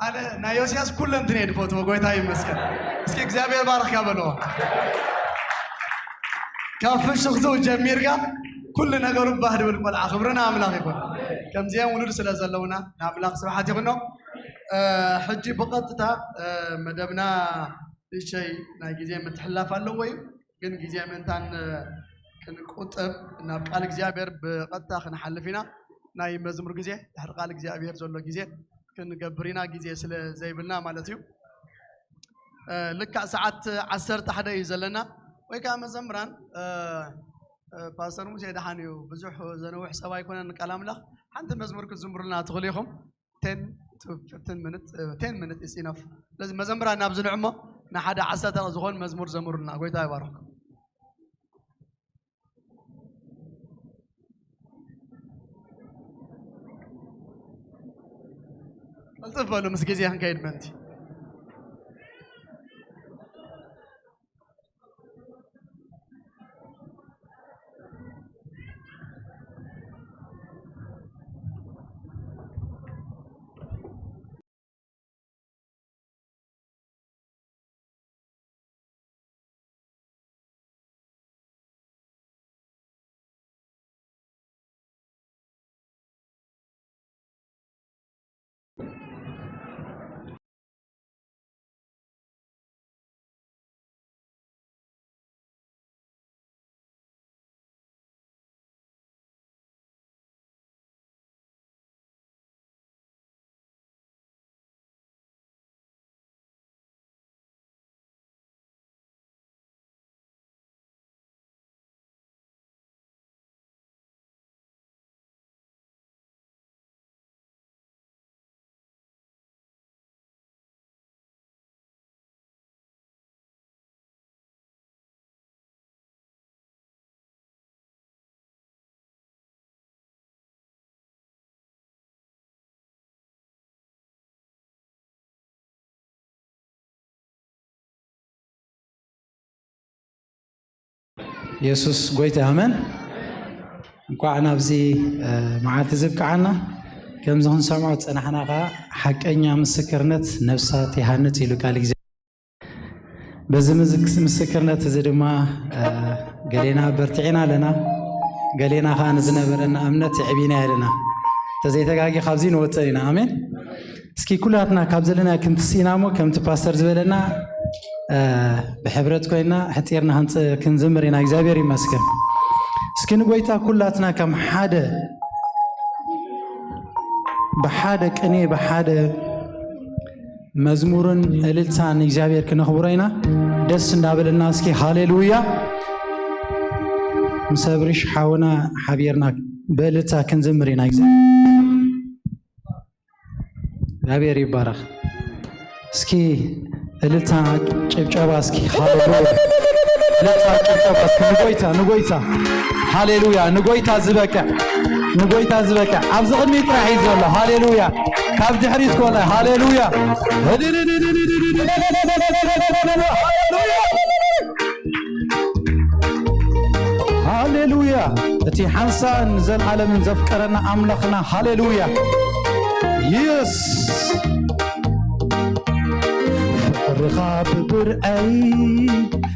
ኣነ ናይ ዮስያስ ኩለንትነ ድፈትዎ ጎይታ ይመስገን። እስኪ እግዚኣብሔር ባርኽካ በልዎ። ካብ ፍሽኽትኡ ጀሚርካ ኩሉ ነገሩ ባህ ድብል ቆልዓ ክብርና ኣምላኽ ይኹን። ከምዚኦም ውሉድ ስለ ዘለውና ንኣምላኽ ስብሓት ይኹኖ። ሕጂ ብቐጥታ መደብና ንእሽተይ ናይ ግዜ ምትሕልላፍ ኣለዎ እዩ፣ ግን ግዜ ምእንታን ክንቁጥብ ናብ ቃል እግዚኣብሔር ብቐጥታ ክንሓልፍ ኢና። ናይ መዝሙር ግዜ ድሕሪ ቃል እግዚኣብሔር ዘሎ ግዜ ክንገብር ኢና፣ ግዜ ስለ ዘይብልና ማለት እዩ። ልክዕ ሰዓት ዓሰርተ ሓደ እዩ ዘለና፣ ወይ ከዓ መዘምራን ፓስተር ሙሴ ደሓን እዩ፣ ብዙሕ ዘንውሕ ሰብ ኣይኮነን ቃል ኣምላኽ። ሓንቲ መዝሙር ክትዝምሩልና ትኽእሉ ኢኹም። ten to fifteen minutes, uh, ten minutes is enough። ስለዚ መዘምራን ናብ ዝንዕሞ ንሓደ ዓሰርተ ደቂቕ ዝኾን መዝሙር ዘምሩልና። ጎይታ ይባርኽኩም። ቅልጥፍ በሉ ምስ ግዜ ክንከይድ ምእንቲ። የሱስ ጎይታ ኣመን። እንኳዕ ናብዚ መዓልቲ ዝብቅዓና። ከምዚ ክንሰምዖ ዝጸናሕና ከኣ ሓቀኛ ምስክርነት ነፍሳ ትሃንጽ ኢሉ ቃል እግዚኣብሔር። በዚ ምስክርነት እዚ ድማ ገሌና በርቲዕና ኣለና፣ ገሌና ከኣ ንዝነበረና እምነት የዕቢና ኣለና። ተዘይተጋጊ ካብዚ ንወፅእ ኢና። ኣሜን። እስኪ ኩላትና ካብ ዘለና ክንትስኢና እሞ ከምቲ ፓስተር ዝበለና፣ እ፣ ብሕብረት ኮይና ሕፂርና ክንፅ-፣ ክንዝምር ኢና። እግዚኣብሔር ይመስገን። እስኪ ንጎይታ ኩላትና ከም ሓደ፣ ብሓደ ቅኔ፣ ብሓደ መዝሙርን እልልታን እግዚኣብሔር ክነኽብሮ ኢና። ደስ እንዳበለና እስኪ ሃሌሉያ ምስ ኣብርሽ ሓውና ሓቢርና ብእልልታ ክንዝምር ኢና። እግዚኣብሔር ይባረኽ። እስኪ እልልታ ጭብጨባ እስኪ ሃሌሉያ። እልልታ ጭብጨባ እስኪ ንጎይታ፣ ንጎይታ። ሃሌሉያ። ንጎይታ ዝበቅዕ፣ ንጎይታ ዝበቅዕ። ኣብዚ ቅድሚት ጥራሕ እዩ ዘሎ። ሃሌሉያ። ካብ ድሕሪት ኮነ። ሃሌሉያ። ሃሌሉያ። እቲ ሓንሳእን ዘልዓለምን ዘፍቀረና ኣምላኽና። ሃሌሉያ። የስ። ፍቕርኻ ብብርዐይ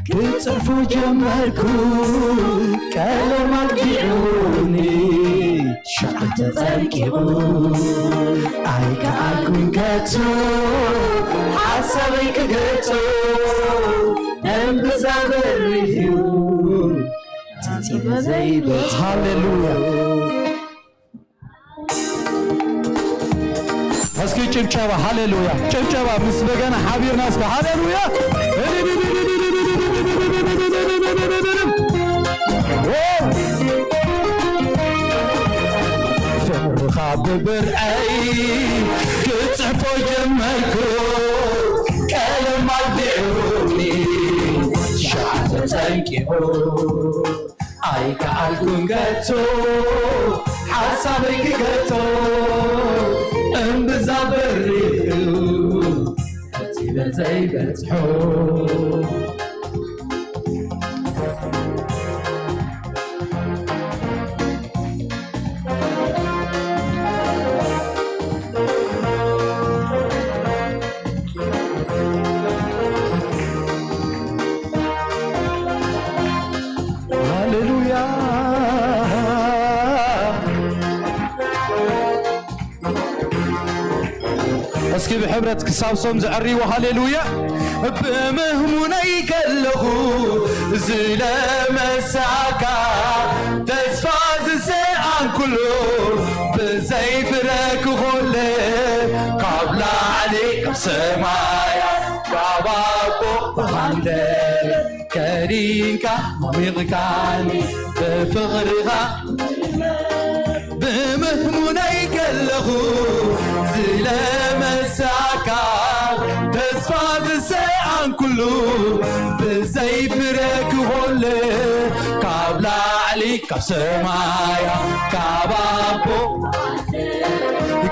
ክጽሕፎ ጀመርኩ፣ ቀለም ኣግዲዑኒ፣ ሻዕ ተጸንቂቑ። ኣይከኣልኩን ከቶ ሓሳበይ ክገልጾ፣ እምብዛ በሪህ እዩ፣ ተጺበ ዘይበጽሖ። ሃሌሉያ። እስኪ ጭብጨባ፣ ሃሌሉያ። ጭብጨባ ምስ በገና ሓቢርና እስኪ ሃሌሉያ። ፍቕርኻ ብብርዐይ ክጽሕፎ ጀመርኩ፣ ቀለም ኣግዲዑኒ፣ ሻዕ ተጸንቂቑ። ኣይከኣልኩን ከቶ ሓሳበይ ክገልጾ፣ እምብዛ በሪኽ እዩ፣ ፈጺመ ዘይበጽሖ። ሃሌሉያ። እስኪ ብሕብረት ክሳብ ሶም ዘዕርይዎ ሃሌሉያ። ብምህሙነይ ከለኹ ዝለመሳካ፣ ተስፋ ዝሰኣንኩሉ ብዘይ ፍረ ክኾለ፣ ካብ ላዕሊ ካብ ሰማያ ካብ ኣቦ ብሃንደለ ከሪንካ ሞሚቕካኒ ብፍቕርኻ። ብምህሙነይ ከለኹ ዝለመሳካ፣ ተስፋ ዝሰኣንኩሉ ብዘይ ፍረ ክኾለ፣ ካብ ላዕሊ ካብ ሰማያ ካብ ኣቦ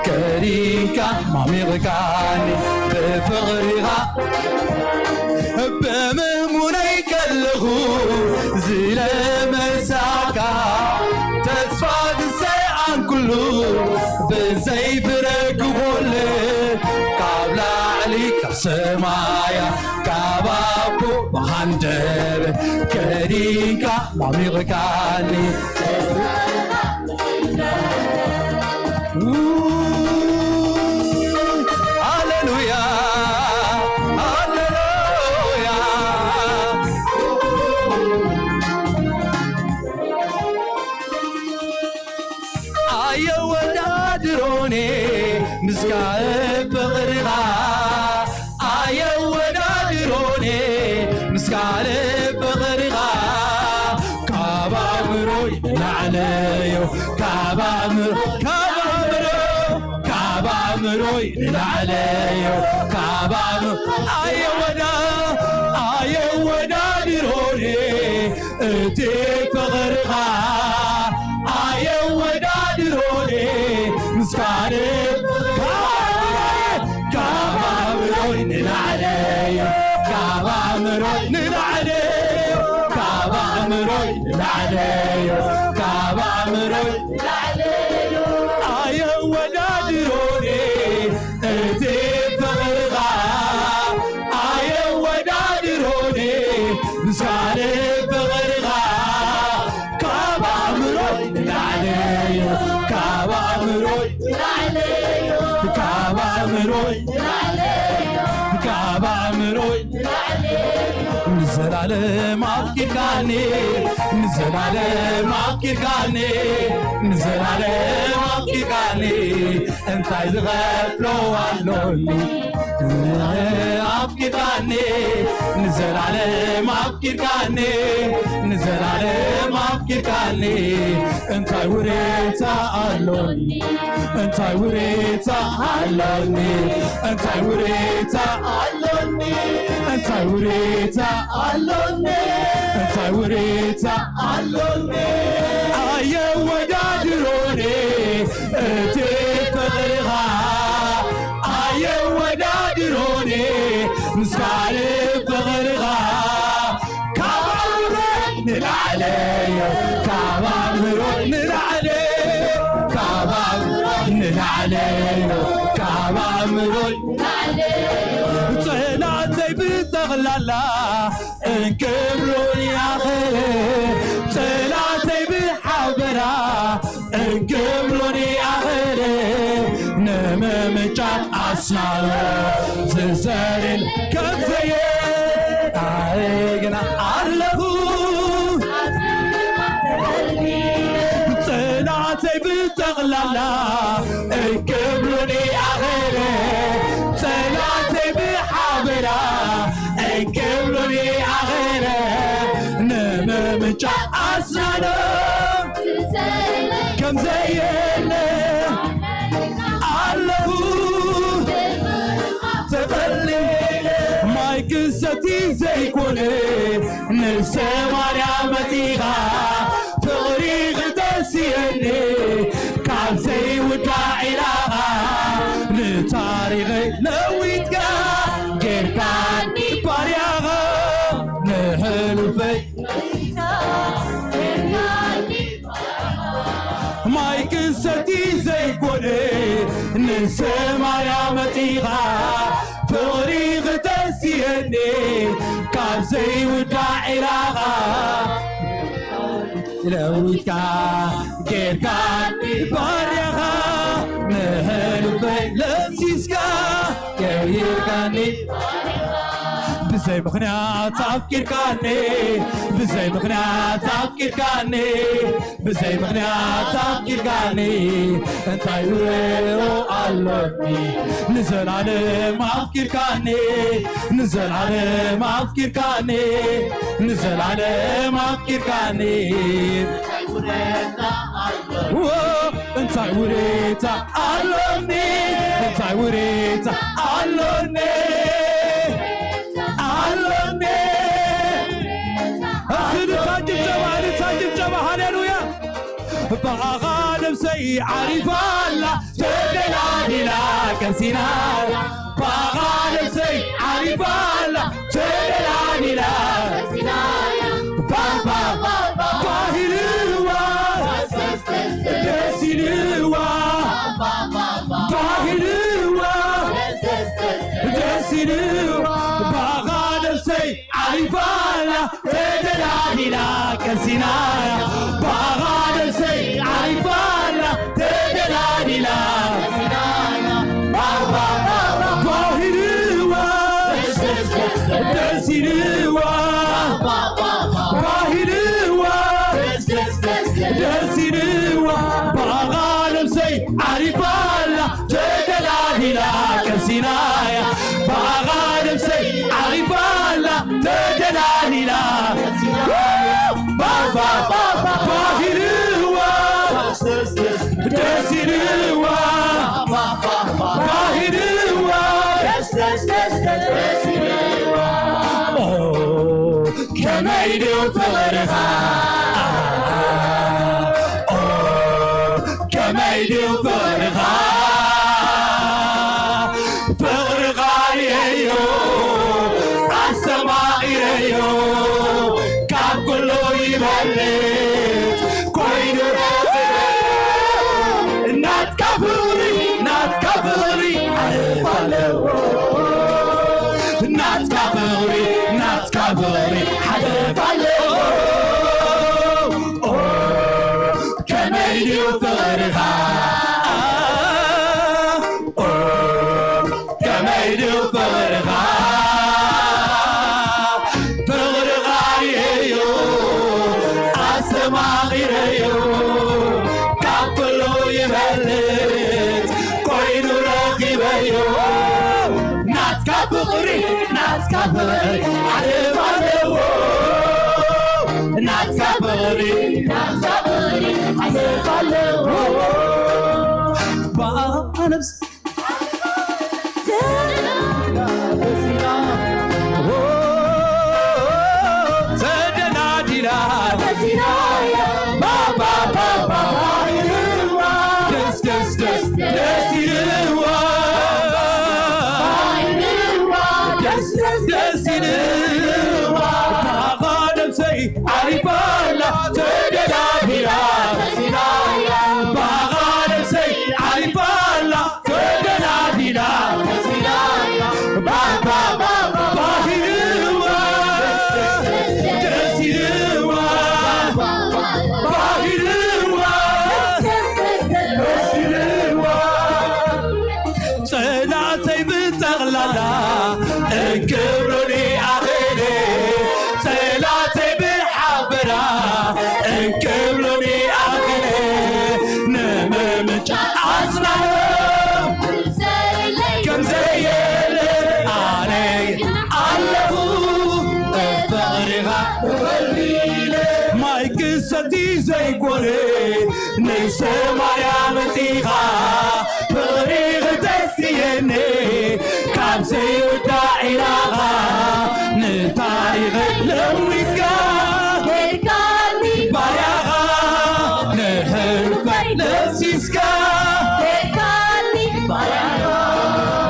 ከሪንካ ማሚቕካኒ ብፍቕርኻ። ብምህሙነይ ከለኹ ዝለመሳካ፣ ተስፋ ዝሰኣንኩሉ ብዘይ ፍረ ክኾለ፣ ካብ ላዕሊ ካብ ሰማያ ካብ ኣቦ ብሃንደበት ከሪንካ ማሚቕካኒ። ሃሌሉያ፣ ሃሌሉያ። ኣየወዳድሮኔ ምስ ካልእ ፍቕርኻ፣ ኣየወዳድሮኔ ምስ ካልእ ፍቕርኻ። ካብ ኣእምሮይ ንላዕለዮ፣ ካብ ኣእምሮ፣ ካብ ኣእምሮ፣ ካብ ኣእምሮይ ንላዕለዮ፣ ካብ ኣእምሮ ኣየወዳ-፣ ኣየወዳድሮኔ እቲ ፍቕርኻ ኣየወዳድሮኒ ምስ ካልእ። ካብ ኣእምሮይ፣ ካብ ኣእምሮይ ንላዕለዮ፣ ካብ ኣእምሮይ ንላዕለዮ፣ ካብ ኣእምሮይ ንላዕለዮ፣ ካብ ኣእምሮይ ንላዕለዮ ኣየወዳድሮኒ እቲ ፍቕርኻ ኣየወዳድሮኒ ምስ ካልእ ፍቕርኻ። ካብ ኣእምሮይ ንላዕለዮ፣ ካብ ኣእምሮይ ዘላለም ኣፍቂርካኒ፣ ንዘላለም ኣፍቂርካኒ፣ ንዘላለም ኣፍቂርካኒ፣ እንታይ ዝኸፍሎ ኣሎኒ? ኣፍቂርካኒ፣ ንዘላለም ኣፍቂርካኒ፣ ንዘላለም ኣፍቂርካኒ፣ እንታይ ውሬታ ኣሎኒ? እንታይ ውሬታ ኣሎኒ? እንታይ ውሬታ ኣሎኒ? እንታይ ውሬታ ኣሎኒ? እንታይ ውሬታ ኣሎኒ? ኣየወዳድሮኒ እቲ ፍቕርኻ፣ ኣየወዳድሮኒ ምስ ካልእ ፍቕርኻ። ካብ ኣእምሮይ ንላዕሊ እዩ፣ ካብ ኣእምሮይ ንላዕሊ እዩ፣ ካብ ኣእምሮይ ንላዕሊ እዩ፣ ካብ ኣእምሮይ ንላዕሊ እዩ። ጸላእተይ ብጠቕላላ እንክብሉን ይኣኽል፣ ጸላእተይ ብሓበራ እንክብሉን ይኣኽል፣ ንምምንጫት ኣስናሎ ዝዘርል ከም ዘየ ኣየ ግና ኣለኹ። ጸላእተይ ብጠቕላላ እንክብሉን ይኣኽል፣ ጸላእተይ ብሓበራ እንክብሉን ይኣኽል፣ ንምምንጫት ኣስናሎ ከም ዘየለ ኣለኹ ተጠሊለ። ማይ ክሰቲ ዘይኮነ ንሰማርያ መጺኻ ፍቕሪ ክተስየኒ ካብ ዘይውዳእ ኢላኻ ንታሪኸይ ለዊጥካ ጌርካኒ ባርያኻ ንሕሉፈይ ማይ ክሰቲ ዘይኮነ ንሰማርያ መጺኻ ፍቕሪ ክተስየኒ ካብ ዘይውዳእ ኢላኻ ለዊጥካ ጌርካኒ ባርያኻ ንሕሉፈይ ለምሲስካ ቀይርካኒ ብዘይ ምኽንያት ኣፍቂርካኒ ብዘይ ምኽንያት ኣፍቂርካኒ ብዘይ ምኽንያት ኣፍቂርካኒ እንታይ ውሬሮ ኣሎኒ ንዘላለም ኣፍቂርካኒ ንዘላለም ኣፍቂርካኒ ንዘላለም ኣፍቂርካኒ እንታይ ውሬታ ኣሎኒ እንታይ ውሬታ ኣሎኒ ኣሎኒ እስቲ ንታ ጭብጨባ ንታ ጭብጨባ ሃሌሉያ ብኣኻ ነብሰይ ዓሪፋ ኣላ ተደላዲላ ቀሲና ብኣኻ ነብሰይ ዓሪፋ ኣላ ተደላዲላ ባባ ባባ ባሂልዋ ደስ ኢልዋ ባሂልዋ ደስ ኢልዋ ብኣኻ ነብሰይ ዓሪፋላ ተደላዲላ ቀሲናያ ባኻ ነብሰይ ዓሪፋላ ተደላዲላ ባህልዋ ደስ ኢልዋ ባህልዋ ደስ ኢልዋ ባኻ ነብሰይ ዓሪፋላ ተደላዲላ ቀሲናያ ባኻ ነብሰይ ዓሪፋላ ተደላዲላ ባህልዋ ደስ ኢልዋ ባህልዋ ከመይ ድዩ ፍቕርኻ ከመይ ድዩ ፍቕርኻ ፍቕርኻ ርእየዮ ኣስተማቒረዮ ካብ ኩሉ ይበልጽ ኮይኑ ናትካ ፍቕሪ ናትካ ፍቕሪ ሓለፋ ኣለዎ ናትካ ፍቕሪ ናትካ ፍቕሪ ሓለፋ ኣለዎ ከመይ ድዩ ፍቕርኻ ከመይ ድዩ ፍቕርኻ ፍቕርኻ ማቒረዮ ካብ ኩሉ ይበልጽ ኮይኑ ረኺበዮ። ናትካ ፍቕሪ፣ ናትካ ፍቕሪ ዓለባ ኣለዎ። ናትካ ፍቕሪ፣ ናትካ ፍቕሪ ዓለባ ኣለዎ። ባነብስ ተደላዲላ ደስ ደስ ደስ ደስ ኢልዋ ደስ ደስ ኢልዋ ባኻ ነብሰይ ዓሪፋላ ተደላዲላ ባኻ ነብሰይ ዓሪፋላ ተደላዲላ ባባ ባባ ባሂልዋ ደስ ኢልዋ ባሂልዋ ደስ ኢልዋ ጸላእተይ ብጠቕላላ እንክብሉኒ ኣኽእለ ጸላእተይ ብሓበራ እንክብሉኒ ኣኽእለ ንምምንጫ ኣጽናኖም ከም ዘየለ ኣነ ኣለኹ ብፍቕሪኻ ተወልዲለ ማይ ክሰቲ ዘይኮነ ንሰማርያ መጺኻ ፍቕሪ ክተስትየኒ ካብ ዘይውዳእ ኢላኻ ንታሪኽ ለዊጥካ ሄድካኒ ባርያኻ ንህልፈይ ለሲስካ ሄድካኒ ባርያኻ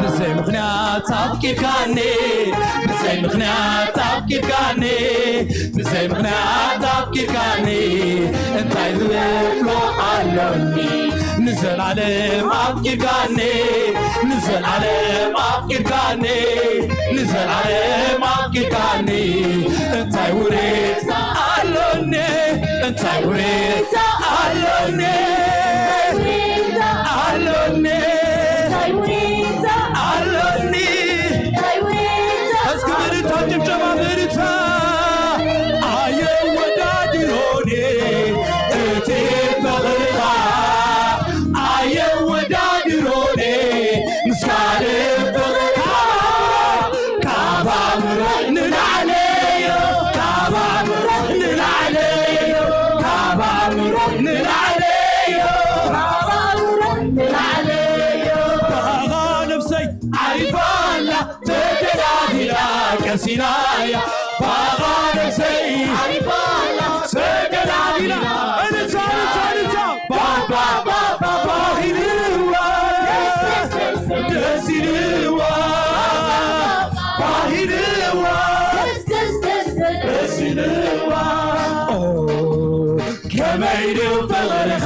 ብዘይ ምኽንያት ኣፍቂርካኒ ብዘይ ምኽንያት ኣፍቂርካኒ ብዘይ ምኽንያት ኣፍቂርካኒ እንታይ ዝብሎ ኣሎኒ ንዘላለም ኣፍቂርካኒ ንዘላለም ኣፍቂርካኒ ንዘላለም ኣፍቂርካኒ እንታይ ውሬታ ኣሎኒ እንታይ ውሬታ ኣሎኒ ኣሎኒ ኣሎኒ እስኪ ብእልልታ ጭብጨባ ብእልልታ ኣየወዳድሮኒ እቲ ፍቕርኻ ኣየወዳድሮኒ ምስ ካልእ ፍቕርኻ ካብ ኣእምሮ ንላዕለዮ ካብ ኣእምሮ ንላዕለዮ ካብ ኣእምሮ ንላዕለዮ ካብ ኣእምሮ ንላዕለዮ ባኻ ነብሰይ ዓሪፋላ ተደላዲላ ቀሲናያ ባኻ ነብሰይ ዓሪፋላ ተደላዲላ እልልታ እልልታ እልልታ ባባ ባባ ባሂልዋ ደስ ኢልዋ ባሂልዋ ደስ ኢልዋ ኦ ከመይ ድዩ ፍቕርኻ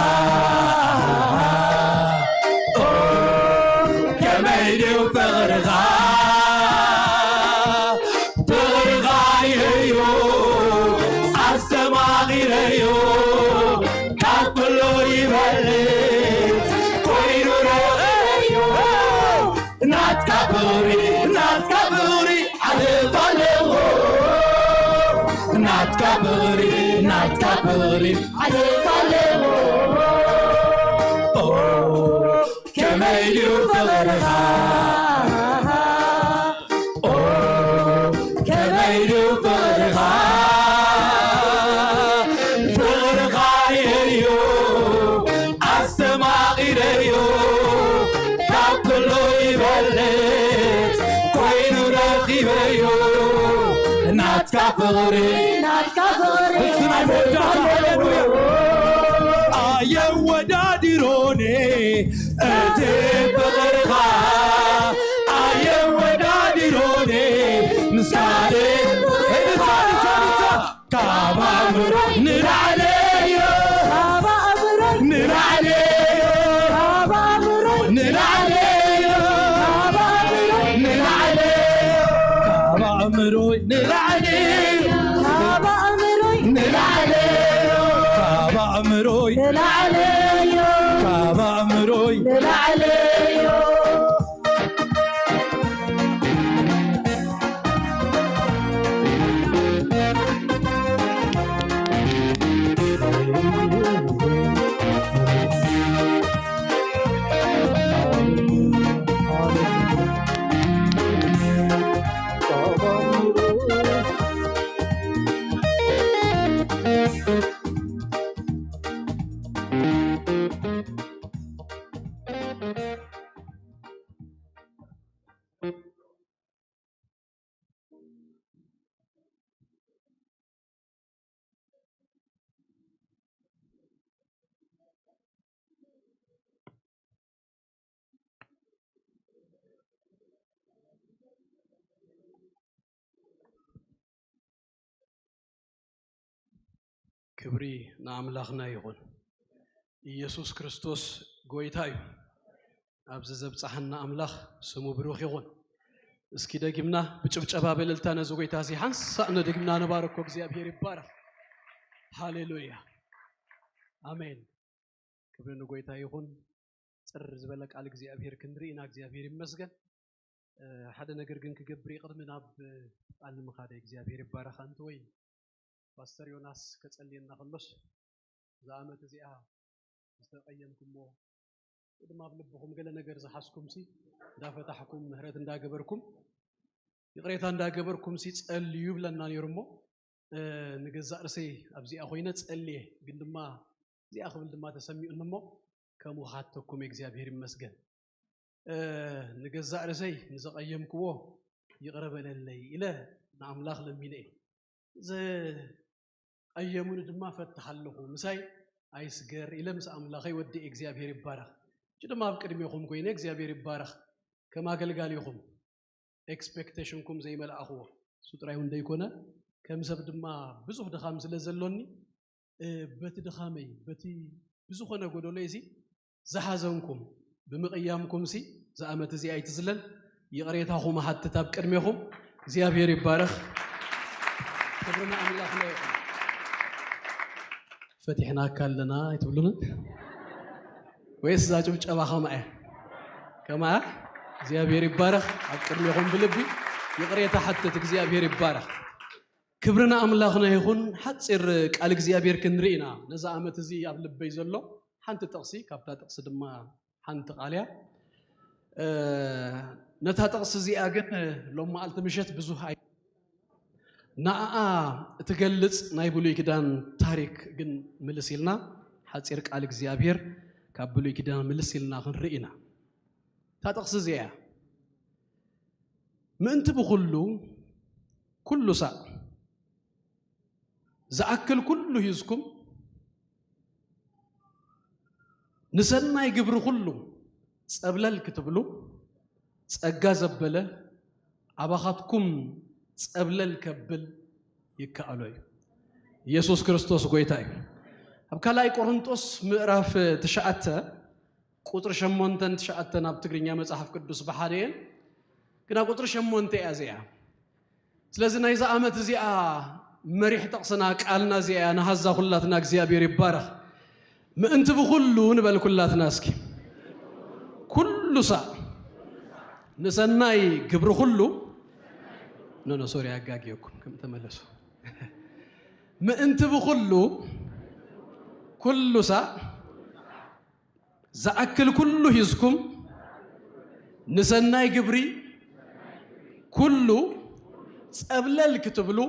ኦ ከመይ ድዩ ፍቕርኻ ፍቕርኻ ርኤዮ ኣስተማቒረዮ ካብ ኩሉ ይበልጽ ኮይኑ ረኣዮ ናትካ ፍቕሪ ናትካ ፍቕሪ ዓለባ ኣለዎ ናትካ ፍቕሪ ናትካ ፍቕሪ ዓለባ ኣለዎ ኦ ከመይ ድዩ ፍቕርኻ ኦ ከመይ ድዩ ፍቕርኻ ፍቕርኻ ርእየዮ ኣስተማቒረዮ ካብ ኩሉ ይበልጽ ኮይኑ ረኺበዮ ናትካ ፍቕሪ ናትካ ፍቕሪ እስቲ ናይ መወዳእታ ሃሌሉያ ኣየወዳድሮኒ እቲ ፍቕርኻ ኣየወዳድሮኒ ምስ ካልእ እልልታ እልልታ እልልታ ካብ ኣእምሮ ንላዕለዮ ካብ ኣእምሮ ንላዕለዮ ካብ ኣእምሮ ንላዕለዮ ካብ ኣእምሮ ንላዕለዮ ካብ ኣእምሮ ንላዕለዮ ካብ ኣእምሮ ንላዕለዮ ካብ ኣእምሮ ንላዕለዮ ካብ ኣእምሮ ንላዕለዮ ክብሪ ንኣምላኽና ይኹን። ኢየሱስ ክርስቶስ ጎይታ እዩ። ኣብዚ ዘብጽሓና ኣምላኽ ስሙ ብሩኽ ይኹን። እስኪ ደግምና ብጭብጨባ ብእልልታ ነዚ ጎይታ እዚ ሓንሳእ ነደግምና ንባርኮ። እግዚኣብሔር ይባረኽ። ሃሌሉያ። ኣሜን። ክብሪ ንጎይታ ይኹን። ጽር ዝበለ ቃል እግዚኣብሔር ክንርኢ ኢና። እግዚኣብሔር ይመስገን። እ፣ ሓደ ነገር ግን ክገብር እዩ። ቅድሚ ናብ ቃል ንምኻደ እግዚኣብሔር ይባረኽ። ኣንቲ ወይ ፓስተር ዮናስ ከጸልየና ከሎስ፣ እዛ ዓመት እዚኣ ዝተቐየምኩሞ፣ ወይ ድማ ኣብ ልብኹም ገለ ነገር ዝሓዝኩምሲ፣ እንዳፈታሕኩም፣ ምህረት እንዳገበርኩም፣ ይቕሬታ እንዳገበርኩምሲ ጸልዩ ይብለና ነይሩ እሞ፣ እ፣ ንገዛእ ርእሰይ ኣብዚኣ ኮይነ ጸልየ፣ ግን ድማ እዚኣ ክብል ድማ ተሰሚዑኒ እሞ፣ ከምኡ ክሓተኩም እግዚኣብሔር ይመስገን። እ፣ ንገዛእ ርእሰይ ንዘቐየምክዎ ይቕረ በለለይ ኢለ ንኣምላኽ ለሚነ እየ። ዘቐየሙኒ ድማ ፈትሕ ኣለኹ፣ ምሳይ ኣይስገር ኢለ ምስ ኣምላኸይ ወዲኤ። እግዚኣብሔር ይባረኽ። ሕጂ ድማ ኣብ ቅድሜኹም ኮይነ እግዚኣብሔር ይባረኽ። ከም ኣገልጋሊኹም ኤክስፔክቴሽንኩም ዘይመልኣኽዎ፣ እሱ ጥራይ እውን ደይኮነ፣ ከም ሰብ ድማ ብዙሕ ድኻም ስለ ዘሎኒ፣ እ፣ በቲ ድኻመይ፣ በቲ ብዝኾነ ጎደሎይ እዚ ዝሓዘንኩም ብምቕያምኩምሲ፣ እዛ ዓመት እዚኣ ኣይትዝለል፣ ይቕሬታኹም እሓትት ኣብ ቅድሜኹም። እግዚኣብሔር ይባረኽ። ክብሪ ንኣምላኽና ይኹን። ፈቲሕናካ ኣለና ኣይትብሉንን? ወይስ እዛ ጭብጨባ ከማኣ እያ? ከማኣ? እግዚኣብሔር ይባረኽ። ኣብ ቅድሜኹም ብልቢ ይቕሬታ ሓትት። እግዚኣብሔር ይባረኽ። ክብሪ ንኣምላኽና ይኹን። ሓጺር ቃል እግዚኣብሔር ክንርኢ ኢና። ነዛ ዓመት እዚ ኣብ ልበይ ዘሎ ሓንቲ ጥቕሲ፣ ካብታ ጥቕሲ ድማ ሓንቲ ቃል እያ። እ፣ ነታ ጥቕሲ እዚኣ ግን ሎም መዓልቲ ምሸት ብዙሕ ኣይ-፣ ንኣኣ እትገልጽ ናይ ብሉይ ኪዳን ታሪክ ግን ምልስ ኢልና፣ ሓጺር ቃል እግዚኣብሔር ካብ ብሉይ ኪዳን ምልስ ኢልና ክንርኢ ኢና። እታ ጥቕሲ እዚኣ እያ። ምእንቲ ብኹሉ ኩሉ ሳዕ ዝኣክል ኩሉ ሂዝኩም፣ ንሰናይ ግብሪ ኩሉ ጸብለል ክትብሉ፣ ጸጋ ዘበለ ኣባኻትኩም ጸብለል ከብል ይከኣሎ እዩ። ኢየሱስ ክርስቶስ ጎይታ እዩ። ኣብ ካልኣይ ቆሮንጦስ ምዕራፍ ትሽዓተ ቁጽሪ ሸሞንተን ትሽዓተን ኣብ ትግርኛ መጽሓፍ ቅዱስ ብሓደ እየን፣ ግና ቁጽሪ ሸሞንተ እያ እዚኣ። ስለዚ ናይዛ ዓመት እዚኣ መሪሕ ጥቕስና፣ ቃልና እዚኣ እያ። ንሃዛ ኩላትና እግዚኣብሔር ይባረኽ። ምእንቲ ብኹሉ ንበል ኩላትና እስኪ። ኩሉ ሳዕ ንሰናይ ግብሪ ኩሉ፣ ኖ፣ ኖ፣ ሶሪ፣ ኣጋግየኩም፣ ከም ተመለሱ። ምእንቲ ብኹሉ ኩሉ ሳዕ ዝኣክል ኩሉ ሂዝኩም፣ ንሰናይ ግብሪ ኩሉ ጸብለል ክትብሉ፣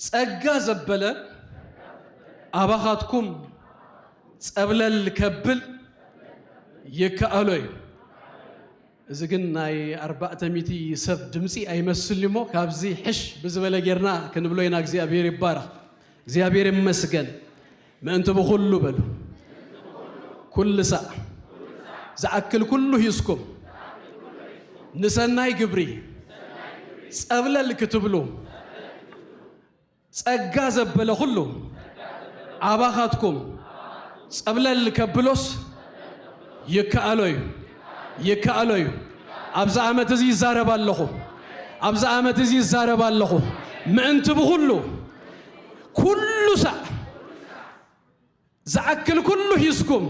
ጸጋ ዘበለ ኣባኻትኩም ጸብለል ከብል ይከኣሎ እዩ። እዚ ግን ናይ ኣርባዕተ ሚእቲ ሰብ ድምጺ ኣይመስልን እሞ፣ ካብዚ ሕሽ ብዝበለ ጌርና ክንብሎ ኢና። እግዚኣብሔር ይባረኽ። እግዚኣብሔር ይመስገን። ምእንቲ ብኹሉ በሉ። ኩሉ ሳዕ ዝኣክል ኩሉ ሂዝኩም፣ ንሰናይ ግብሪ ጸብለል ክትብሉ፣ ጸጋ ዘበለ ኩሉ ኣባኻትኩም ጸብለል ከብሎስ ይከኣሎ እዩ፣ ይከኣሎ እዩ። ኣብዚ ዓመት እዚ ይዛረብ ኣለኹ፣ ኣብዚ ዓመት እዚ ይዛረብ ኣለኹ። ምእንቲ ብኹሉ ኩሉ ሳዕ ዝኣክል ኩሉ ሂዝኩም፣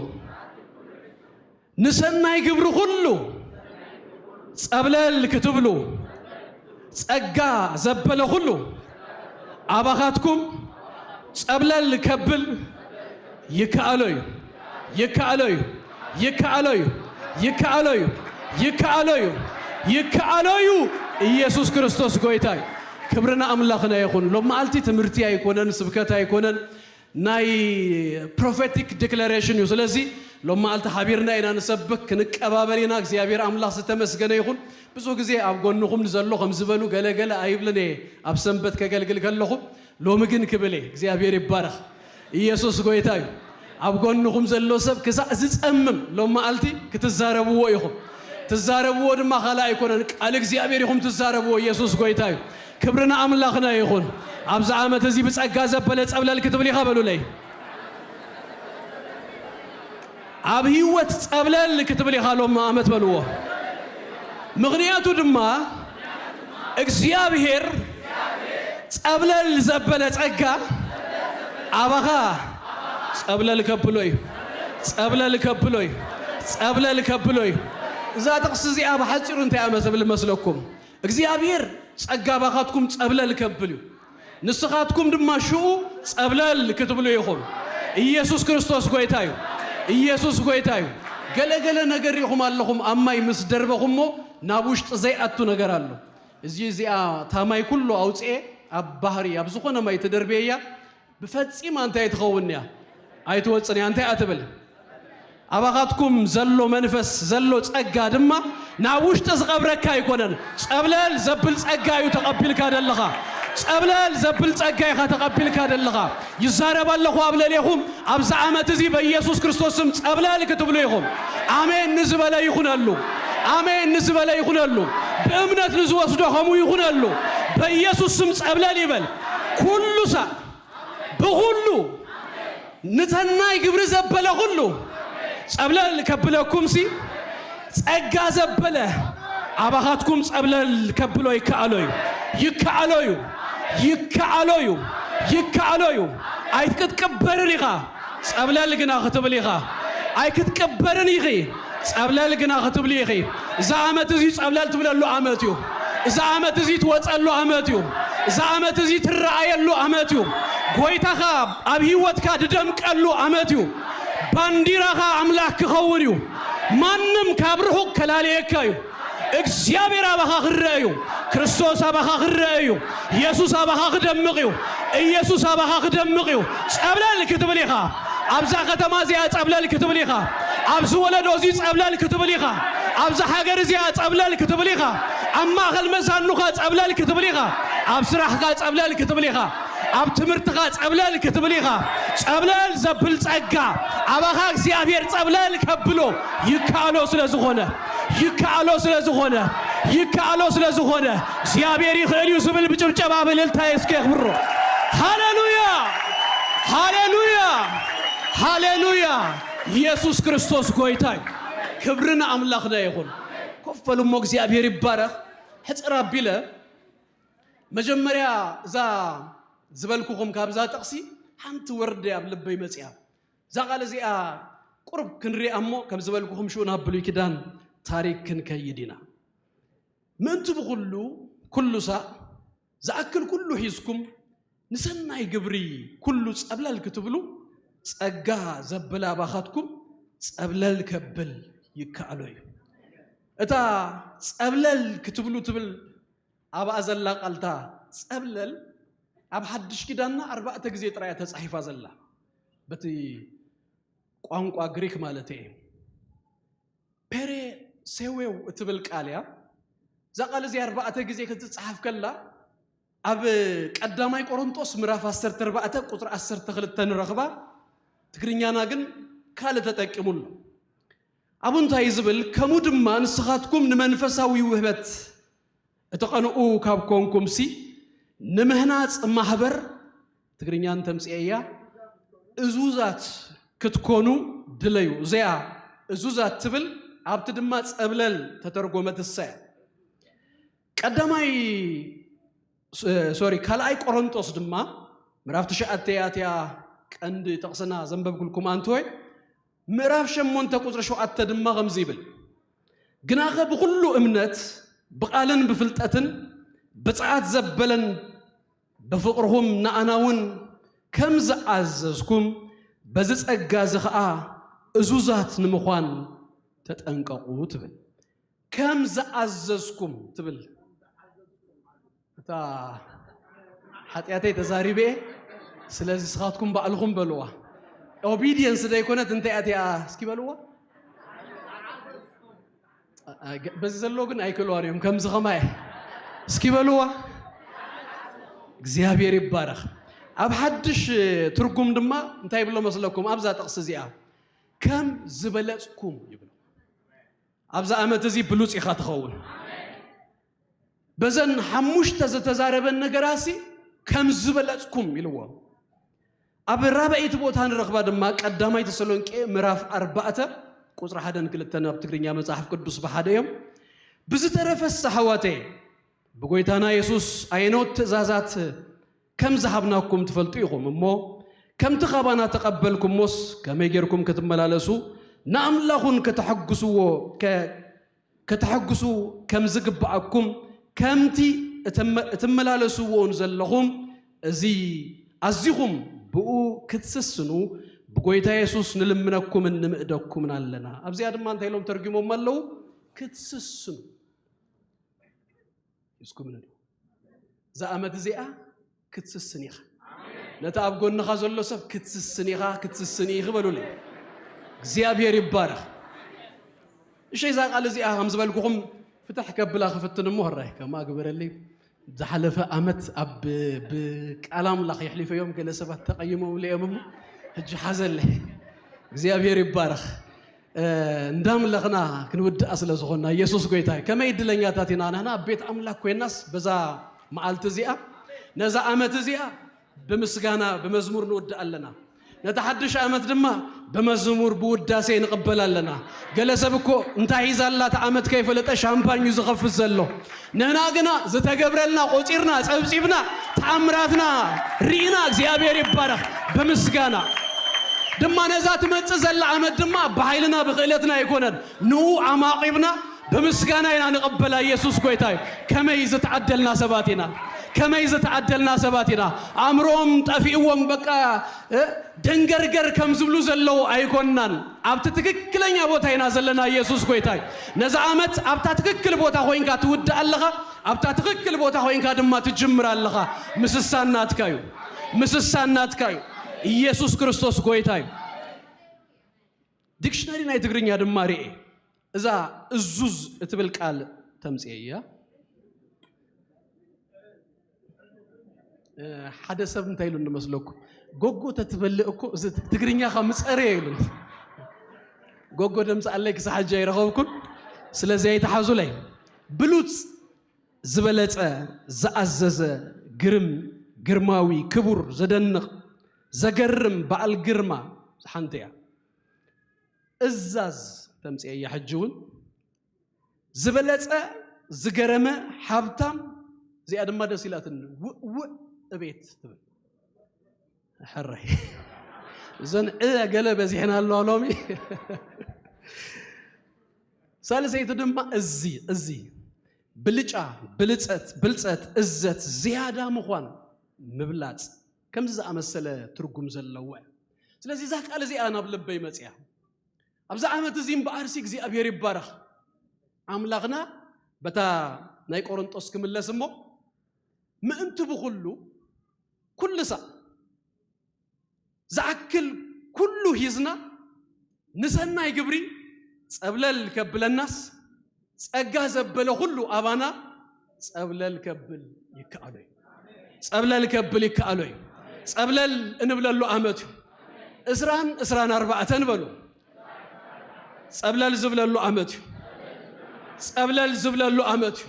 ንሰናይ ግብሪ ኩሉ ጸብለል ክትብሉ፣ ጸጋ ዘበለ ኩሉ ኣባኻትኩም ጸብለል ከብል ይከኣሎ እዩ፣ ይከኣሎ እዩ፣ ይከኣሎ እዩ፣ ይከኣሎ እዩ፣ ይከኣሎ እዩ፣ ይከኣሎ እዩ። ኢየሱስ ክርስቶስ ጎይታ እዩ። ክብሪ ንኣምላኽና ይኹን። ሎም መዓልቲ ትምህርቲ ኣይኮነን፣ ስብከት ኣይኮነን፣ ናይ ፕሮፌቲክ ዲክለሬሽን እዩ። ስለዚ ሎም መዓልቲ ሓቢርና ኢና ንሰብክ፣ ክንቀባበል ኢና። እግዚኣብሔር ኣምላኽ ዝተመስገነ ይኹን። ብዙ ግዜ ኣብ ጎንኹም ንዘሎ ከም ዝበሉ ገለ ገለ ኣይብልን እየ ኣብ ሰንበት ከገልግል ከለኹ። ሎሚ ግን ክብል እየ። እግዚኣብሔር ይባረኽ። ኢየሱስ ጎይታ እዩ። ኣብ ጎንኹም ዘሎ ሰብ ክሳዕ ዝጸምም ሎም መዓልቲ ክትዛረብዎ ኢኹም። ትዛረብዎ ድማ ካልእ ኣይኮነን፣ ቃል እግዚኣብሔር ኢኹም ትዛረብዎ። ኢየሱስ ጎይታ እዩ። ክብሪ ንኣምላኽና ይኹን። ኣብዚ ዓመት እዚ ብጸጋ ዘበለ ጸብለል ክትብል ኢኻ በሉለይ። ኣብ ህይወት ጸብለል ክትብል ኢኻ ሎም ዓመት በልዎ። ምኽንያቱ ድማ እግዚኣብሔር ጸብለል ዘበለ ጸጋ ኣባኻ ጸብለል ከብሎ እዩ። ጸብለል ከብሎ እዩ። ጸብለል ከብሎ እዩ። እዛ ጥቕሲ እዚኣ ብሓጺሩ እንታይ እያ ትብል መስለኩም? እግዚኣብሔር ጸጋ ኣባኻትኩም ጸብለል ከብል እዩ። ንስኻትኩም ድማ ሽኡ ጸብለል ክትብሉ ኢኹም። ኢየሱስ ክርስቶስ ጎይታ እዩ። ኢየሱስ ጎይታ እዩ። ገለገለ ነገር ሪኢኹም ኣለኹም፣ ኣብ ማይ ምስ ደርበኹሞ ናብ ውሽጢ ዘይኣቱ ነገር ኣሎ። እዚ እዚኣ እታ ማይ ኩሉ ኣውፅኤ ኣብ ባህሪ ኣብ ዝኾነ ማይ ትደርብየያ ብፈጺማ እንታይ ትኸውን እያ? ኣይትወፅን እያ። እንታይ እያ ትብል? ኣባኻትኩም ዘሎ መንፈስ ዘሎ ጸጋ ድማ ናብ ውሽጢ ዝቐብረካ ኣይኮነን። ጸብለል ዘብል ጸጋ እዩ ተቐቢልካ ደለኻ። ጸብለል ዘብል ጸጋ ኢኻ ተቐቢልካ ደለኻ። ይዛረብ ኣለኹ ኣብ ለሌኹም። ኣብዚ ዓመት እዚ በኢየሱስ ክርስቶስ ስም ጸብለል ክትብሉ ኢኹም። ኣሜን ንዝበለ ይኹነሉ። ኣሜን ንዝበለ ይኹነሉ። ብእምነት ንዝወስዶ ከምኡ ይኹነሉ። በኢየሱስ ስም ጸብለል ይበል። ኩሉ ሳዕ ብኹሉ ንተናይ ግብሪ ዘበለ ኩሉ ጸብለል ከብለኩምሲ ጸጋ ዘበለ ኣባኻትኩም ጸብለል ከብሎ ይከኣሎ እዩ። ይከኣሎ እዩ። ይከኣሎ እዩ። ይከኣሎ እዩ። ኣይትቅበርን ኢኻ። ጸብለል ግና ክትብል ኢኻ። ኣይክትቅበርን ኢኺ። ጸብለል ግና ክትብሊ ኢኺ። እዚ ዓመት እዚ ጸብለል ትብለሉ ዓመት እዩ። እዚ ዓመት እዚ ትወጸሉ ዓመት እዩ። እዚ ዓመት እዚ ትረኣየሉ ዓመት እዩ። ጎይታኻ ኣብ ህይወትካ ድደምቀሉ ዓመት እዩ። ባንዲራኻ ኣምላኽ ክኸውን እዩ። ማንም ካብ ርሑቕ ከላለየካ እዩ። እግዚኣብሔር ኣባኻ ክረአ እዩ። ክርስቶስ ኣባኻ ክረአ እዩ። ኢየሱስ ኣባኻ ክደምቕ እዩ። ኢየሱስ ኣባኻ ክደምቕ እዩ። ጸብለል ክትብል ኢኻ። ኣብዛ ከተማ እዚኣ ጸብለል ክትብል ኢኻ። ኣብዚ ወለዶ እዚ ጸብለል ክትብል ኢኻ። ኣብዛ ሃገር እዚኣ ጸብለል ክትብል ኢኻ። ኣብ ማእኸል መዛኑኻ ጸብለል ክትብል ኢኻ። ኣብ ስራሕካ ጸብለል ክትብል ኢኻ። ኣብ ትምህርትኻ ጸብለል ክትብል ኢኻ። ጸብለል ዘብል ጸጋ ኣባኻ እግዚኣብሔር ጸብለል ከብሎ ይከኣሎ ስለ ዝኾነ፣ ይከኣሎ ስለ ዝኾነ፣ ይከኣሎ ስለ ዝኾነ እግዚኣብሔር ይኽእል እዩ ዝብል ብጭብጨባ ብእልልታ እስኪ የኽብሮ። ሃሌሉያ! ሃሌሉያ! ሃሌሉያ! ኢየሱስ ክርስቶስ ጎይታ እዩ። ክብሪ ንኣምላኽና ይኹን። ኮፍ በሉ እሞ እግዚኣብሔር ይባረኽ። ሕጽር ኣቢለ መጀመርያ እዛ ዝበልኩኹም ካብዛ ጥቕሲ ሓንቲ ወርዲ ኣብ ልበይ መጽያ። እዛ ቃል እዚኣ ቁሩብ ክንሪኣ እሞ ከም ዝበልኩኹም ሽኡ ናብ ብሉይ ኪዳን ታሪክ ክንከይድ ኢና። ምእንቲ ብኹሉ ኩሉ ሳዕ ዝኣክል ኩሉ ሒዝኩም ንሰናይ ግብሪ ኩሉ ጸብለል ክትብሉ ጸጋ ዘብል ኣባኻትኩም ጸብለል ከብል ይከኣሎ እዩ። እታ ጸብለል ክትብሉ ትብል ኣብኣ ዘላ ቃልታ ጸብለል ኣብ ሓድሽ ኪዳንና ኣርባዕተ ግዜ ጥራይ እያ ተጻሒፋ ዘላ። በቲ ቋንቋ ግሪክ ማለት እየ። ፔሬ ሴዌው እትብል ቃል እያ። እዛ ቃል እዚኣ ኣርባዕተ ግዜ ክትጽሓፍ ከላ ኣብ ቀዳማይ ቆሮንጦስ ምዕራፍ ዓሰርተ ኣርባዕተ ቁጽሪ ዓሰርተ ክልተ ንረኽባ። ትግርኛና ግን ካልእ ተጠቂሙሉ። ኣብኡ እንታይ እዩ ዝብል? ከምኡ ድማ ንስኻትኩም ንመንፈሳዊ ውህበት እትቐንኡ ካብ ኮንኩምሲ ንምህናጽ ማህበር ትግርኛ እንተምፅኤያ እዙዛት ክትኮኑ ድለዩ። እዚኣ እዙዛት ትብል ኣብቲ ድማ ጸብለል ተተርጎመት እሳ እያ። ቀዳማይ ሶሪ ካልኣይ ቆሮንጦስ ድማ ምዕራፍ ትሽዓተ እያ እቲያ ቀንዲ ጥቕስና ዘንበብኩልኩም ኣንትወይ ምዕራፍ ሸሞንተ ቁፅሪ ሸውዓተ ድማ ከምዚ ይብል፣ ግናኸ ብኹሉ እምነት ብቓልን ብፍልጠትን ብፅዓት ዘበለን ብፍቕርኹም ንኣና እውን ከም ዝኣዘዝኩም በዚ ጸጋ እዚ ኸዓ እዙዛት ንምዃን ተጠንቀቑ ትብል። ከም ዝኣዘዝኩም ትብል እታ ሓጢኣተይ ተዛሪበ እየ፣ ስለዚ ንስኻትኩም ባዕልኹም በልዋ። ኦቢዲየንስ ዘይኮነት እንታይ እያ እቲኣ? እስኪ በልዋ። በዚ ዘለዎ ግን ኣይክእልዋን እዮም ከምዚ ኸማይ። እስኪ በልዋ። እግዚኣብሔር ይባረኽ። ኣብ ሓድሽ ትርጉም ድማ እንታይ ይብሎ መስለኩም ኣብዛ ጥቕሲ እዚኣ? ከም ዝበለጽኩም ይብሎ። ኣብዛ ዓመት እዚ ብሉጽ ኢኻ ትኸውን። በዘን ሓሙሽተ ዝተዛረበን ነገራሲ ከም ዝበለጽኩም ኢልዎ። ኣብ ራብዐይቲ ቦታ ንረኽባ ድማ ቀዳማይ ተሰሎንቄ ምዕራፍ ኣርባዕተ ቁጽሪ ሓደን ክልተን ኣብ ትግርኛ መጽሓፍ ቅዱስ ብሓደ እዮም። ብዝተረፈስ ኣሕዋተይ ብጎይታና የሱስ ኣየኖት ትእዛዛት ከም ዝሃብናኩም ትፈልጡ ኢኹም እሞ፣ ከምቲ ካባና ተቐበልኩሞስ ከመይ ጌርኩም ክትመላለሱ ንኣምላኹን ከተሐግስዎ ከ- ከተሐግሱ ከም ዝግብኣኩም ከምቲ እትመ- እትመላለስዎን ዘለኹም እዚ ኣዚኹም ብኡ ክትስስኑ ብጎይታ የሱስ ንልምነኩምን ንምእደኩምን ኣለና። ኣብዚኣ ድማ እንታይ ኢሎም ተርጉሞም ኣለዉ? ክትስስኑ። ሒዝኩም ንዶ? እዛ ዓመት እዚኣ ክትስስን ኢኻ። ነቲ ኣብ ጎንኻ ዘሎ ሰብ ክትስስን ኢኻ፣ ክትስስን ኢኺ በሉለይ። እግዚኣብሔር ይባረኽ። እሸ እዛ ቃል እዚኣ ከም ዝበልኩኹም ፍትሕ ከብላ ክፍትን እሞ፣ ህራይ ከምኣ ግበረለይ። ዝሓለፈ ዓመት ኣብ ብቃል ኣምላኽ የሕሊፈዮም ገለ ሰባት ተቐይሞምለ እዮም እሞ፣ ሕጂ ሓዘለይ። እግዚኣብሔር ይባረኽ። እንዳምለኽና ክንውድኣ ስለ ዝኾንና፣ ኢየሱስ ጎይታ እዩ። ከመይ እድለኛታት ኢና ንሕና ኣብ ቤት ኣምላኽ ኮይናስ በዛ መዓልቲ እዚኣ፣ ነዛ ዓመት እዚኣ ብምስጋና ብመዝሙር ንውድእ ኣለና። ነቲ ሓድሽ ዓመት ድማ ብመዝሙር ብውዳሴ ንቕበል ኣለና። ገለ ሰብ እኮ እንታይ ሒዛ ኣላ እታ ዓመት ከይፈለጠ ሻምፓኝ እዩ ዝኸፍት ዘሎ። ንሕና ግና ዝተገብረልና ቆጺርና ጸብጺብና ተኣምራትና ርኢና እግዚኣብሔር ይባረኽ ብምስጋና ድማ ነዛ ትመጽእ ዘላ ዓመት ድማ ብሓይልና ብኽእለትና ኣይኮነን ንኡ ኣማቒብና ብምስጋና ኢና ንቕበላ። ኢየሱስ ጎይታ እዩ። ከመይ ዝተዓደልና ሰባት ኢና! ከመይ ዝተዓደልና ሰባት ኢና! ኣእምሮኦም ጠፊእዎም በቃ ደንገርገር ከም ዝብሉ ዘለዉ ኣይኮንናን። ኣብቲ ትክክለኛ ቦታ ኢና ዘለና። ኢየሱስ ጎይታ እዩ። ነዛ ዓመት ኣብታ ትክክል ቦታ ኮይንካ ትውድእ ኣለኻ፣ ኣብታ ትክክል ቦታ ኮይንካ ድማ ትጅምር ኣለኻ። ምስሳን ናትካ እዩ። ምስሳን ናትካ እዩ። ኢየሱስ ክርስቶስ ጎይታ እዩ። ዲክሽነሪ ናይ ትግርኛ ድማ ርኤ። እዛ እዙዝ እትብል ቃል ተምጽኤ እያ። ሓደ ሰብ እንታይ ኢሉ እንመስለኩም? ጎጎ ተትበልእ እኮ እዚ ትግርኛኻ ምጸረየ ኢሉ። ጎጎ ደምጽኣለይ ክሳብ ሕጂ ኣይረኸብኩን። ስለዚ ኣይትሓዙለይ። ብሉጽ፣ ዝበለጸ፣ ዝኣዘዘ፣ ግርም፣ ግርማዊ፣ ክቡር፣ ዘደንቕ፣ ዘገርም፣ በዓል ግርማ፣ ሓንቲ እያ። እዛዝ ተምጽኤያ ሕጂ እውን ዝበለጸ ዝገረመ ሃብታም፣ እዚኣ ድማ ደስ ኢላትኒ፣ ውእ ውእ እቤት ትብል። ሕራይ እዘን ዕ ገለ በዚሕና ኣለዋ ሎሚ። ሳልሰይቲ ድማ እዚ እዚ ብልጫ፣ ብልጸት፣ ብልጸት፣ እዘት፣ ዝያዳ ምዃን፣ ምብላጽ፣ ከምዚ ዝኣመሰለ ትርጉም ዘለዎ። ስለዚ እዛ ቃል እዚኣ ናብ ልበይ መጽያ። ኣብዚ ዓመት እዚ እምበኣርሲ እግዚኣብሔር ይባረኽ። ኣምላኽና በታ ናይ ቆሮንጦስ ክምለስ እሞ፣ ምእንቲ ብኹሉ ኩሉ ሳዕ ዝኣክል ኩሉ ሂዝና ንሰናይ ግብሪ ጸብለል ከብለናስ፣ ጸጋ ዘበለ ኩሉ ኣባና ጸብለል ከብል ይከኣሎ እዩ። ጸብለል ከብል ይከኣሎ እዩ። ጸብለል እንብለሉ ዓመት እዩ። እስራን እስራን ኣርባዕተን በሉ። ጸብለል ዝብለሉ ዓመት እዩ። ጸብለል ዝብለሉ ዓመት እዩ።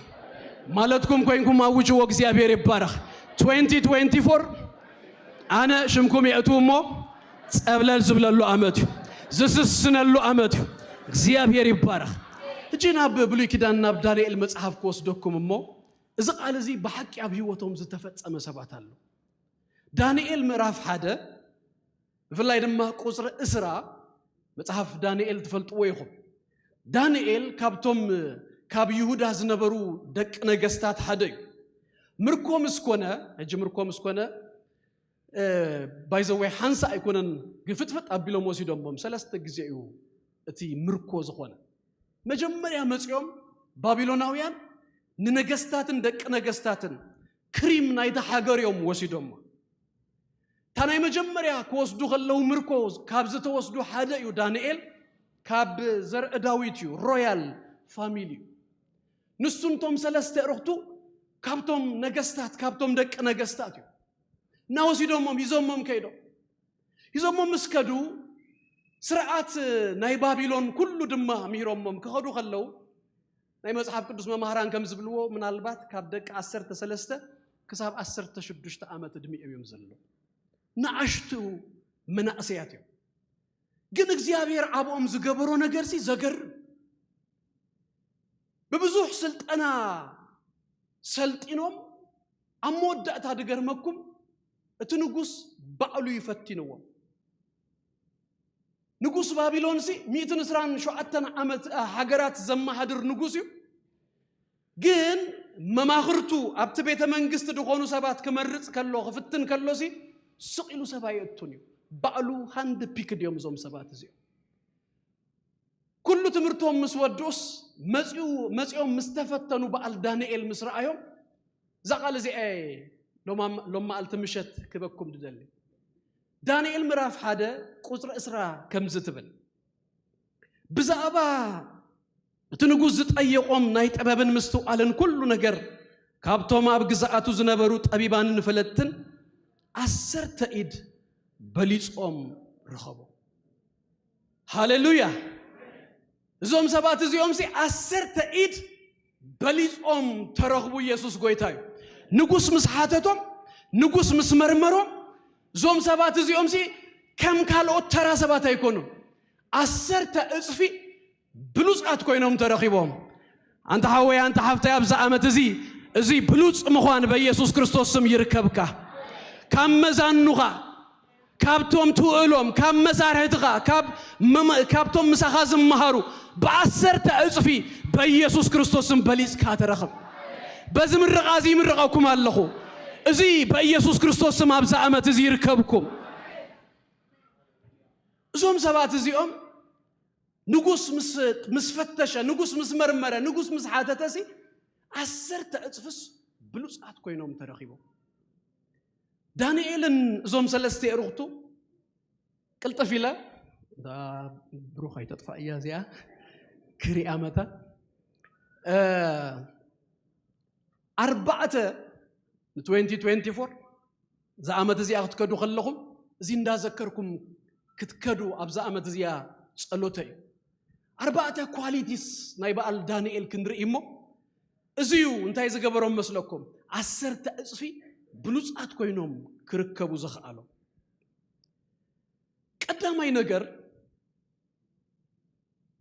ማለትኩም ኮይንኩም ኣውጅዎ፣ እግዚኣብሔር ይባረኽ። ትዌንቲ ትዌንቲ ፎር ኣነ ሽምኩም የእትው እሞ ጸብለል ዝብለሉ ዓመት እዩ። ዝስስነሉ ዓመት እዩ። እግዚኣብሔር ይባረኽ። ሕጂ ናብ ብሉይ ኪዳን ናብ ዳንኤል መጽሓፍ ክወስደኩም እሞ፣ እዚ ቃል እዚ ብሓቂ ኣብ ህይወቶም ዝተፈጸመ ሰባት ኣሎ። ዳንኤል ምዕራፍ ሓደ ብፍላይ ድማ ቁጽሪ ዕስራ መጽሓፍ ዳንኤል ትፈልጥዎ ኢኹም። ዳንኤል ካብቶም ካብ ይሁዳ ዝነበሩ ደቂ ነገስታት ሓደ እዩ። ምርኮ ምስ ኮነ፣ ሕጂ ምርኮ ምስ ኮነ፣ ባይዘወይ ሓንሳ ኣይኮነን፣ ግፍጥፍጥ ኣቢሎም ወሲዶሞም። ሰለስተ ግዜ እዩ እቲ ምርኮ ዝኾነ። መጀመርያ መጺኦም ባቢሎናውያን ንነገስታትን ደቂ ነገስታትን ክሪም ናይታ ሃገር እዮም ወሲዶሞ። እታ ናይ መጀመርያ ክወስዱ ከለዉ ምርኮ ካብ ዝተወስዱ ሓደ እዩ ዳንኤል። ካብ ዘርኢ ዳዊት እዩ፣ ሮያል ፋሚሊ እዩ። ንሱን ቶም ሰለስተ እርኽቱ ካብቶም ነገስታት፣ ካብቶም ደቂ ነገስታት እዩ። እናወሲዶሞም ሂዞሞም ከይዶም፣ ሂዞሞም ምስ ከዱ፣ ስርዓት ናይ ባቢሎን ኩሉ ድማ ምሂሮሞም ክኸዱ ከለዉ፣ ናይ መጽሓፍ ቅዱስ መማህራን ከም ዝብልዎ፣ ምናልባት ካብ ደቂ ዓሰርተ ሰለስተ ክሳብ ዓሰርተ ሽዱሽተ ዓመት ዕድሚኦም እዮም ዘለዉ። ንኣሽቱ መናእሰያት እዮም። ግን እግዚኣብሔር ኣብኦም ዝገበሮ ነገርሲ ዘገርም። ብብዙሕ ስልጠና ሰልጢኖም፣ ኣብ መወዳእታ ድገርመኩም፣ እቲ ንጉስ ባዕሉ ይፈቲንዎም። ንጉስ ባቢሎንሲ ሚእትን ዕስራን ሸውዓተን ዓመት ሃገራት ዘመሃድር ንጉስ እዩ። ግን መማኽርቱ፣ ኣብቲ ቤተ መንግስቲ ዝኾኑ ሰባት ክመርጽ ከሎ፣ ክፍትን ከሎሲ፣ ስቕ ኢሉ ሰብ ኣየእቱን እዩ። ባዕሉ ሃንድ ፒክድ እዮም እዞም ሰባት እዚኦም። ኩሉ ትምህርቶም ምስ ወድኡስ፣ መጺኡ፣ መጺኦም ምስ ተፈተኑ፣ በዓል ዳንኤል ምስ ረኣዮም፣ እዛ ቃል እዚኣ እየ ሎማ-፣ ሎማዓልቲ ምሸት ክበኩም ድደሊ። ዳንኤል ምዕራፍ ሓደ ቁጽሪ ዕስራ ከምዚ ትብል፣ ብዛዕባ እቲ ንጉስ ዝጠየቖም ናይ ጥበብን ምስትውዓልን ኩሉ ነገር፣ ካብቶም ኣብ ግዝኣቱ ዝነበሩ ጠቢባንን ፈለጥትን ዓሰርተ ኢድ በሊጾም ረኸቦም። ሃሌሉያ! እዞም ሰባት እዚኦምሲ ዓሰርተ ኢድ በሊጾም ተረኽቡ። ኢየሱስ ጎይታ እዩ። ንጉስ ምስ ሓተቶም፣ ንጉስ ምስ መርመሮም፣ እዞም ሰባት እዚኦምሲ ከም ካልኦት ተራ ሰባት ኣይኮኑን። ዓሰርተ እጽፊ ብሉጻት ኮይኖም ተረኺቦም። ኣንታ ሓወይ፣ ኣንታ ሓፍተይ፣ ኣብዚ ዓመት እዚ፣ እዚ ብሉጽ ምዃን በኢየሱስ ክርስቶስ ስም ይርከብካ። ካብ መዛኑኻ፣ ካብቶም ትውእሎም፣ ካብ መሳርሕትኻ፣ ካብ መመ-፣ ካብቶም ምሳኻ ዝመሃሩ ብዓሰርተ እጽፊ በኢየሱስ ክርስቶስ ስም በሊጽካ ተረኽብ። በዚ ምርቓ እዚ ይምርቐኩም ኣለኹ። እዚ በኢየሱስ ክርስቶስ ስም ኣብዚ ዓመት እዚ ይርከብኩም። እዞም ሰባት እዚኦም ንጉስ ምስ፣ ምስ ፈተሸ፣ ንጉስ ምስ መርመረ፣ ንጉስ ምስ ሓተተሲ፣ ዓሰርተ እጽፍስ ብሉጻት ኮይኖም ተረኺቦም። ዳንኤልን እዞም ሰለስተ የርኽቱ ቅልጥፍ ኢለ፣ እዛ ብሩኽ ኣይተጥፋእ እያ እዚኣ፣ ክሪኣ መታ። እ፣ ኣርባዕተ፣ ን twenty twenty-four፣ እዛ ዓመት እዚኣ ክትከዱ ከለኹም፣ እዚ እንዳዘከርኩም ክትከዱ ኣብዛ ዓመት እዚኣ ጸሎተ እዩ። ኣርባዕተ ኳሊቲስ ናይ በዓል ዳንኤል ክንርኢ እሞ፣ እዚ እዩ እንታይ ዝገበሮም መስለኩም? ዓሰርተ እጽፊ ብሉጻት ኮይኖም ክርከቡ ዘኽኣሎም። ቀዳማይ ነገር፣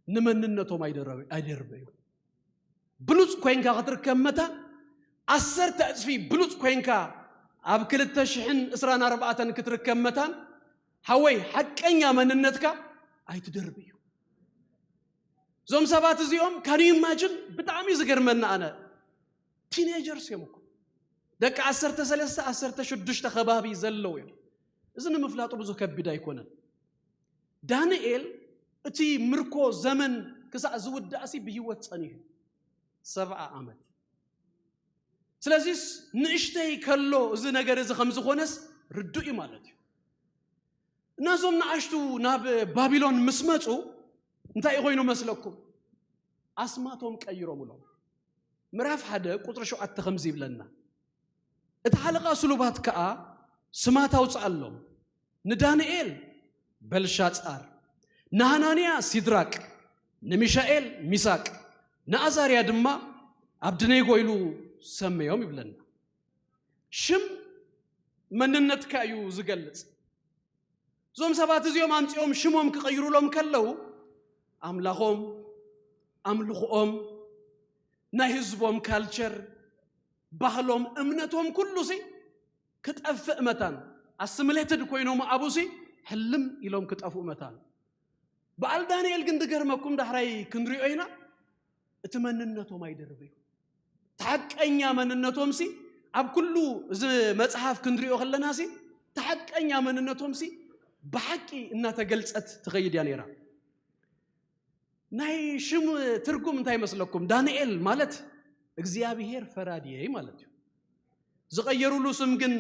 ንመንነቶም ኣይደረበ-፣ ኣይደርበዩ። ብሉጽ ኮይንካ ክትርከብ መታን፣ ዓሰርተ እጽፊ ብሉጽ ኮይንካ ኣብ ክልተ ሽሕን ዕስራን ኣርባዕተን ክትርከብ መታን፣ ሓወይ፣ ሓቀኛ መንነትካ ኣይትደርብዩ። እዞም ሰባት እዚኦም፣ ካን ዩ ኢማጅን፣ ብጣዕሚ ዝገርመና ኣነ፣ ቲኔጀርስ እዮም እኮ። ደቂ ዓሰርተ ሰለስተ፣ ዓሰርተ ሽዱሽተ ከባቢ ዘለዉ እዮም። እዚ ንምፍላጡ ብዙ ከቢድ ኣይኮነን። ዳንኤል እቲ ምርኮ ዘመን ክሳዕ ዝውዳእሲ ብህይወት ጸኒሑ፣ ሰብዓ ዓመት። ስለዚስ ንእሽተይ ከሎ እዚ ነገር እዚ ከም ዝኾነስ ርዱእ እዩ ማለት እዩ። እና እዞም ንኣሽቱ ናብ ባቢሎን ምስ መጹ እንታይ ኮይኑ መስለኩም? ኣስማቶም ቀይሮምሎም። ምዕራፍ ሓደ ቁጽሪ ሸውዓተ ከምዚ ይብለና፣ እቲ ሓለቓ ስሉባት ከኣ ስማት ኣውጽኣሎም፣ ንዳንኤል በልሻጻር፣ ንሃናንያ ሲድራቅ፣ ንሚሻኤል ሚሳቅ፣ ንኣዛርያ ድማ ኣብድኔጎ ኢሉ ሰመዮም ይብለና። ሽም መንነትካ እዩ ዝገልጽ። እዞም ሰባት እዚኦም ኣምጺኦም ሽሞም ክቕይሩሎም ከለዉ፣ ኣምላኾም፣ ኣምልኾኦም፣ ናይ ህዝቦም ካልቸር፣ ባህሎም፣ እምነቶም ኩሉሲ ክጠፍእ መታን፣ ኣስሚሌትድ ኮይኖም ኣብኡሲ ሕልም ኢሎም ክጠፍኡ መታን። በዓል ዳንኤል ግን ድገርመኩም፣ ዳሕራይ ክንሪኦ ኢና፣ እቲ መንነቶም ኣይደርበዩ። እቲ ሓቀኛ መንነቶምሲ ኣብ ኩሉ እዚ መጽሓፍ ክንሪኦ ከለናሲ፣ እቲ ሓቀኛ መንነቶምሲ ብሓቂ እናተገልጸት ትኸይድ እያ ነይራ። ናይ ሽም ትርጉም እንታይ ይመስለኩም? ዳንኤል ማለት እግዚኣብሔር ፈራድየይ ማለት እዩ። ዝቐየሩሉ ስም ግን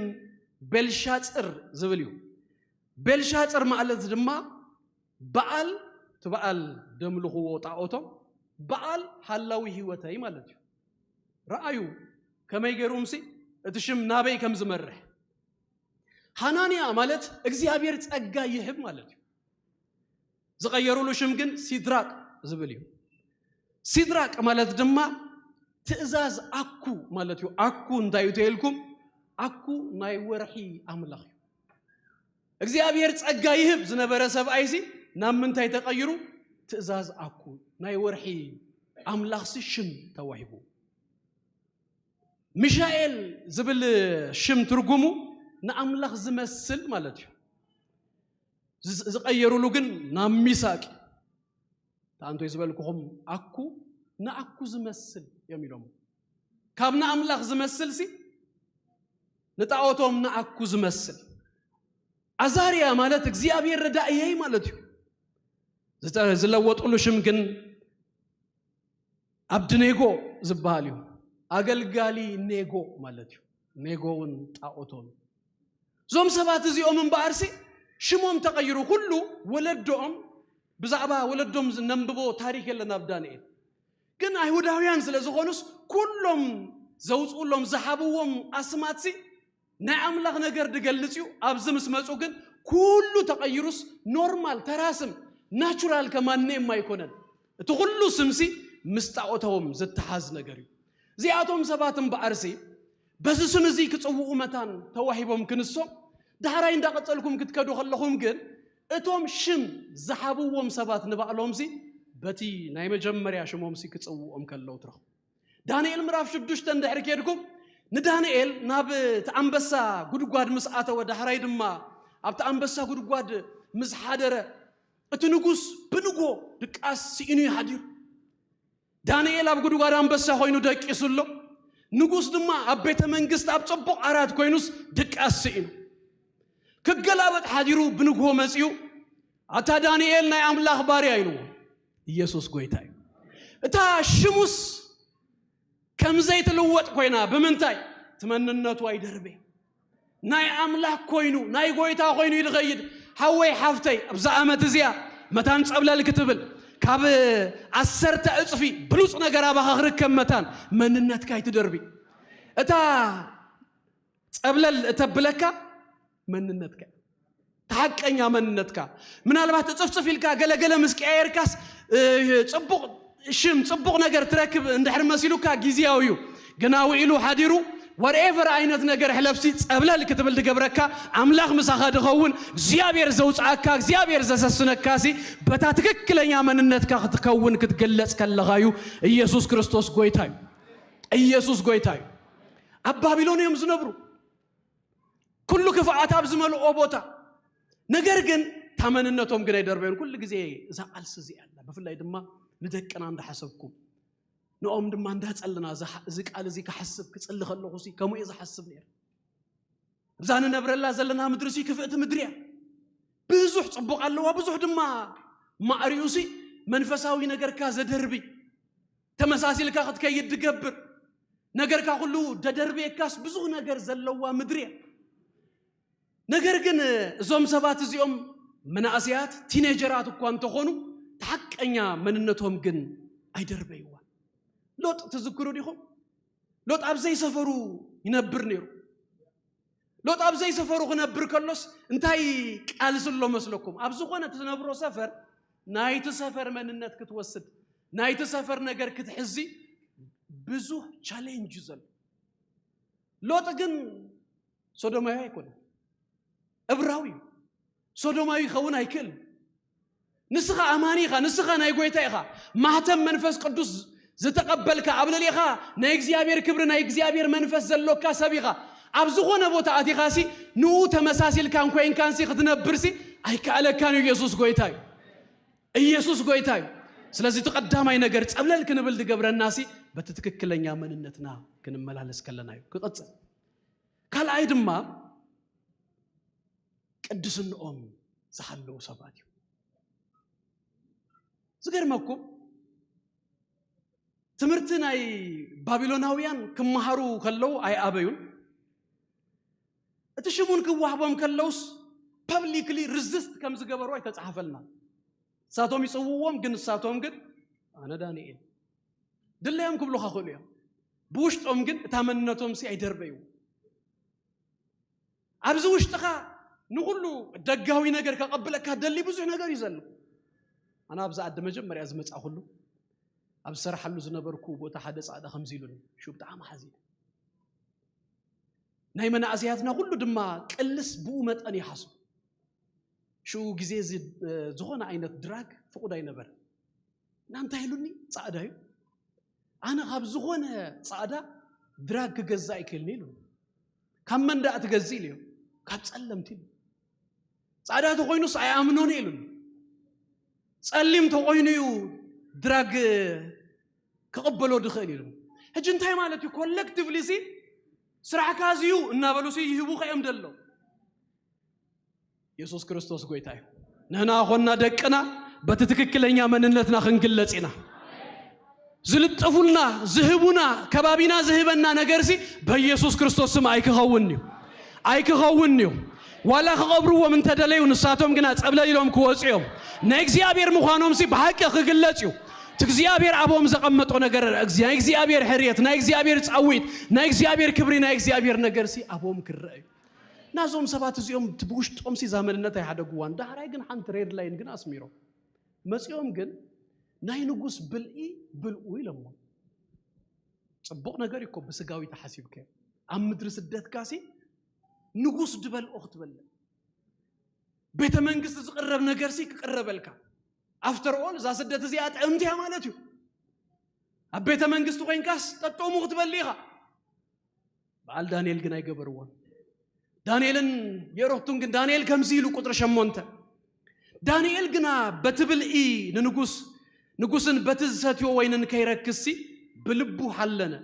ቤልሻጽር ዝብል እዩ። ቤልሻጽር ማለት ድማ በዓል፣ እቲ በዓል ደምልኽዎ ጣዖቶም፣ በዓል ሃላዊ ህይወተይ ማለት እዩ። ረኣዩ ከመይ ገይሩምሲ እቲ ሽም ናበይ ከም ዝመርሕ። ሃናንያ ማለት እግዚኣብሔር ጸጋ ይህብ ማለት እዩ። ዝቐየሩሉ ሽም ግን ሲድራቅ ዝብል እዩ። ሲድራቅ ማለት ድማ ትእዛዝ ኣኩ ማለት እዩ። ኣኩ እንታይ እዩ ተይልኩም? ኣኩ ናይ ወርሒ ኣምላኽ እዩ። እግዚኣብሔር ጸጋ ይህብ ዝነበረ ሰብኣይሲ ናብ ምንታይ ተቐይሩ? ትእዛዝ ኣኩ ናይ ወርሒ ኣምላኽሲ ሽም ተዋሂቡ። ሚሻኤል ዝብል ሽም ትርጉሙ ንኣምላኽ ዝመስል ማለት እዩ። ዝ-፣ ዝቐየሩሉ ግን ናብ ሚሳቅ። ታንቶይ ዝበልኩኹም ኣኩ ንኣኩ ዝመስል እዮም ኢሎም። ካብ ንኣምላኽ ዝመስል ሲ ንጣዖቶም ንኣኩ ዝመስል። ኣዛርያ ማለት እግዚኣብሔር ረዳእየይ ማለት እዩ። ዝጠ-፣ ዝለወጡሉ ሽም ግን ኣብድኔጎ ዝበሃል እዩ። ኣገልጋሊ ኔጎ ማለት እዩ። ኔጎ እውን ጣዖቶም። እዞም ሰባት እዚኦም እምበኣርሲ ሽሞም ተቐይሩ። ኩሉ ወለዶኦም፣ ብዛዕባ ወለዶም ነንብቦ ታሪኽ የለን ኣብ ዳንኤል። ግን ኣይሁዳውያን ስለ ዝኾኑስ ኩሎም ዘውፅኡሎም ዝሃብዎም ኣስማትሲ ናይ ኣምላኽ ነገር ድገልጽ እዩ። ኣብዚ ምስ መጹ ግን ኩሉ ተቐይሩስ ኖርማል ተራ ስም ናቹራል ከማንም ኣይኮነን። እቲ ኩሉ ስምሲ ምስ ጣዖቶም ዝተሓዝ ነገር እዩ። እዚኣቶም ሰባት እምበኣርሲ በዚ ስም እዚ ክጽውኡ መታን ተዋሂቦም ክንሶም፣ ዳሕራይ እንዳቐጸልኩም ክትከዱ ከለኹም ግን እቶም ሽም ዝሃብዎም ሰባት ንባዕሎምሲ በቲ ናይ መጀመርያ ሽሞምሲ ክጽውኦም ከለዉ ትረኽቡ። ዳንኤል ምዕራፍ ሽዱሽተ እንድሕር ኬድኩም፣ ንዳንኤል ናብ እቲ ኣንበሳ ጉድጓድ ምስ ኣተወ፣ ዳሕራይ ድማ ኣብቲ ኣንበሳ ጉድጓድ ምስ ሓደረ፣ እቲ ንጉስ ብንጎ ድቃስ ስኢኑ እዩ ሓዲሩ። ዳንኤል ኣብ ጉድጓድ ኣንበሳ ኮይኑ ደቂሱ ኣሎ። ንጉስ ድማ ኣብ ቤተ መንግስቲ ኣብ ጽቡቕ ዓራት ኮይኑስ ድቃስ ስኢኑ። ክገላበጥ ሓዲሩ ብንግሆ መጺኡ፣ "ኣታ ዳንኤል ናይ ኣምላኽ ባርያ" ኢልዎ። ኢየሱስ ጎይታ እዩ። እታ ሽሙስ ከም ዘይትልወጥ ኮይና። ብምንታይ? እቲ መንነቱ ኣይደርበ። ናይ ኣምላኽ ኮይኑ፣ ናይ ጎይታ ኮይኑ እዩ ዝኸይድ። ሓወይ ሓፍተይ፣ ኣብዛ ዓመት እዚኣ መታን ጸብለል ክትብል፣ ካብ ዓሰርተ እጽፊ ብሉጽ ነገር ኣባኻ ክርከብ መታን መንነትካ ኣይትደርቢ። እታ ጸብለል እተብለካ መንነትካ፣ እቲ ሓቀኛ መንነትካ። ምናልባት እጽፍጽፍ ኢልካ ገለገለ ምስ ቀያየርካስ፣ እ፣ ጽቡቕ ሽም፣ ጽቡቕ ነገር ትረክብ እንድሕር መሲሉካ ግዝያዊ እዩ። ግና ውዒሉ ሓዲሩ whatever ዓይነት ነገር ሕለፍሲ ጸብለል ክትብል ድገብረካ ኣምላኽ ምሳኻ ድኸውን። እግዚኣብሔር ዘውፅኣካ፣ እግዚኣብሔር ዘሰስነካሲ በታ ትክክለኛ መንነትካ ክትከውን ክትግለጽ ከለኻ እዩ። ኢየሱስ ክርስቶስ ጎይታ እዩ። ኢየሱስ ጎይታ እዩ። ኣብ ባቢሎን እዮም ዝነብሩ። ኩሉ ክፍኣት ኣብ ዝመልኦ ቦታ። ነገር ግን እታ መንነቶም ግን ኣይደርበዮን። ኩሉ ግዜ እዛ ቃልሲ እዚኣ ኣላ። ብፍላይ ድማ ንደቅና እንዳሓሰብኩም፣ ንኦም ድማ እንዳጸልና፣ እዚ ሓ-፣ እዚ ቃል እዚ ክሓስብ ክጽሊ ከለኹ ሲ ከምኡ እየ ዝሓስብ ነይረ። እዛ ንነብረላ ዘለና ምድሪ ሲ ክፍእቲ ምድሪ እያ። ብዙሕ ጽቡቕ ኣለዋ፣ ብዙሕ ድማ ማዕሪኡ ሲ መንፈሳዊ ነገርካ ዘደርቢ፣ ተመሳሲልካ ክትከይድ ድገብር፣ ነገርካ ኩሉ ደደርብየካስ ብዙሕ ነገር ዘለዋ ምድሪ እያ። ነገር ግን እዞም ሰባት እዚኦም መናእሰያት፣ ቲኔጀራት እኳ እንተኾኑ፣ እቲ ሓቀኛ መንነቶም ግን ኣይደርበይዋን። ሎጥ ትዝክሩ ዲኹም? ሎጥ ኣብ ዘይሰፈሩ ይነብር ነይሩ። ሎጥ ኣብ ዘይሰፈሩ ክነብር ከሎስ እንታይ ቃልሲ ኣሎ መስለኩም? ኣብ ዝኾነ ትነብሮ ሰፈር ናይቲ ሰፈር መንነት ክትወስድ፣ ናይቲ ሰፈር ነገር ክትሕዚ ብዙሕ ቻሌንጅ እዩ ዘሎ። ሎጥ ግን ሶዶማዊ ኣይኮነን፣ እብራዊ እዩ። ሶዶማዊ ክኸውን ኣይክእልን። ንስኻ ኣማኒ ኢኻ፣ ንስኻ ናይ ጎይታ ኢኻ። ማህተም መንፈስ ቅዱስ ዝተቐበልካ፣ ኣብ ልዕሌኻ ናይ እግዚኣብሔር ክብሪ፣ ናይ እግዚኣብሔር መንፈስ ዘሎካ ሰብ ኢኻ። ኣብ ዝኾነ ቦታ ኣቲኻሲ ንኡ ተመሳሲልካን ኮይንካንሲ ክትነብርሲ ኣይከኣለካን እዩ። ኢየሱስ ጎይታ እዩ። ኢየሱስ ጎይታ እዩ። ስለዚ እቲ ቀዳማይ ነገር ጸብለል ክንብል ዝገብረናሲ በቲ ትክክለኛ መንነትና ክንመላለስ ከለና እዩ። ክቕጽል። ካልኣይ ድማ ቅድስንኦም ዝሓለዉ ሰባት እዩ። ዝገርመኩም ትምህርቲ ናይ ባቢሎናውያን ክመሃሩ ከለዉ ኣይኣበዩን። እቲ ሽሙን ክዋህቦም ከለውስ ፐብሊክሊ ርዝስት ከም ዝገበሩ ኣይተጻሓፈልናን። ንሳቶም ይጽውዎም፣ ግን ንሳቶም ግን ኣነ ዳንኤል ድለዮም ክብሉኻ ክእሉ እዮም። ብውሽጦም ግን እታ መንነቶም ሲ ኣይደርበዩ። ኣብዚ ውሽጥኻ ንኹሉ ደጋዊ ነገር ከቐብለካ ደሊ ብዙሕ ነገር እዩ ዘሎ። ኣነ ኣብዚ ዓዲ መጀመርያ ዝመጻኹሉ ኣብ ዝሰርሓሉ ዝነበርኩ ቦታ ሓደ ጻዕዳ ከምዚ ኢሉኒ፣ ሽኡ ብጣዕሚ ሓዚነ። ናይ መናእሰያትና ኩሉ ድማ ቅልስ ብኡ መጠን ይሓስቡ። ሽኡ ግዜ እዚ ዝኾነ ዓይነት ድራግ ፍቑድ ኣይነበረ። እና እንታይ ኢሉኒ? ጻዕዳ እዩ። ኣነ ካብ ዝኾነ ጻዕዳ ድራግ ክገዛእ ይክእልኒ ኢሉኒ። ካብ መን ደኣ ትገዝእ ኢልዮ? ካብ ጸለምቲ ኢሉ። ጻዕዳ ተኾይኑስ ኣይኣምኖን ኢሉኒ። ጸሊም ተኾይኑ እዩ ድራግ ክቕበሎ ድኽእል ኢሉ። ሕጂ እንታይ ማለት እዩ? ኮለክቲቭሊ ሲ ስራሕካ እዚ እዩ እናበሉ ሲ ይህቡ ከዮም ደሎ። የሱስ ክርስቶስ ጎይታ እዩ። ንሕና ኾንና ደቅና በቲ ትክክለኛ መንነትና ክንግለጽ ኢና። ዝልጥፉልና፣ ዝህቡና፣ ከባቢና ዝህበና ነገር ሲ በኢየሱስ ክርስቶስ ስም ኣይክኸውን እዩ። ኣይክኸውን እዩ። ዋላ ክቐብርዎም እንተደለዩ ንሳቶም ግና ጸብለል ኢሎም ክወጹ እዮም። ናይ እግዚኣብሔር ምዃኖም ሲ ብሓቂ ክግለጽ እዩ። እቲ እግዚኣብሔር ኣብኦም ዘቐመጦ ነገር፣ ናይ እግዚኣብሔር ሕርየት፣ ናይ እግዚኣብሔር ጻዊት፣ ናይ እግዚኣብሔር ክብሪ፣ ናይ እግዚኣብሔር ነገር ሲ ኣብኦም ክረአ እዩ። ናዞም ሰባት እዚኦም እቲ ብውሽጦም ሲ እዛ መንነት ኣይሓደግዋን። ዳሕራይ ግን ሓንቲ ሬድ ላይን ግን ኣስሚሮም መጺኦም ግን ናይ ንጉስ ብልኢ ብልኡ ኢሎሞ። ጽቡቕ ነገር እዩ እኮ ብስጋዊ ተሓሲብከ ኣብ ምድሪ ስደትካ ሲ ንጉስ ድበልኦ ክትበልዕ ቤተ መንግስቲ ዝቕረብ ነገር ሲ ክቕረበልካ። ኣፍተር ኦል እዛ ስደት እዚኣ ጥዕምቲ እያ ማለት እዩ። ኣብ ቤተ መንግስቲ ኮይንካስ ጠጠሙ ክትበል ኢኻ። በዓል ዳንኤል ግን ኣይገበርዎን። ዳንኤልን የሮቱን ግን ዳንኤል ከምዚ ኢሉ ቁጥሪ ሸሞንተ ዳንኤል ግና በቲ ብልኢ ንንጉስ ንጉስን በቲ ዝሰትዮ ወይንን ከይረክስሲ ብልቡ ሓለነ።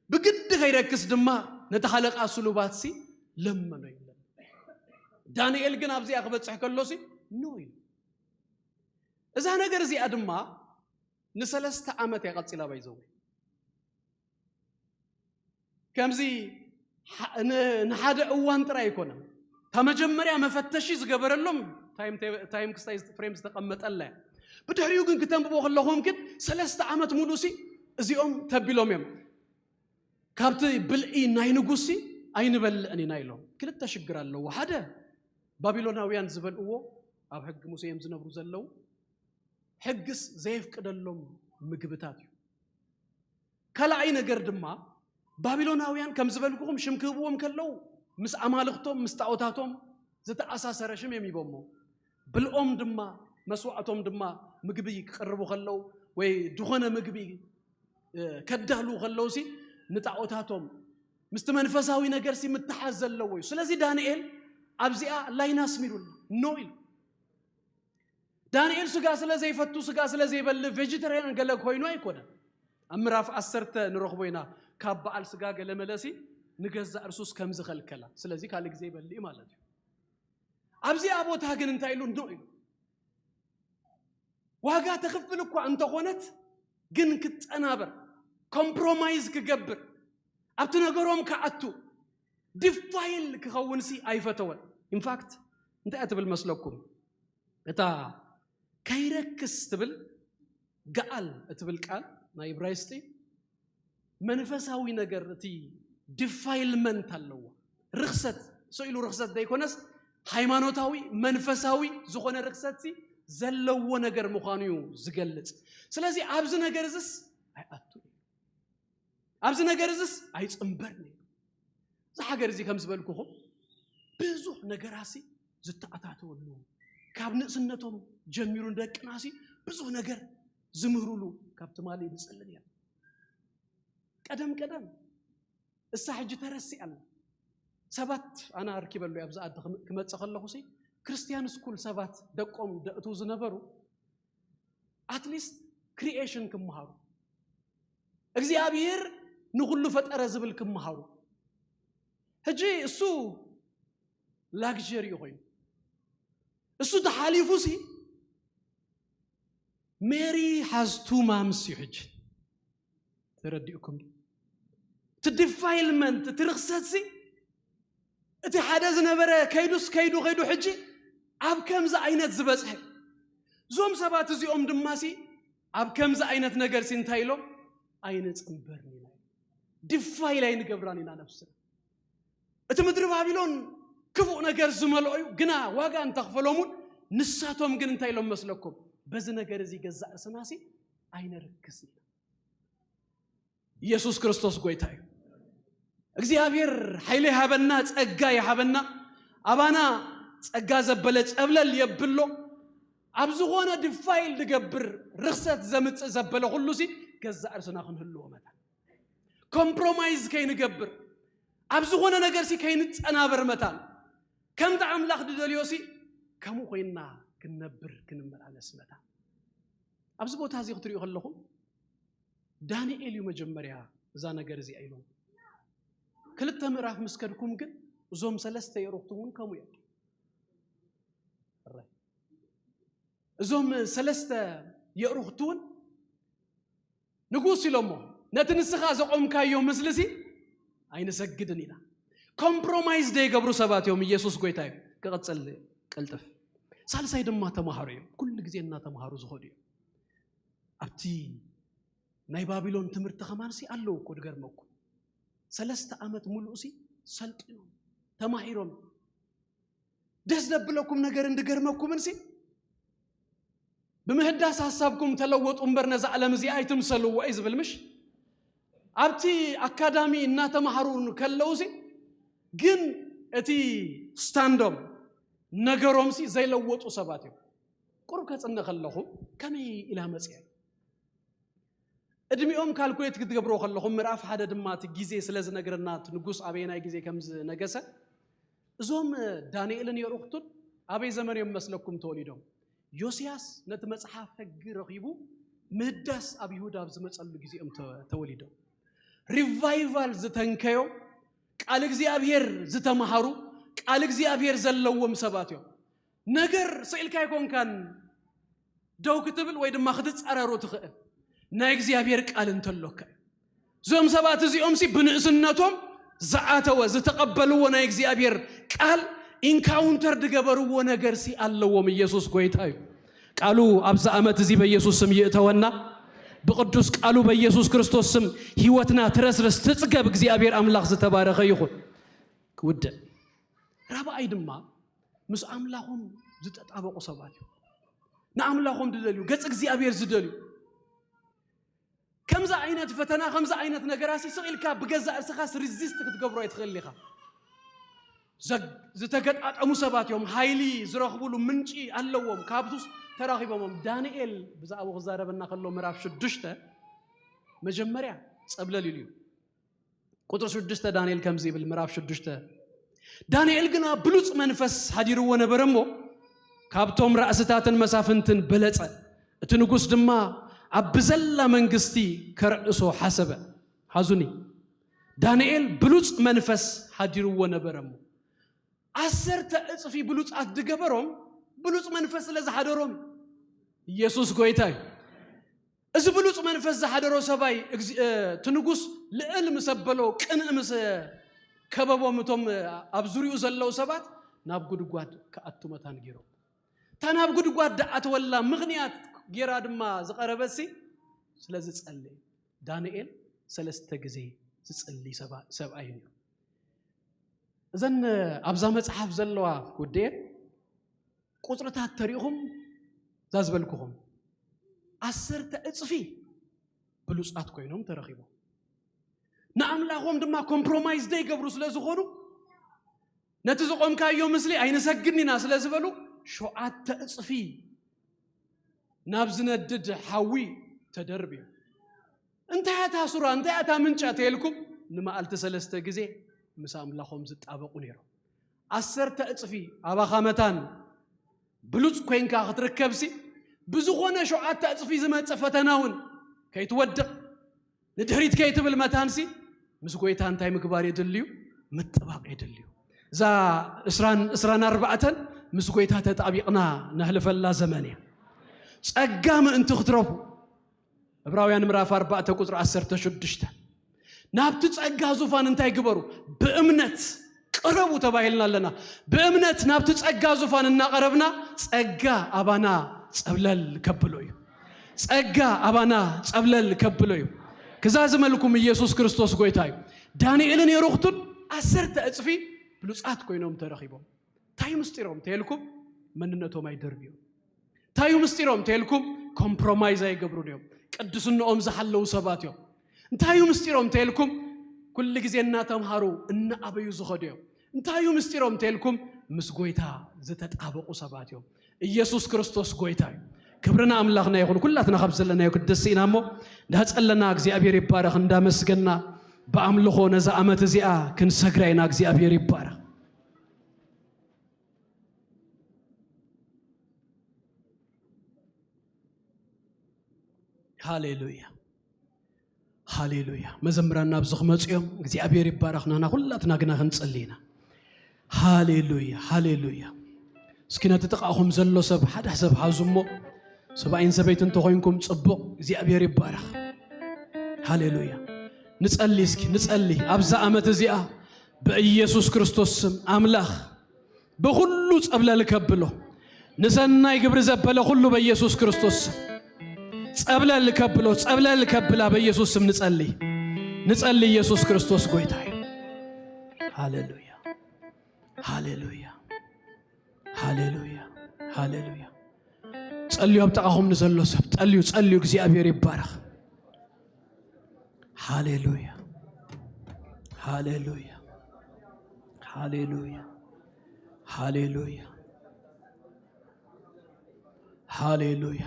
ብግዲ ከይረክስ ድማ ነቲ ሓለቃ ስሉባትሲ ለመኖ ይብለና። ዳንኤል ግን ኣብዚኣ ክበጽሕ ከሎሲ ኖ ኢሉ። እዛ ነገር እዚኣ ድማ ንሰለስተ ዓመት እያ ቀጺላ ባይዘው። ከምዚ ንሓደ እዋን ጥራይ ኣይኮነን። እታ መጀመርያ መፈተሺ ዝገበረሎም ታይም ክስታይ ፍሬም ዝተቐመጠላ እያ። ብድሕሪኡ ግን ክተንብቦ ከለኹም ግን ሰለስተ ዓመት ሙሉእ ሲ እዚኦም ተቢሎም እዮም። ካብቲ ብልዒ ናይ ንጉስ ሲ ኣይንበልዕን ኢና ኢሎም። ክልተ ሽግር ኣለዎ። ሓደ ባቢሎናውያን ዝበልዕዎ ኣብ ሕጊ ሙሴ እዮም ዝነብሩ ዘለዉ። ሕግስ ዘየፍቅደሎም ምግብታት እዩ። ካልኣይ ነገር ድማ ባቢሎናውያን ከም ዝበልኩኹም ሽም ክህብዎም ከለዉ ምስ ኣማልኽቶም ምስ ጣዖታቶም ዝተኣሳሰረ ሽም እዮም ሂቦሞ። ብልኦም ድማ መስዋዕቶም ድማ ምግቢ ክቕርቡ ከለዉ ወይ ዝኾነ ምግቢ ከዳሉ ከለዉ ሲ ንጣዖታቶም ምስቲ መንፈሳዊ ነገር ሲ ምትሓዝ ዘለዎ እዩ። ስለዚ ዳንኤል ኣብዚኣ ላይን ኣስሚሩላ ኖ ኢሉ። ዳንኤል ስጋ ስለ ዘይፈቱ ስጋ ስለ ዘይበልዕ ቬጀተሪያን ገለ ኮይኑ ኣይኮነን። ኣብ ምዕራፍ ዓሰርተ ንረኽቦ ኢና ካብ በዓል ስጋ ገለ መለሲ ንገዛእ እርሱስ ከም ዝኸልከላ። ስለዚ ካልእ ግዜ ይበልዕ ማለት እዩ። ኣብዚኣ ቦታ ግን እንታይ ኢሉ ኖ ኢሉ። ዋጋ ተኽፍል እኳ እንተኾነት ግን ክትጸናበር ኮምፕሮማይዝ ክገብር ኣብቲ ነገሮም ክኣቱ ዲፋይል ክኸውን ሲ ኣይፈተወን። ኢንፋክት እንታይ እያ ትብል መስለኩም? እታ ከይረክስ ትብል ገኣል እትብል ቃል ናይ እብራይስጢ መንፈሳዊ ነገር እቲ ዲፋይልመንት ኣለዎ። ርክሰት ሰው ኢሉ ርክሰት ዘይኮነስ ሃይማኖታዊ መንፈሳዊ ዝኾነ ርክሰት ሲ ዘለዎ ነገር ምዃኑ እዩ ዝገልጽ። ስለዚ ኣብዚ ነገር እዚስ ኣይኣቱ ኣብዚ ነገር እዚስ ኣይጽንበርን እዩ። እዚ ሃገር እዚ ከም ዝበልኩኹም ብዙሕ ነገራሲ ዝተኣታተወሉ ካብ ንእስነቶም ጀሚሩ ንደቅናሲ ብዙሕ ነገር ዝምህሩሉ ካብ ትማሊ ንጽልን እዮም። ቀደም ቀደም እሳ ሕጂ ተረሲኣና ሰባት ኣነ ኣርኪበሉ ኣብዚ ዓዲ ክመ- ክመጽእ ከለኹ ሲ ክርስቲያን ስኩል ሰባት ደቆም ደእትው ዝነበሩ ኣትሊስት ክሪኤሽን ክመሃሩ እግዚኣብሔር ንኹሉ ፈጠረ ዝብል ክመሃሩ ሕጂ እሱ ላግጀሪ ኮይኑ እሱ ተሓሊፉ ሲ ሜሪ ሃዝ ቱ ማምስ እዩ ሕጂ ተረዲእኩም እቲ ዲፋይልመንት እቲ ርክሰት ሲ እቲ ሓደ ዝነበረ ከይዱስ ከይዱ ከይዱ ሕጂ ኣብ ከምዚ ዓይነት ዝበጽሐ። እዞም ሰባት እዚኦም ድማ ሲ ኣብ ከምዚ ዓይነት ነገር ሲ እንታይ ኢሎም? ኣይንጽንበርን ኢና። ድፋይል ኣይንገብራን ኢና ነብስና። እቲ ምድሪ ባቢሎን ክፉእ ነገር ዝመልኦ እዩ፣ ግና ዋጋ እንተኽፈሎም እውን ንሳቶም ግን እንታይ ኢሎም መስለኩም? በዚ ነገር እዚ ገዛእ ርእስና ሲ ኣይነርክስ ኢና። ኢየሱስ ክርስቶስ ጎይታ እዩ። እግዚኣብሔር ሓይሊ ይሃበና፣ ጸጋ ይሃበና። ኣባና ጸጋ ዘበለ ጸብለል የብሎ። ኣብ ዝኾነ ድፋይል ዝገብር ርኽሰት ዘምጽእ ዘበለ ኩሉ ሲ ገዛእ ርእስና ክንህልዎ መታን። ኮምፕሮማይዝ ከይንገብር፣ ኣብ ዝኾነ ነገር ሲ ከይንጸናበር መታን። ከምቲ ኣምላኽ ዝደልዮ ሲ ከምኡ ኮይንና ክንነብር ክንመላለስ መታን። ኣብዚ ቦታ እዚ ክትሪኡ ከለኹም ዳንኤል እዩ መጀመርያ እዛ ነገር እዚኣ ኢሎም። ክልተ ምዕራፍ ምስ ከድኩም ግን እዞም ሰለስተ የእሩኽቲ እውን ከምኡ እዮም። እረ፣ እዞም ሰለስተ የእሩኽቲ እውን ንጉስ ኢሎሞ፣ ነቲ ንስኻ ዘቆምካዮ ምስልሲ ኣይንሰግድን ኢና። ኮምፕሮማይዝ ዘይገብሩ ሰባት እዮም። ኢየሱስ ጎይታ እዩ። ክቕጽል ቅልጥፍ። ሳልሳይ ድማ ተማሃሩ እዮም። ኩሉ ግዜ እናተማሃሩ ዝኸዱ እዮም። ኣብቲ ናይ ባቢሎን ትምህርቲ ከማንሲ ኣለዉ እኮ፣ ድገርመኩም። ሰለስተ ዓመት ሙሉእሲ ሰልጢኖም፣ ተማሂሮም። ደስ ዘብለኩም ነገር እንድገርመኩምንሲ፣ ብምህዳስ ሐሳብኩም ተለወጡ እምበር ነዛ ዓለም እዚኣ ኣይትምሰልዎ እዩ ዝብል ምሽ? ኣብቲ ኣካዳሚ እናተማሃሩ ከለውሲ ግን እቲ ስታንዶም ነገሮምሲ ዘይለወጡ ሰባት እዮም። ቁሩብ ከጽነ ከለኹ ከመይ ኢላ መጽያ? እድሚኦም ካልኩሌት ክትገብሮ ከለኹም ምዕራፍ ሓደ ድማ እቲ ግዜ ስለ ዝነግረና እቲ ንጉስ ኣበየናይ ግዜ ከም ዝነገሰ፣ እዞም ዳንኤልን የሩኽቱን ኣበይ ዘመን እዮም መስለኩም ተወሊዶም? ዮስያስ ነቲ መጽሓፍ ሕጊ ረኺቡ ምህዳስ ኣብ ይሁዳ ኣብ ዝመጸሉ ግዜ እዮም ተ- ተወሊዶም። ሪቫይቫል ዝተንከዮም፣ ቃል እግዚኣብሔር ዝተማሃሩ፣ ቃል እግዚኣብሔር ዘለዎም ሰባት እዮም። ነገር ስኢልካ ኣይኮንካን ደው ክትብል ወይ ድማ ክትጻረሩ ትኽእል፣ ናይ እግዚኣብሔር ቃል እንተሎካ እዩ። እዞም ሰባት እዚኦም ሲ ብንእስነቶም ዝኣተወ ዝተቐበልዎ ናይ እግዚኣብሔር ቃል ኢንካውንተር ዝገበርዎ ነገር ሲ ኣለዎም። ኢየሱስ ጎይታ እዩ። ቃሉ ኣብዚ ዓመት እዚ በኢየሱስ ስም ይእተወና። ብቅዱስ ቃሉ በኢየሱስ ክርስቶስ ስም ህይወትና ትረስርስ ትጽገብ። እግዚኣብሔር ኣምላኽ ዝተባረኸ ይኹን። ክውድእ ራብኣይ ድማ ምስ ኣምላኾም ዝተጣበቑ ሰባት እዮም። ንኣምላኾም ዝደልዩ፣ ገጽ እግዚኣብሔር ዝደልዩ። ከምዚ ዓይነት ፈተና፣ ከምዚ ዓይነት ነገራሲ ስቕ ኢልካ ብገዛእ ርእስኻስ ሪዚስት ክትገብሮ ኣይትኽእል ኢኻ። ዘግ- ዝተገጣጠሙ ሰባት እዮም። ሓይሊ ዝረኽብሉ ምንጪ ኣለዎም። ካብቱስ ተራኺቦሞም። ዳንኤል ብዛዕባኡ ክዛረበና ከሎ ምዕራፍ ሽዱሽተ መጀመርያ ጸብለል ኢሉ እዩ። ቁጽሪ ሽዱሽተ ዳንኤል ከምዚ ይብል፣ ምዕራፍ ሽዱሽተ። ዳንኤል ግና ብሉጽ መንፈስ ሓዲርዎ ነበረ እሞ፣ ካብቶም ራእስታትን መሳፍንትን በለጸ። እቲ ንጉስ ድማ ኣብ ብዘላ መንግስቲ ከርዕሶ ሓሰበ። ሓዙኒ፣ ዳንኤል ብሉጽ መንፈስ ሓዲርዎ ነበረ እሞ፣ ዓሰርተ እጽፊ ብሉጻት ዝገበሮም ብሉጽ መንፈስ ስለ ዝሓደሮም። ኢየሱስ ጎይታ እዩ። እዚ ብሉጽ መንፈስ ዝሓደሮ ሰብኣይ እግዚ- እ፣ እቲ ንጉስ ልዕል ምስ ኣበሎ፣ ቅንእ ምስ ከበቦም፣ እቶም ኣብ ዙሪኡ ዘለዉ ሰባት ናብ ጉድጓድ ክኣቱ መታን ገይሮም። እታ ናብ ጉድጓድ ዝኣተወላ ምኽንያት ገይራ ድማ ዝቐረበሲ ስለ ዝጸልእ፣ ዳንኤል ሰለስተ ግዜ ዝጽልይ ሰባ- ሰብኣይ እዩ። እዘን ኣብዛ መጽሓፍ ዘለዋ ውዴ ቁጽርታት ተሪእኹም፣ እዛ ዝበልኩኹም ዓሰርተ እጽፊ ብሉጻት ኮይኖም ተረኺቦም፣ ንኣምላኾም ድማ ኮምፕሮማይዝ ዘይገብሩ ስለ ዝኾኑ፣ ነቲ ዝቖምካዮ ምስሊ ኣይንሰግድን ኢና ስለ ዝበሉ፣ ሸውዓተ እጽፊ ናብ ዝነድድ ሓዊ ተደርብዮም። እንታይ እታ ሱራ፣ እንታይ እታ ምንጫ ተየልኩም፣ ንመዓልቲ ሰለስተ ግዜ ምስ ኣምላኾም ዝጣበቑ ነይሮም። ዓሰርተ እጽፊ ኣባኻ መታን ብሉጽ ኮይንካ ክትርከብሲ፣ ብዝኾነ ሸውዓተ እጽፊ ዝመጽእ ፈተና እውን ከይትወድቕ፣ ንድሕሪት ከይትብል መታንሲ፣ ምስ ጎይታ እንታይ ምግባር የድልዩ? ምጥባቕ የድልዩ። እዛ ዕስራን ዕስራን ኣርባዕተን ምስ ጎይታ ተጣቢቕና ነሕልፈላ ዘመን እያ። ጸጋ ምእንቲ ክትረፉ፣ ዕብራውያን ምዕራፍ ኣርባዕተ ቁጽሪ ዓሰርተ ሽዱሽተ፣ ናብቲ ጸጋ ዙፋን እንታይ ግበሩ? ብእምነት ቅረቡ ተባሂልና ኣለና። ብእምነት ናብቲ ጸጋ ዙፋን እናቐረብና፣ ጸጋ ኣባና ጸብለል ከብሎ እዩ። ጸጋ ኣባና ጸብለል ከብሎ እዩ። ክዛዝመልኩም፣ ኢየሱስ ክርስቶስ ጎይታ እዩ። ዳንኤልን ሄሮክቱን ዓሰርተ እጽፊ ብሉጻት ኮይኖም ተረኺቦም። እንታይ ምስጢሮም ተልኩም? መንነቶም ኣይደርብዮም። እንታይ ምስጢሮም ተልኩም? ኮምፕሮማይዝ ኣይገብሩን እዮም። ቅድስንኦም ዝሓለዉ ሰባት እዮም። እንታይ ምስጢሮም ተልኩም? ኩሉ ግዜ እናተምሃሩ እናኣበዩ ዝኸዱ እዮም። እንታይ ምስጢሮም ተልኩም? ምስ ጎይታ ዝተጣበቁ ሰባት እዮም። ኢየሱስ ክርስቶስ ጎይታ እዩ። ክብርና ኣምላኽና ይኹን። ኩላትና ካብ ዘለናዮ ክደስ ኢና እሞ፣ እንዳጸለና እግዚኣብሔር ይባረኽ፣ እንዳመስገና ብኣምልኾ ነዛ ዓመት እዚኣ ክንሰግራ ኢና። እግዚኣብሔር ይባረኽ። ሃሌሉያ፣ ሃሌሉያ። መዘምራን ናብዚ ክመጹ እዮም። እግዚኣብሔር ይባረኽ። ናና ኩላትና ግና ክንጽሊ ኢና። ሃሌሉያ፣ ሃሌሉያ። እስኪ ነቲ ጥቓኹም ዘሎ ሰብ፣ ሓደ ሰብ ሓዙ እሞ፣ ሰብኣይን ሰበይትን እንተኾይንኩም ጽቡቕ። እግዚኣብሔር ይባረኽ። ሃሌሉያ። ንጸሊ እስኪ፣ ንጸሊ። ኣብዛ ዓመት እዚኣ ብኢየሱስ ክርስቶስ ስም ኣምላኽ ብኹሉ ጸብለል ከብሎ፣ ንሰናይ ግብሪ ዘበለ ኩሉ በኢየሱስ ክርስቶስ ስም ጸብለል ከብሎ፣ ጸብለል ከብላ በኢየሱስ ስም ንጸሊ። ንጸሊ። ኢየሱስ ክርስቶስ ጎይታ እዩ። ሃሌሉያ፣ ሃሌሉያ፣ ሃሌሉያ፣ ሃሌሉያ። ጸልዩ፣ ኣብ ጥቓኹም ንዘሎ ሰብ ጸልዩ፣ ጸልዩ። እግዚኣብሔር ይባረኽ። ሃሌሉያ፣ ሃሌሉያ፣ ሃሌሉያ፣ ሃሌሉያ፣ ሃሌሉያ፣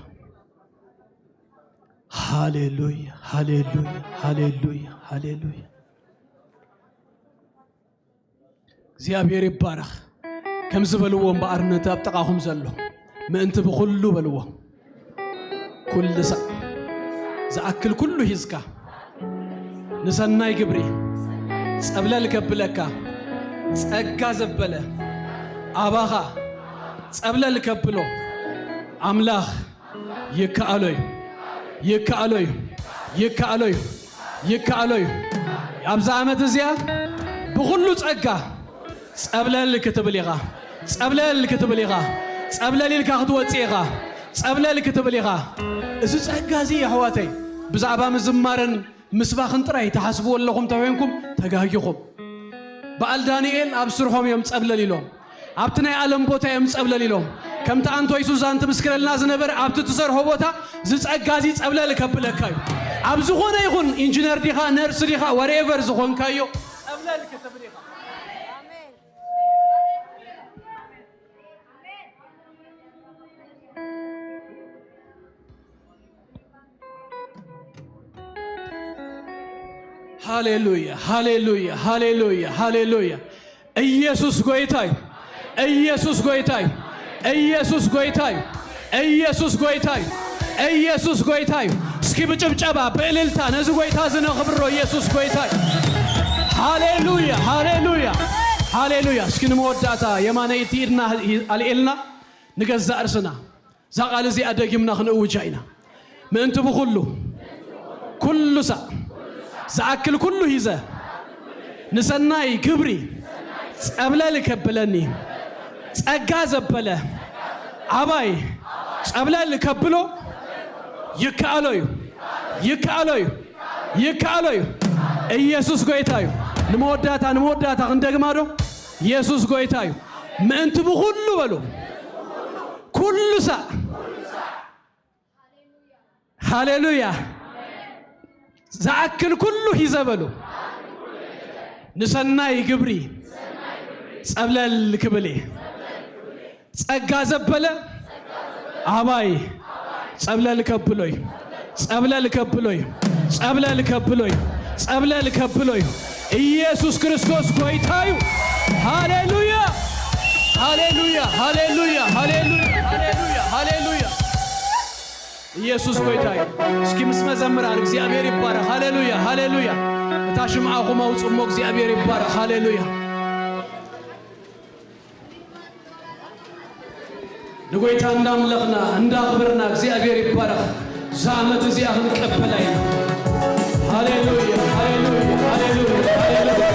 ሃሌሉያ፣ ሃሌሉያ፣ ሃሌሉያ፣ ሃሌሉያ። እግዚኣብሔር ይባረኽ። ከምዚ በልዎ እምበኣር፣ ነቲ ኣብ ጥቓኹም ዘሎ፣ ምእንቲ ብኹሉ በልዎ። ኩሉ ሳዕ ዝኣክል ኩሉ ሒዝካ፣ ንሰናይ ግብሪ ጸብለል ከብለካ፣ ጸጋ ዘበለ ኣባኻ ጸብለል ከብሎ ኣምላኽ ይከኣሎ እዩ፣ ይከኣሎ እዩ፣ ይከኣሎ እዩ፣ ይከኣሎ እዩ። ኣብዛ ዓመት እዚኣ ብኹሉ ጸጋ ጸብለል ክትብል ኢኻ፣ ጸብለል ክትብል ኢኻ፣ ጸብለል ኢልካ ክትወጽእ ኢኻ፣ ጸብለል ክትብል ኢኻ። እዚ ጸጋ እዚ፣ የሕዋተይ፣ ብዛዕባ ምዝማርን ምስባኽን ጥራይ ትሓስብዎ ኣለኹም ተኮይንኩም፣ ተጋጊኹም። በዓል ዳንኤል ኣብ ስርሖም እዮም ጸብለል ኢሎም። ኣብቲ ናይ ዓለም ቦታ እዮም ጸብለል ኢሎም። ከምቲ ኣንቶይ ሱዛን ትምስክረልና ዝነበረ፣ ኣብቲ ትሰርሖ ቦታ ዝጸጋ እዚ ጸብለል ከብለካ እዩ። ኣብ ዝኾነ ይኹን፣ ኢንጂነር ዲኻ፣ ነርስ ዲኻ፣ ወሬቨር ዝኾንካዮ፣ ጸብለል ክትብል ኢኻ። ሃሌሉያ፣ ሃሌሉያ፣ ሃሌሉያ፣ ሃሌሉያ። ኢየሱስ ጎይታ እዩ። ኢየሱስ ጎይታ እዩ። ኢየሱስ ጎይታ እዩ። ኢየሱስ ጎይታ እዩ። ኢየሱስ ጎይታ እዩ። እስኪ ብጭብጨባ፣ ብእልልታ ነዚ ጎይታ እዚ ነኽብሮ። ኢየሱስ ጎይታ እዩ። ሃሌሉያ፣ ሃሌሉያ፣ ሃሌሉያ። እስኪ ንመወዳእታ የማነይቲ ኢድና ኣልዒልና ንገዛእ ርእስና እዛ ቃል እዚኣ ደጊምና ክንእውጃ ኢና። ምእንቲ ብኹሉ፣ ኩሉ ሳዕ፣ ዝኣክል ኩሉ ሂዘ፣ ንሰናይ ግብሪ ጸብለል ከብለኒ፣ ጸጋ ዘበለ ኣባይ ጸብለል ከብሎ ይከኣሎ እዩ፣ ይከኣሎ እዩ፣ ይከኣሎ እዩ። ኢየሱስ ጎይታ እዩ። ንመወዳእታ፣ ንመወዳእታ ክንደግማ ዶ? ኢየሱስ ጎይታ እዩ። ምእንቲ ብኹሉ በሉ። ኩሉ ሳዕ። ሃሌሉያ። ዝኣክል ኩሉ ሂዘ በሉ። ንሰናይ ግብሪ ጸብለል ክብል እየ። ጸጋ ዘበለ ኣባይ ጸብለል ከብሎ እዩ። ጸብለል ከብሎ እዩ። ጸብለል ከብሎ እዩ። ጸብለል ከብሎ እዩ። ኢየሱስ ክርስቶስ ጎይታ እዩ። ሃሌሉያ፣ ሃሌሉያ፣ ሃሌሉያ፣ ሃሌሉያ፣ ሃሌሉያ፣ ሃሌሉያ። ኢየሱስ ጎይታ እዩ። እስኪ ምስ መዘምራን እግዚኣብሔር ይባረኽ። ሃሌሉያ፣ ሃሌሉያ። እታ ሽምዓኹም ኣውጽሞ፣ እግዚኣብሔር ይባረኽ። ሃሌሉያ። ንጎይታ እንዳምለኽና እንዳኽበርና እግዚኣብሔር ይባረኽ። እዛ ዓመት እዚኣ ክንቀበላ ኢና። ሃሌሉያ፣ ሃሌሉያ፣ ሃሌሉያ፣ ሃሌሉያ።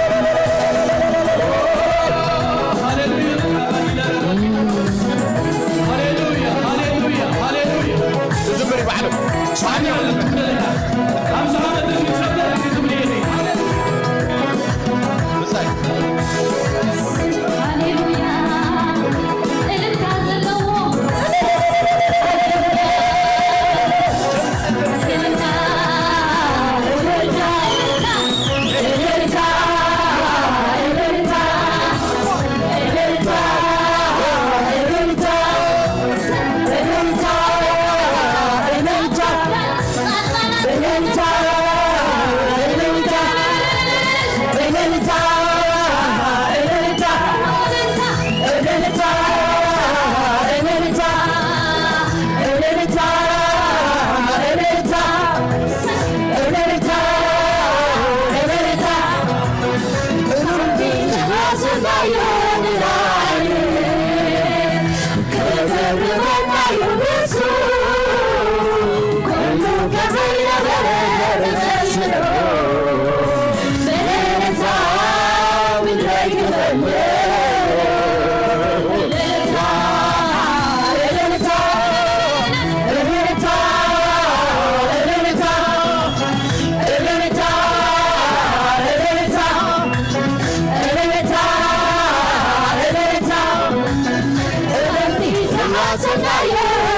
ሰናየ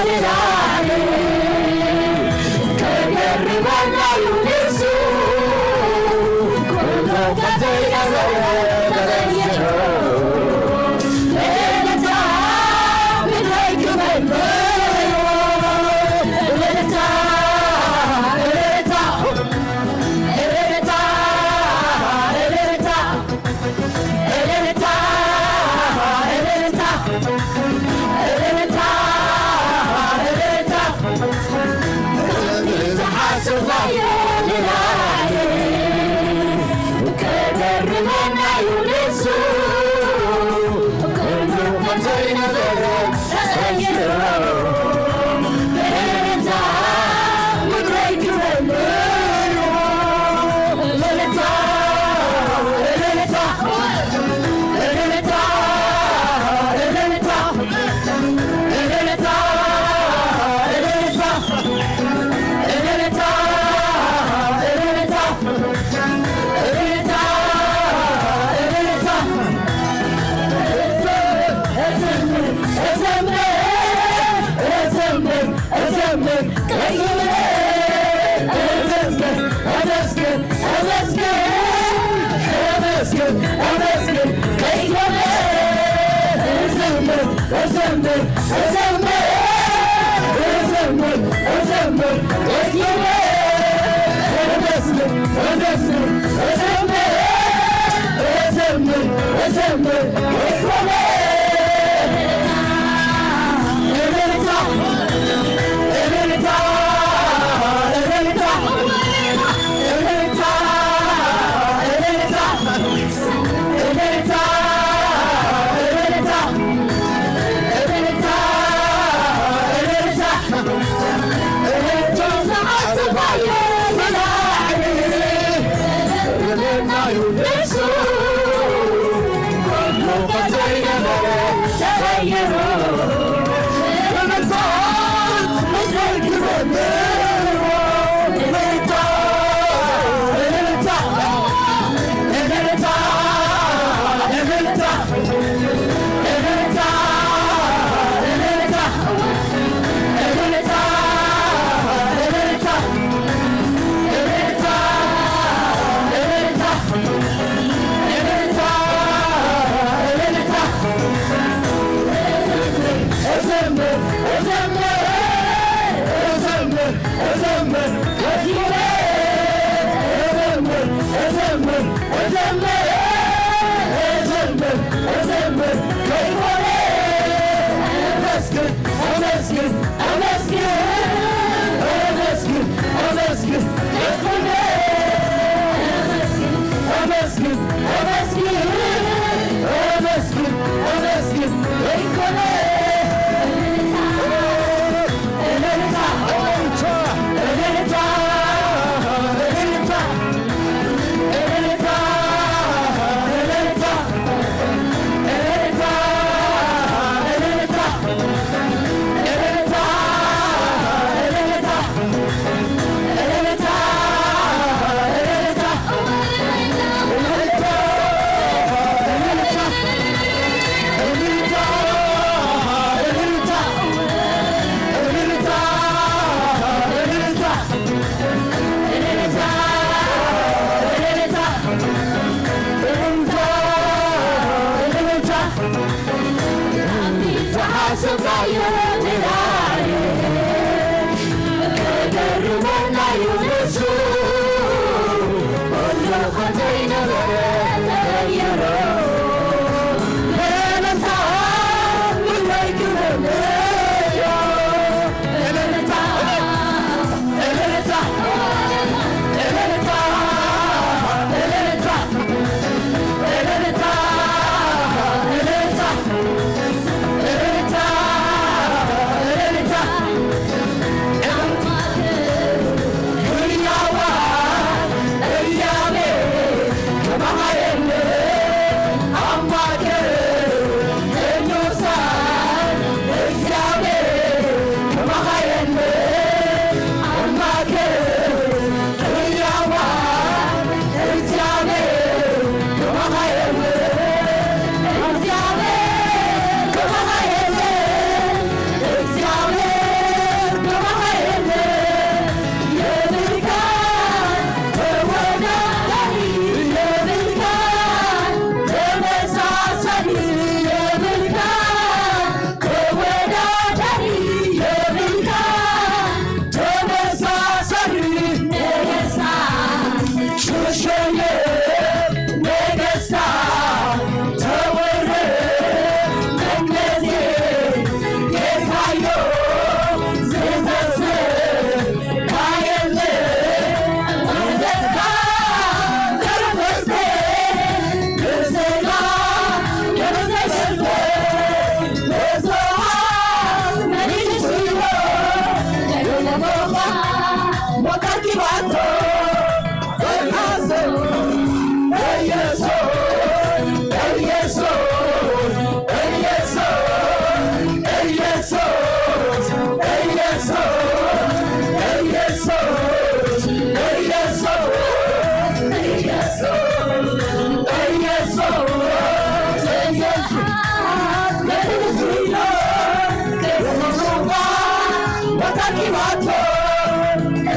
ንላዕሊ ከገርመና እዩ ንሱ። ኩሉ ከዘይነበረ ተቐይሩ። እልልታ ምድረይ ክመልእ። እልልታ፣ እልልታ፣ እልልታ፣ እልልታ። እልልታ፣ እልልታ፣ እልልታ፣ እልልታ። ዝሓሰብናዮ ንላዕሊ ከገርመና እዩ ንሱ። ኩሉ ከም ዘይነበረ ተቐይሩ። እልልታ፣ ምድረይ ክመልእ እዩ። እልልታ፣ እልልታ፣ እልልታ፣ እልልታ፣ እልልታ፣ እልልታ፣ እልልታ፣ እልልታ፣ እልልታ፣ እልልታ። እዘምር፣ እዘምር፣ እዘምር፣ እዘምር፣ እዘምር፣ ቀይረ እመስግን፣ እመስግን፣ እመስግን፣ እመስግን፣ እመስግን፣ ከይኮነ እዘምር፣ እዘምር፣ እዘምር፣ እዘምር፣ እዘምር፣ ከይኮነ እመስግን፣ እመስግን፣ እዘምር፣ እዘምር፣ እዘምር፣ ከይኮነ እልልታ፣ እልልታ፣ እልልታ፣ እልልታ፣ እልልታ፣ እልልታ፣ እልልታ፣ እልልታ፣ እልልታ፣ እልልታ፣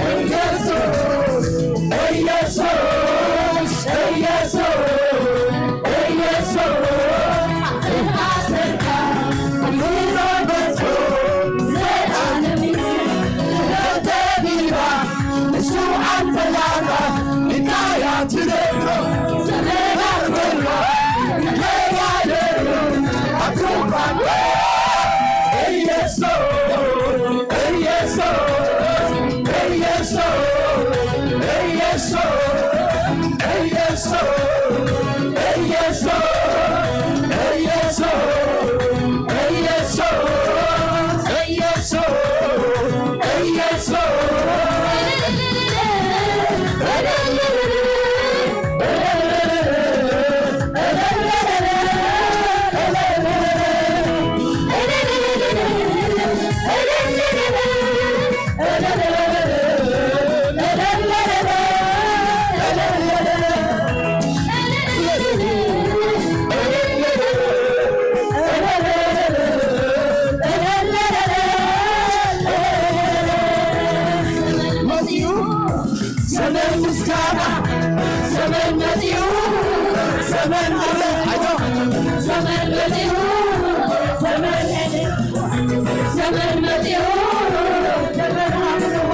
ኢየሱስ፣ ኢየሱስ፣ ኢየሱስ፣ ኢየሱስ፣ ስልጣን፣ ስልጣን፣ ምሕረት፣ ዘላለሚት፣ ደብደቢባ፣ ንሱ ኣንፈላታ፣ ሚካያ ትደብሮ፣ ዘመና ክብሮ፣ ይገያየሩ፣ ኣትሩፋ፣ ኢየሱስ፣ ኢየሱስ፣ ኢየሱስ፣ ኢየሱስ፣ ኢየሱስ፣ ኢየሱስ፣ ኢየሱስ፣ ኢየሱስ፣ ኢየሱስ። መጺኡ ዘመን ምስጋና፣ ዘመን መጺኡ፣ ዘመን ኣለ፣ ኣይዞ፣ ዘመን መጺኡ፣ ዘመን፣ ዘመን መጺኡ፣ ዘመን ኣምልኾ።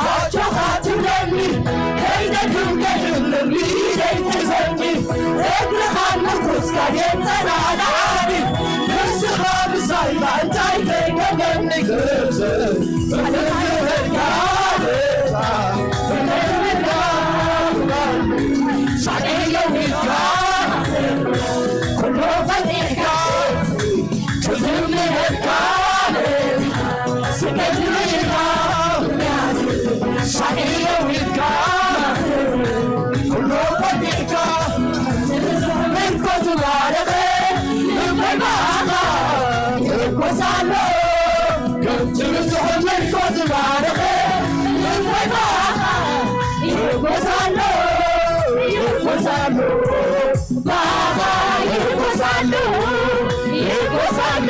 ኣጆኻ ትብለኒ፣ ከይደግም ከይህልኒ ዘይትዘኒ፣ እግርኻ ምርኩስካ የንጸናናኒ፣ ንስኻ ምሳይና እንታይ ከይገበኒ፣ ሻዕብያ የዊትካ፣ ኩሉ ፈቲሕካ፣ ክዝምረካ፣ ስደት ርኢኻ፣ ሻዕብያ የዊትካ፣ ኩሉ ፈቲሕካ፣ ምርኮ ዝባረኸ ልበይ ብኣኻ ይርኮስ ኣሎ። ከምቲ ብዙሕ ምርኮ ዝባረኸ ልበይ ብኣኻ ይርኮስ ኣሎ፣ ይርኮስ ኣሎ። ብኣኻ ይርኮስ ኣሎ፣ ይርኮስ ኣሎ።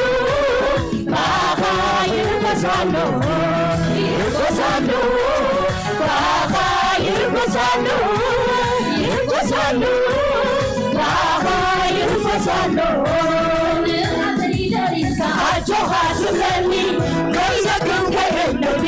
ብኣኻ ይርኮስ ኣሎ፣ ይርኮስ ኣሎ። ብኣኻ ይርኮስ ኣሎ፣ ይርኮስ ኣሎ። ብኣኻ ይርኮስ ኣሎ። ኣጆኻ ትብለኒ፣ ከይደክም ከይህልኒ፣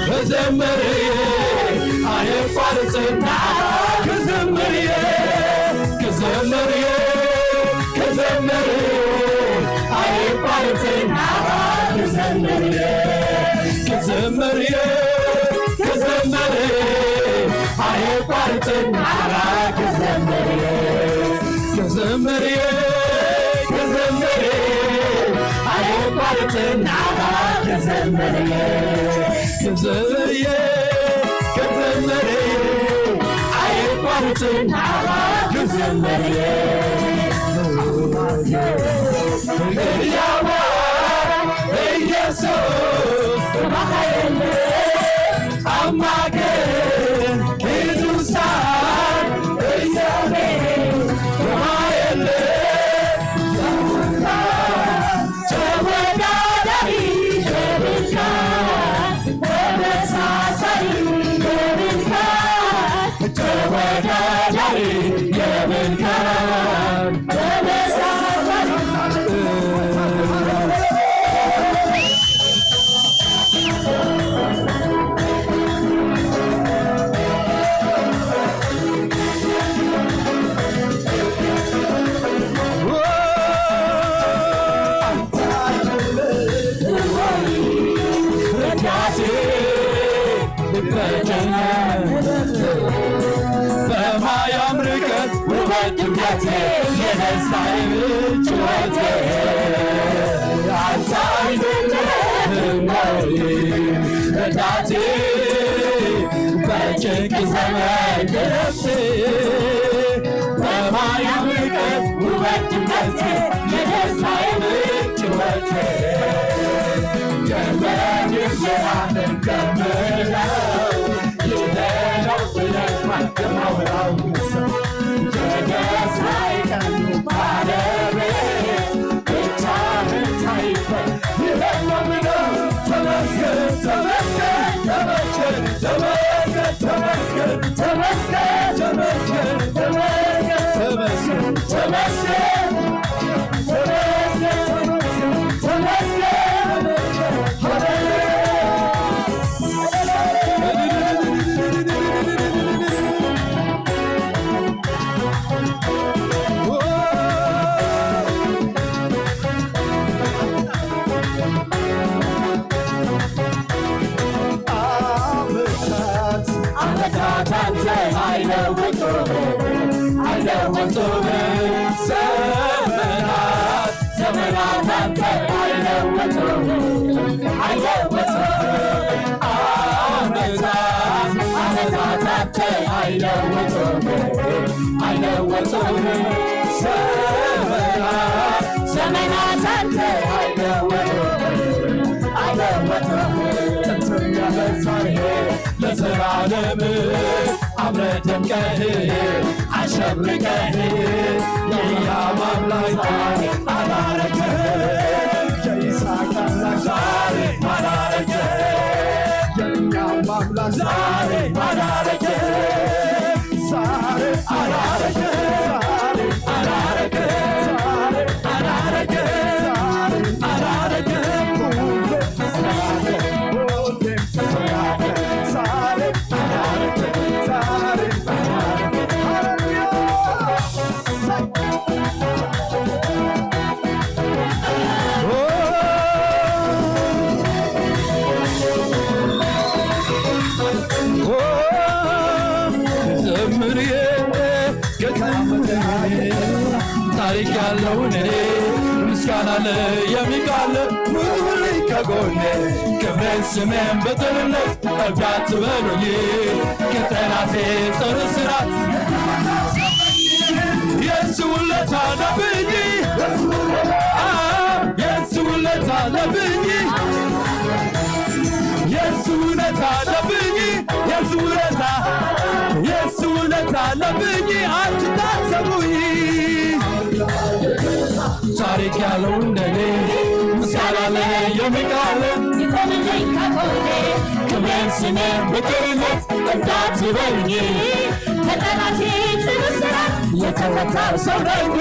ክዘምር እየ ኣየቋርጽና ክዘምር እየ ክዘምር እየ ክዘምር እየ ኣየቋርጽና ክዘምር እየ ክዘምር እየ ክዘምር እየ ኣየቋርጽና ክዘምር እየ ክዘምር እየ ክዘምር እየ ኣየቋርጽና ክዘምር እየ ክዘምር እየ ክዘምር እየ ኣየቋርጽና ክዘምር እየ ህያዋ ኢየሱስ ተባሃየለ ኣማገ ቅዱሳን እግዚአብሔር ተባሃየለ ተወዳዳሪ የብልካ ተመሳሳይ የብልካ ተወዳዳሪ የብልካ ተመሳሳይ በማያም ርቀት ውበት ድምቀቴ የደስታዬ ምንጭ ጩኸቴ አንተ አይደለህም ወይ ረዳቴ በጭንቅ ዘመን እረፍቴ በማያም ርቀት ውበት ድምቀቴ የደስታዬ ምንጭ ጩኸቴ ለዘላለም አምረህ ደምቀህ አሸብርቀህ የሕያው አምላክ አላረጀህ። የይስሐቅ አምላክ ዛሬ አላረጀህ። የእኛም አምላክ ዛሬ አላረጀህ። ዛሬ አላረጀህ። ዛሬ አላረጀህ። ዛሬ አላረጀህ። ዛሬ አላረጀህ። ሁሌ ትሰራለህ። ሁሌም ትሰራለህ። ዛሬ አላረጀህ። ዛሬ አላረጀህ። ሃሌሉያ። ዘምር ታሪክ ያለው እኔ ምስጋና ለየሚቃለ ሙሉልኝ ከጎኔ ክብሬን ስሜን በጥርነት እርዳት በሉኝ ከጠላቴ ጽኑ ስራት የሱ ውለታ አለብኝ። አ፣ የሱ ውለታ አለብኝ። የሱ ውለታ አለብኝ። የሱ ውለታ፣ የሱ ውለታ አለብኝ። አትታዘቡኝ። ታሪክ ያለው እንደኔ ምስጋና ለየሚቃለ ይቆምልኝ ከጎኔ ክብሬን ስሜን በጥርነት እንዳትበኝ ከጠላቴ ጽኑ ስራት የተፈታው ሰው ነኝ።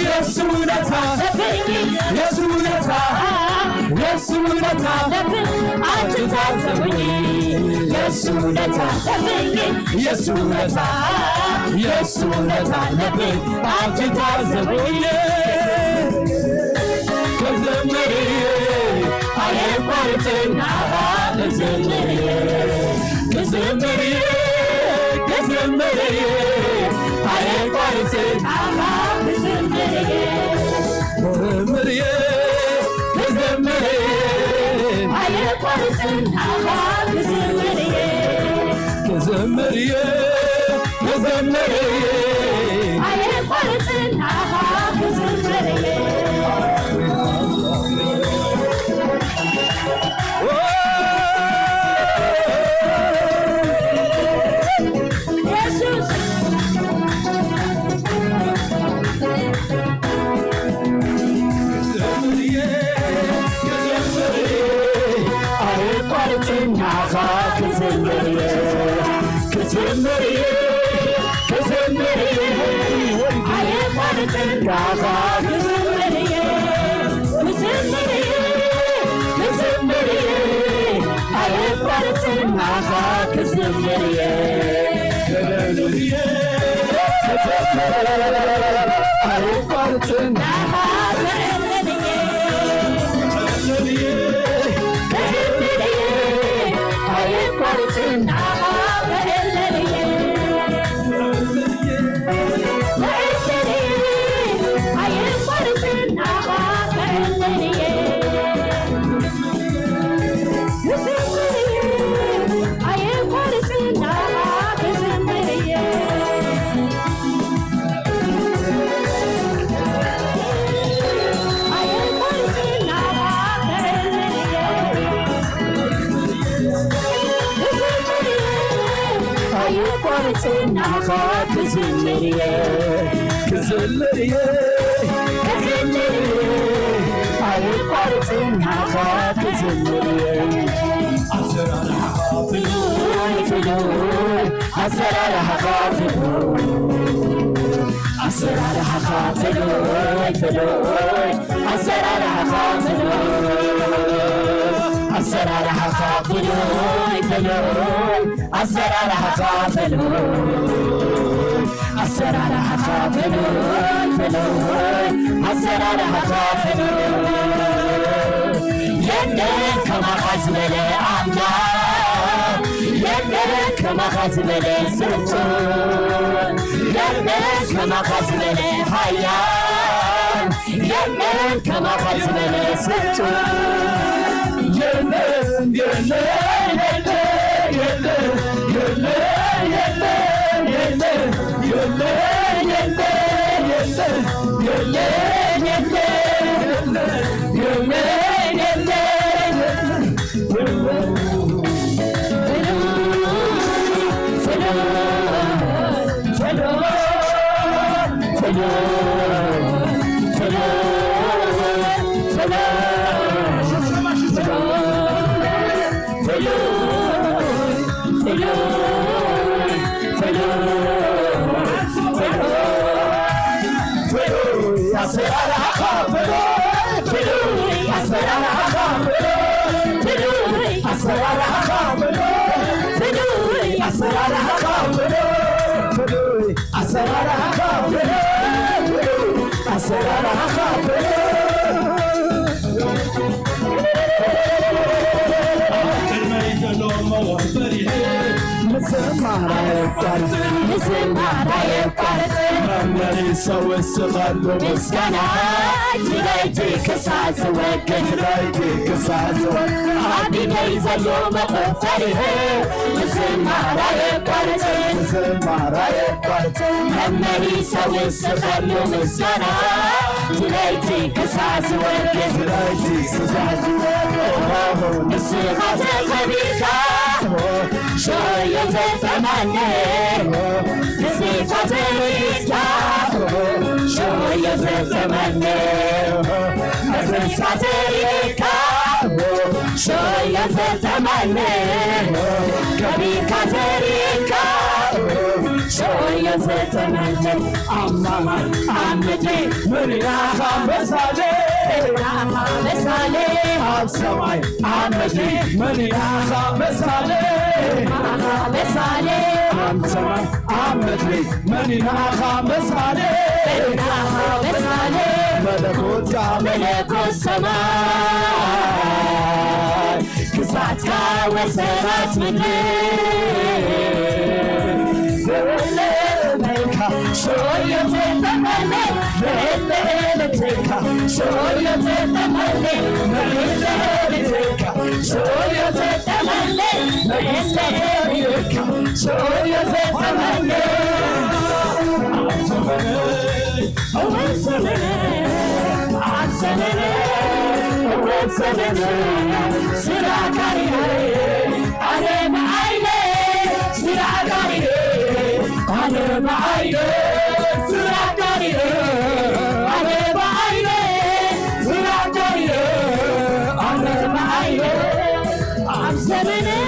የሱ ውለታ አለብኝ። የሱ ውለታ፣ የሱ ውለታ አለብኝ። አትታዘቡኝ። የሱ ውለታ አለብኝ። የሱ ውለታ፣ የሱ ውለታ አለብኝ። አትታዘቡኝ። ከዘመሬ አይቋርጥና ከዘመሬ፣ ከዘመሬ፣ ከዘመሬ አይቋርጥና ከዘመሬ፣ ከዘመሬ፣ ከዘመሬ አይቋርጥና ከዘመሬ፣ ከዘመሬ፣ ከዘመሬ አይቋርጥና ከዘመሬ ኣይቋርጽናኻ ክዝምር እየ፣ ክዝምር እየ፣ ክዝምር እየ። ኣይቋርጽናኻ ክዝምር እየ። ኣሰራርሓኻ ፍሉይ፣ ፍሉይ፣ ኣሰራርሓኻ ፍሉይ፣ ኣሰራርሓኻ ፍሉይ፣ ፍሉይ፣ ኣሰራርሓኻ ፍሉይ፣ ኣሰራርሓኻ ፍሉይ፣ ፍሉይ፣ ኣሰራርሓኻ ፍሉይ፣ ኣሰራርሓኻ ፍሉይ፣ ፍሉይ፣ ኣሰራርሓኻ ፍሉይ። የለን ከማኻ ዝበለ ኣምላኽ፣ የለን ከማኻ ዝበለ ስልጡን፣ የለን ከማኻ ዝበለ ሓያል፣ የለን ከማኻ ዝበለ ስልጡን። የለን፣ የለን፣ የለን፣ የለን፣ የለን፣ የለን፣ የለን፣ የለን፣ የለን፣ የለን፣ የለን፣ የለን፣ የለን፣ የለን፣ የለን። ኣሰራርሓኻ ፍሉይ፣ ፍሉይ፣ ኣሰራርሓኻ ፍሉይ፣ ፍሉይ፣ ኣሰራርሓኻ ፍሉይ፣ ፍሉይ፣ ኣሰራርሓኻ ፍሉይ፣ ኣሰራርሓኻ ፍሉይ። ኣብ ቅድመይ ዘሎ መወፈሪ ምዝማር ኣየቋርጽ፣ ምዝማር ኣየቋርጽ። መመሊሰ ወስኸሉ ምስጋናይ፣ እቲ ለይቲ ክሳብ ዝወግድ፣ እቲ ለይቲ ክሳብ ዝወግድ። ኣብ ኢደይ ዘሎ መቆፈሪ ምዝማር ኣየቋርጽ፣ ምዝማር ኣየቋርጽ። መመሊሰ ወስኸሉ ምስጋና፣ እቲ ለይቲ ክሳብ ዝወግድ፣ እቲ ለይቲ ክሳብ ዝወግድ። ንስኻ ተኸቢርካ፣ ሸዮ ዘተማነ፣ ንስኻ ተሪእካ፣ ሸዮ ዘተማነ፣ ንስኻ ተሪእካ፣ ሸዮ ዘተማነ፣ ከቢርካ ተሪእካ፣ ሸዮ ዘተማነ። ኣብ ሰማይ ኣብ ምድሪ መን ኢኻ ምሳሌ? መን ኢኻ ምሳሌ? ኣብ ሰማይ ኣብ ምድሪ መን ኢኻ ምሳሌ? መን ኢኻ ምሳሌ? ኣብ ሰማይ ኣብ ምድሪ መን ኢኻ ምሳሌ? መን ኢኻ ምሳሌ? መለኮትካ መለኮት ሰማይ፣ ግዛትካ ወሰናት ምድሪ። ብዕለመይካ ሸዮ ዘተመነ፣ ብዕለመይካ ሸዮ ዘተመነ፣ ብዕለመይካ ሸዮ ዘተመነ፣ መንግስተ ተሪእካ ሸዮ ዘተመነ። እወ ዘመነ፣ ኣብ ዘመነ፣ እወ ዘመነ፣ ስራሕካ ርኤ፣ ኣነ ብዓይነ፣ ስራሕካ ርኤ፣ ኣነ ብዓይነ፣ ስራሕካ ርኤ፣ ኣነ ብዓይነ፣ ስራሕካ ርኤ፣ ኣነ ብዓይነ። ኣብ ዘመነይ፣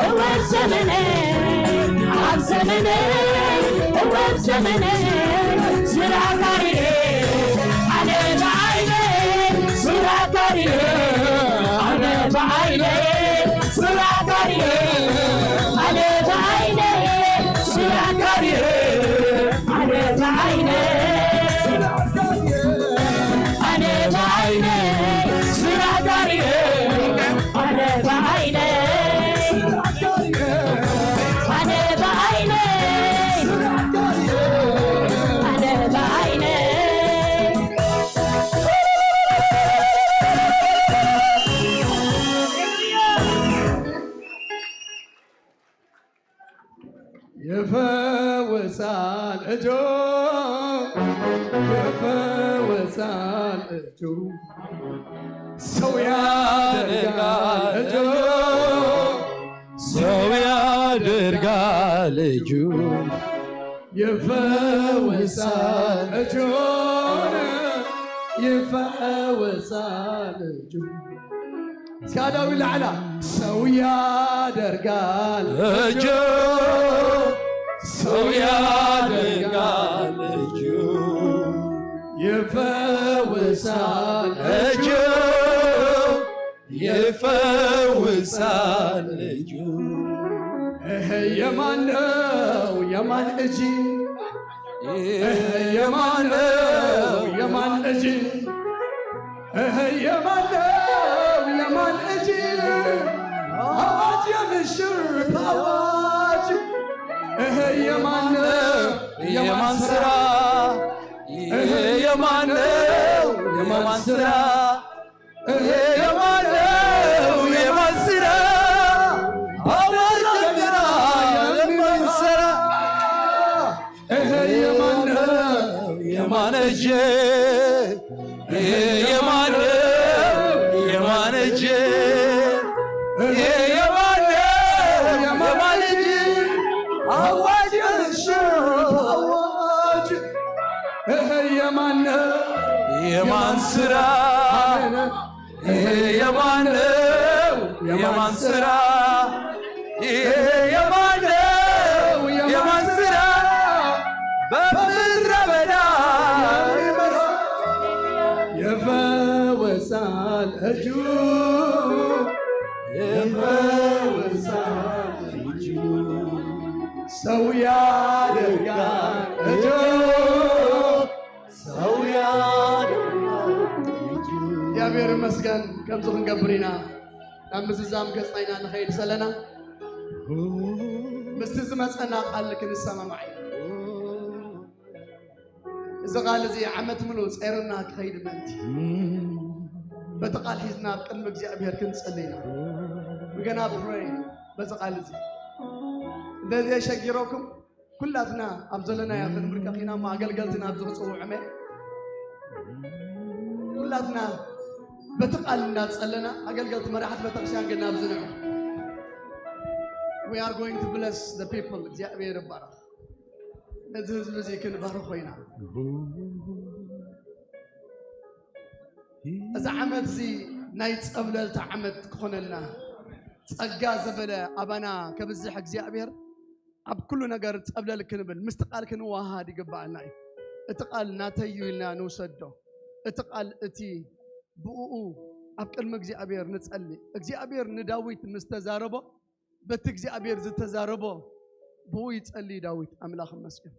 እወ ዘመነይ፣ ኣብ ዘመነይ፣ እወ ዘመነይ፣ ስራሕካ ርኤ፣ ኣነ ብዓይነይ፣ ስራሕካ ርኤ፣ ኣነ ብዓይነይ፣ ስራሕካ ርኤ፣ ኣነ ብዓይነይ፣ ስራሕካ ርኤ፣ ኣነ ብዓይነይ፣ ኣነ ብዓይነይ ስራሕካ ርኤ፣ ኣነ ብዓይነይ፣ ኣነ ብዓይነይ፣ ኣነ ብዓይነይ። ይፈውሳል እጁ፣ ይፈውሳል እጁ፣ ሰው ያደርጋል እጁ፣ ሰው ያደርጋል እጁ፣ ይፈውሳል እጁ፣ ይፈውሳል እጁ። እስከ ኣዳዊ ላዕላ። ሰው ያደርጋል እጁ፣ ሰው ያደርጋል እጁ፣ ይፈውሳል እጁ፣ ይፈውሳል እጁ። እህ፣ የማን ነው የማን እጅ? እህ፣ የማን ነው የማን እጅ? እህ፣ የማን ነው የማን እጅ? አዋጅ የምሽር አዋጅ። እህ፣ የማን ነው የማን ስራ? እህ፣ የማን ነው የማን ስራ? እህ፣ የማን ነው የማን ስራ? አዋጅ ጀምራ የማን ስራ? እህ፣ የማን ነው የማን እጅ? እህ፣ የማን ነው የማን እጅ? እህ፣ የማን ነው የማን እጅ? አዋጅ እሺ አዋጅ። የማን ነው? የማን ስራ? አሜን። ይሄ የማን ነው? የማን ስራ? ይሄ የማን ነው? የማን ስራ? በምድረ በዳ ይፈወሳል እጁ፣ ይፈወሳል እጁ፣ ሰው ያደርጋል እጁ፣ ሰው ያደርጋል እጁ። እግዚኣብሔር ይመስገን። ከምዚ ክንገብር ኢና ናብ ምዝዛም ገጽና ኢና ንኸይድ ዘለና። ምስቲ ዝመጸና ቃል ክንሰማማዕ ኢና። እዚ ቃል እዚ ዓመት ምሉእ ጸይርና ክኸይድ ምእንቲ በቲ ቃል ሒዝና ኣብ ቅድሚ እግዚኣብሔር ክንጸሊ ኢና። We're gonna pray በዚ ቃል እዚ። እንደዚ የሸጊረኩም ኩላትና ኣብ ዘለናዮ ክንብርከኽ ኢና እሞ ኣገልገልቲ ናብዚ ክጽውዑ እመ ኩላትና በቲ ቃል እናጸለና ኣገልገልቲ መራሕቲ ቤተክርስትያን ግን ናብዚ ንዑ። We are going to bless the people። እግዚኣብሔር ይባረኽ። ነዚ ህዝቢ እዚ ክንባርኾ ኢና። እዚ ዓመት እዚ ናይ ጸብለልታ ዓመት ክኾነልና ጸጋ ዘበለ ኣባና ከብዝሕ እግዚኣብሔር ኣብ ኩሉ ነገር ጸብለል ክንብል ምስቲ ቃል ክንወሃሃድ ይግባኣና እዩ። እቲ ቃል ናተይ እዩ ኢልና ንውሰዶ። እቲ ቃል እቲ ብእኡ ኣብ ቅድሚ እግዚኣብሔር ንጸሊ። እግዚኣብሔር ንዳዊት ምስ ተዛረቦ በቲ እግዚኣብሔር ዝተዛረቦ ብኡ ይጸሊ ዳዊት። ኣምላኽ ይመስገን።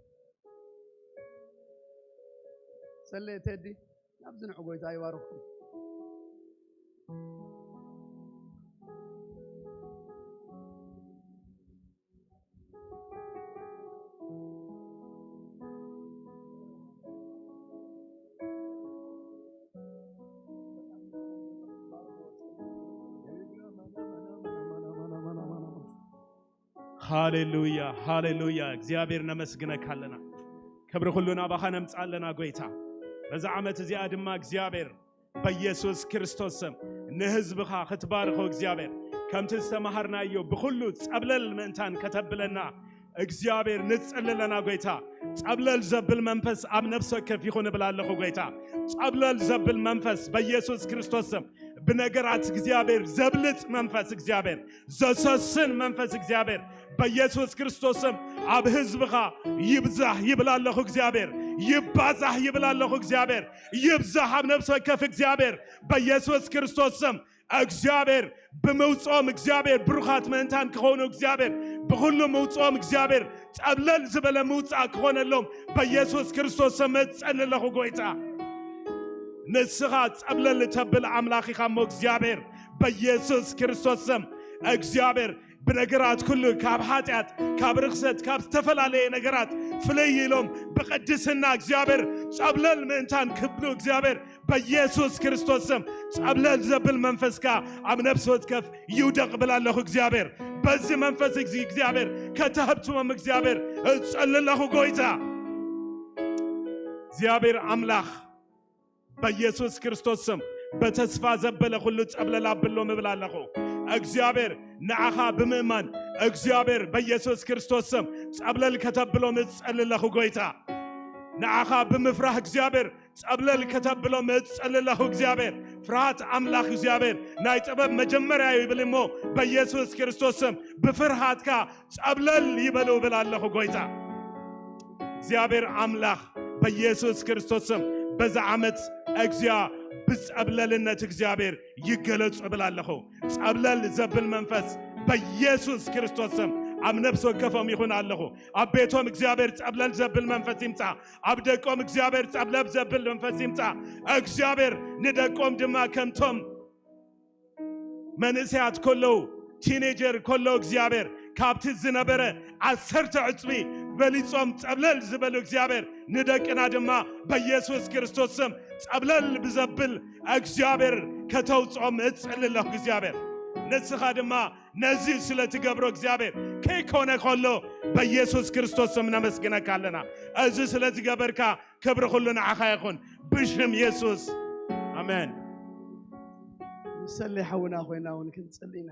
ሰለ ቴዲ ናብዚ ንዑ ጎይታ ይባርኽኩም። ሃሌሉያ፣ ሃሌሉያ። እግዚኣብሔር ነመስግነካ ኣለና። ክብሪ ኩሉ ናባኻ ነምጽእ ኣለና ጎይታ። በዛ ዓመት እዚኣ ድማ እግዚኣብሔር በኢየሱስ ክርስቶስ ስም ንህዝብኻ ክትባርኾ እግዚኣብሔር ከምቲ ዝተማሃርናዮ ብኹሉ ጸብለል ምእንታን ከተብለና እግዚኣብሔር ንጽሊ ኣለና ጎይታ። ጸብለል ዘብል መንፈስ ኣብ ነፍሲ ወከፍ ይኹን እብል ኣለኹ ጎይታ። ጸብለል ዘብል መንፈስ በኢየሱስ ክርስቶስ ስም ብነገራት እግዚኣብሔር ዘብልጽ መንፈስ እግዚኣብሔር ዘሰስን መንፈስ እግዚኣብሔር በኢየሱስ ክርስቶስ ስም ኣብ ህዝብኻ ይብዛህ ይብል ኣለኹ እግዚኣብሔር። ይባዛህ ይብል ኣለኹ እግዚኣብሔር። ይብዛህ ኣብ ነፍሲ ወከፍ እግዚኣብሔር በኢየሱስ ክርስቶስ ስም። እግዚኣብሔር ብምውፅኦም እግዚኣብሔር ብሩኻት ምእንታን ክኾኑ እግዚኣብሔር ብኹሉ ምውፅኦም እግዚኣብሔር ጸብለል ዝበለ ምውፃእ ክኾነሎም በኢየሱስ ክርስቶስ ስም እጸሊ ኣለኹ ጎይታ። ንስኻ ጸብለል ተብል ኣምላኽ ኢኻ እሞ እግዚኣብሔር በኢየሱስ ክርስቶስ ስም እግዚኣብሔር ብነገራት ኩሉ ካብ ሓጢኣት ካብ ርኽሰት ካብ ዝተፈላለየ ነገራት ፍለይ ኢሎም ብቅድስና እግዚኣብሔር ጸብለል ምእንታን ክብሉ እግዚኣብሔር በኢየሱስ ክርስቶስ ስም ጸብለል ዘብል መንፈስካ ኣብ ነፍሲ ወከፍ ይውደቕ እብል ኣለኹ እግዚኣብሔር። በዚ መንፈስ እዚ እግዚኣብሔር ከተህብትሞም እግዚኣብሔር እጸሊ ኣለኹ ጎይታ። እግዚኣብሔር ኣምላኽ በኢየሱስ ክርስቶስ ስም በተስፋ ዘበለ ኩሉ ጸብለል ኣብሎም እብል ኣለኹ። እግዚኣብሔር ንዓኻ ብምእማን እግዚኣብሔር በኢየሱስ ክርስቶስ ስም ጸብለል ከተብሎም እጸሊ ኣለኹ ጎይታ። ንዓኻ ብምፍራህ እግዚኣብሔር ጸብለል ከተብሎም እጸሊ ኣለኹ እግዚኣብሔር። ፍርሃት ኣምላኽ እግዚኣብሔር ናይ ጥበብ መጀመርያ እዩ ይብል እሞ በኢየሱስ ክርስቶስ ስም ብፍርሃትካ ጸብለል ይበሉ እብል ኣለኹ ጎይታ። እግዚኣብሔር ኣምላኽ በኢየሱስ ክርስቶስ ስም በዛ ዓመት እግዚኣብ ብጸብለልነት እግዚኣብሔር ይገለጹ እብል ኣለኹ። ጸብለል ዘብል መንፈስ በኢየሱስ ክርስቶስ ስም ኣብ ነፍሲ ወከፎም ይኹን ኣለኹ። ኣብ ቤቶም እግዚኣብሔር ጸብለል ዘብል መንፈስ ይምጻ። ኣብ ደቆም እግዚኣብሔር ጸብለል ዘብል መንፈስ ይምጻ። እግዚኣብሔር ንደቆም ድማ ከምቶም መንእሰያት ከለዉ ቲኔጀር ከለዉ እግዚኣብሔር ካብቲ ዝነበረ ዓሰርተ ዕጽቢ በሊጾም ጸብለል ዝበሉ እግዚኣብሔር ንደቅና ድማ በኢየሱስ ክርስቶስ ስም ጸብለል ብዘብል እግዚኣብሔር ከተውጽኦም እጽሊ ኣለኹ እግዚኣብሔር። ንስኻ ድማ ነዚ ስለ ትገብሮ እግዚኣብሔር ከይኮነ ከሎ በኢየሱስ ክርስቶስ ስም ነመስግነካ ኣለና። እዚ ስለ ዝገበርካ ክብሪ ኩሉ ንዓኻ ይኹን ብሽም የሱስ ኣሜን። ንሰሊ ሓውና ኮይና እውን ክንጽሊ ኢና።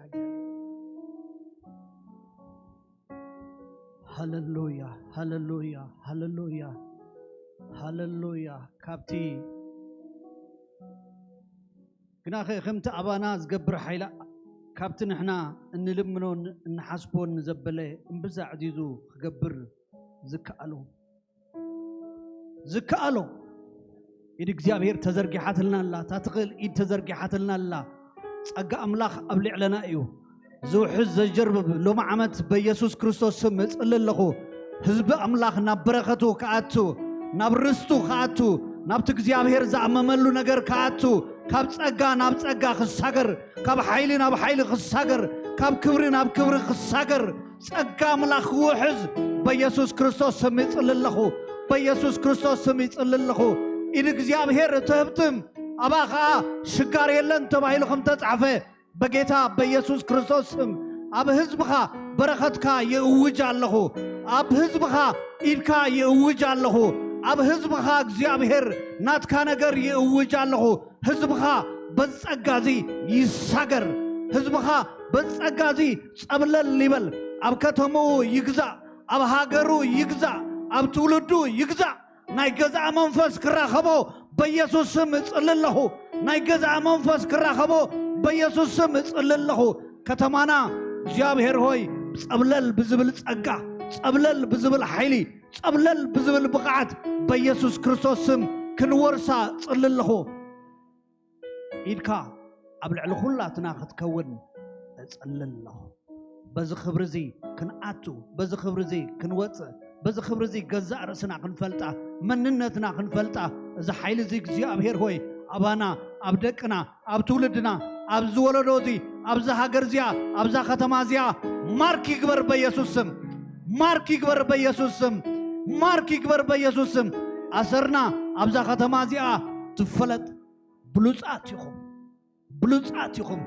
ሃለሉያ፣ ሃለሉያ፣ ሃለሉያ። ሃለሉያ። ካብቲ ግናኸ ከምቲ ኣባና ዝገብር ሓይላ፣ ካብቲ ንሕና እንልምኖን እንሓስቦን ንዘበለ እምብዛ ዕዚዙ ክገብር ዝከኣሎ፣ ዝከኣሎ ኢድ እግዚኣብሔር ተዘርጊሓትልና ኣላ። እታ ትኽእል ኢድ ተዘርጊሓትልና ኣላ። ጸጋ ኣምላኽ ኣብ ልዕለና እዩ። ዝውሕዝ ዘጀርብብ ሎሚ ዓመት በኢየሱስ ክርስቶስ ስም እጽሊ ኣለኹ። ህዝቢ ኣምላኽ ናብ በረኸቱ ክኣቱ፣ ናብ ርስቱ ክኣቱ፣ ናብቲ እግዚኣብሔር ዝኣመመሉ ነገር ክኣቱ፣ ካብ ጸጋ ናብ ጸጋ ክሳገር፣ ካብ ሓይሊ ናብ ሓይሊ ክሳገር፣ ካብ ክብሪ ናብ ክብሪ ክሳገር፣ ጸጋ ኣምላኽ ክውሕዝ በኢየሱስ ክርስቶስ ስም ይጽሊ ኣለኹ። በኢየሱስ ክርስቶስ ስም ይጽሊ ኣለኹ። ኢድ እግዚኣብሔር እትህብትም፣ ኣብኣ ኸኣ ሽጋር የለን ተባሂሉ ከም ተጻሕፈ፣ በጌታ በኢየሱስ ክርስቶስ ስም ኣብ ህዝብኻ በረኸትካ ይእውጅ ኣለኹ። ኣብ ህዝብኻ ኢድካ ይእውጅ ኣለኹ። ኣብ ህዝብኻ እግዚኣብሔር ናትካ ነገር ይእውጅ ኣለኹ። ህዝብኻ በዚ ጸጋ እዚ ይሳገር። ህዝብኻ በዚ ጸጋ እዚ ጸብለል ይበል። ኣብ ከተምኡ ይግዛእ፣ ኣብ ሃገሩ ይግዛእ፣ ኣብ ትውልዱ ይግዛእ። ናይ ገዛእ መንፈስ ክራኸቦ በኢየሱስ ስም እጽሊ ኣለኹ። ናይ ገዛእ መንፈስ ክራኸቦ በኢየሱስ ስም እጽሊ ኣለኹ። ከተማና እግዚኣብሔር ሆይ ጸብለል ብዝብል ጸጋ፣ ጸብለል ብዝብል ሓይሊ፣ ጸብለል ብዝብል ብቕዓት በኢየሱስ ክርስቶስ ስም ክንወርሳ እጽሊ ኣለኹ። ኢድካ ኣብ ልዕሊ ኩላትና ክትከውን እጽሊ ኣለኹ። በዚ ክብሪ እዚ ክንኣቱ፣ በዚ ክብሪ እዚ ክንወጽእ፣ በዚ ክብሪ እዚ ገዛእ ርእስና ክንፈልጣ፣ መንነትና ክንፈልጣ፣ እዚ ሓይሊ እዚ እግዚኣብሔር ሆይ ኣባና፣ ኣብ ደቅና፣ ኣብ ትውልድና፣ ኣብዚ ወለዶ እዚ፣ ኣብዛ ሃገር እዚኣ፣ ኣብዛ ከተማ እዚኣ ማርክ ይግበር በኢየሱስ ስም። ማርክ ይግበር በኢየሱስ ስም። ማርክ ይግበር በኢየሱስ ስም። ኣሰርና ኣብዛ ከተማ እዚኣ ትፈለጥ። ብሉጻት ኢኹም፣ ብሉጻት ኢኹም።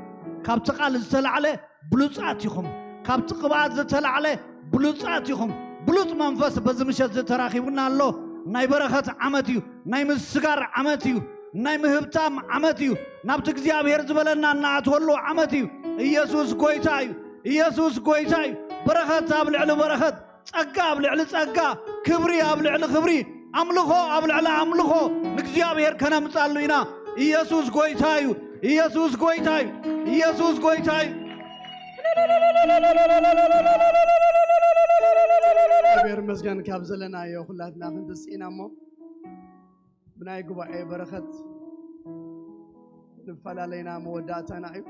ካብቲ ቃል ዝተላዕለ ብሉጻት ኢኹም። ካብቲ ቅብኣት ዝተላዕለ ብሉጻት ኢኹም። ብሉጽ መንፈስ በዚ ምሸት ዝተራኺቡና ኣሎ። ናይ በረኸት ዓመት እዩ። ናይ ምስጋር ዓመት እዩ። ናይ ምህብታም ዓመት እዩ። ናብቲ እግዚኣብሔር ዝበለና እናኣትወሉ ዓመት እዩ። ኢየሱስ ጎይታ እዩ። ኢየሱስ ጎይታ እዩ። በረኸት ኣብ ልዕሊ በረኸት፣ ጸጋ ኣብ ልዕሊ ጸጋ፣ ክብሪ ኣብ ልዕሊ ክብሪ፣ ኣምልኾ ኣብ ልዕሊ ኣምልኾ ንእግዚኣብሔር ከነምጻሉ ኢና። ኢየሱስ ጎይታ እዩ። ኢየሱስ ጎይታ እዩ። ኢየሱስ ጎይታ እዩ። እግዚኣብሔር ይመስገን ካብ ዘለናዮ ኩላትና ክንትስኢና እሞ ብናይ ጉባኤ በረኸት ንፈላለይና መወዳእታና እዩ።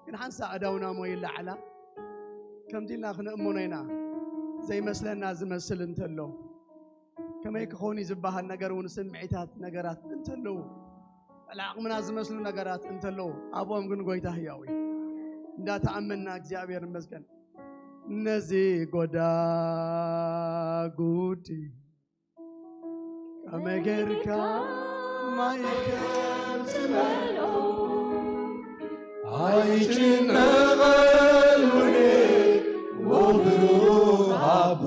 ግን ሓንሳእ ኣእዳውና እሞ ይለዓላ። ከምዚ ኢልና ክንእምኖ ኢና። ዘይመስለና ዝመስል እንተሎ፣ ከመይ ክኸውን እዩ ዝበሃል ነገር እውን ስምዒታት ነገራት እንተለዉ፣ ልዕሊ ዓቕምና ዝመስሉ ነገራት እንተለዉ፣ ኣብኦም ግን ጎይታ ህያው እዩ። እንዳተኣመንና እግዚኣብሔር ይመስገን። ነዚ ጎዳ ጉዲ ከመይ ጌርካ ማይ ከም ትመልኦ ኣይጭነቐሉን እየ፣ ኦ ብሩኽ ኣቦ፣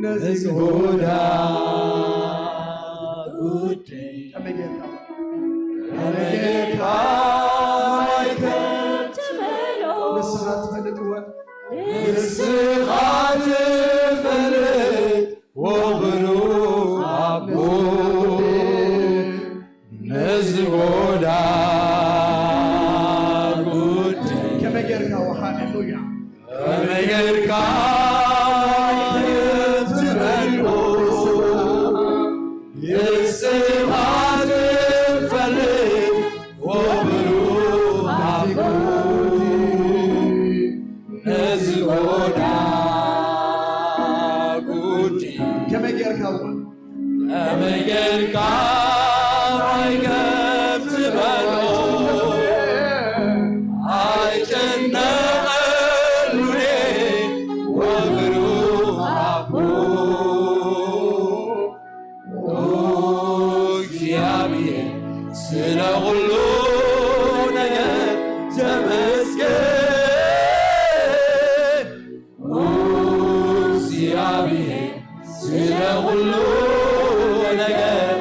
ነዚ ጎዳ ጉዲ ከመይ ጌርካ፣ ከመይ ጌርካ ማይ ከም ትመልኦ ንስኻ ትፈልጥዎ፣ ንስኻ ትፈልጥ፣ ኦ ብሩኽ ኣቦ፣ ነዚ ጎዳ ጉዲ ከመይ ጌርካ፣ ሃሌሉያ፣ ከመይ ጌርካ ትመልኦ ንስኻ ትፈልጥ፣ ኦ ብሩኽ ኣቦ፣ ነዚ ጎዳ ጉዲ ከመይ ጌርካ እውን ከመይ ጌርካ ማይ ከም ትመልኦ ኣይጨነቐሉን እየ፣ ኦ ብሩኽ ኣቦ፣ ኦ እግዚኣብሔር፣ ስለ ኩሉ ነገር ተመስገን። ኦ እግዚኣብሔር፣ ስለ ኩሉ ነገር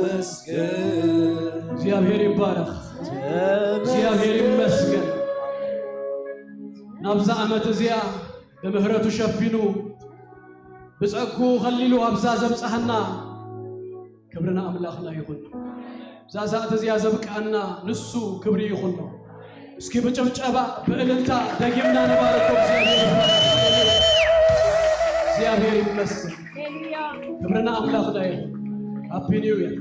ተመስገን። እግዚኣብሔር ይባረኽ። ተመስገን። እግዚኣብሔር ይመስገን። ናብዛ ዓመት እዚኣ ብምህረቱ ሸፊኑ ብጸጉ ኸሊሉ ኣብዛ ዘብጽሓና ክብሪ ንኣምላኽና ይኹን። እዛ ሰዓት እዚኣ ዘብቅዓና ንሱ ክብሪ ይኹኖ። እስኪ ብጭብጨባ ብእልልታ ደጊምና ንባርኮ። እግዚኣብሔር ይባረክ። እግዚኣብሔር ይመስገን። ክብሪ ንኣምላኽና ይኹን። ሃፒ ኒው ይር።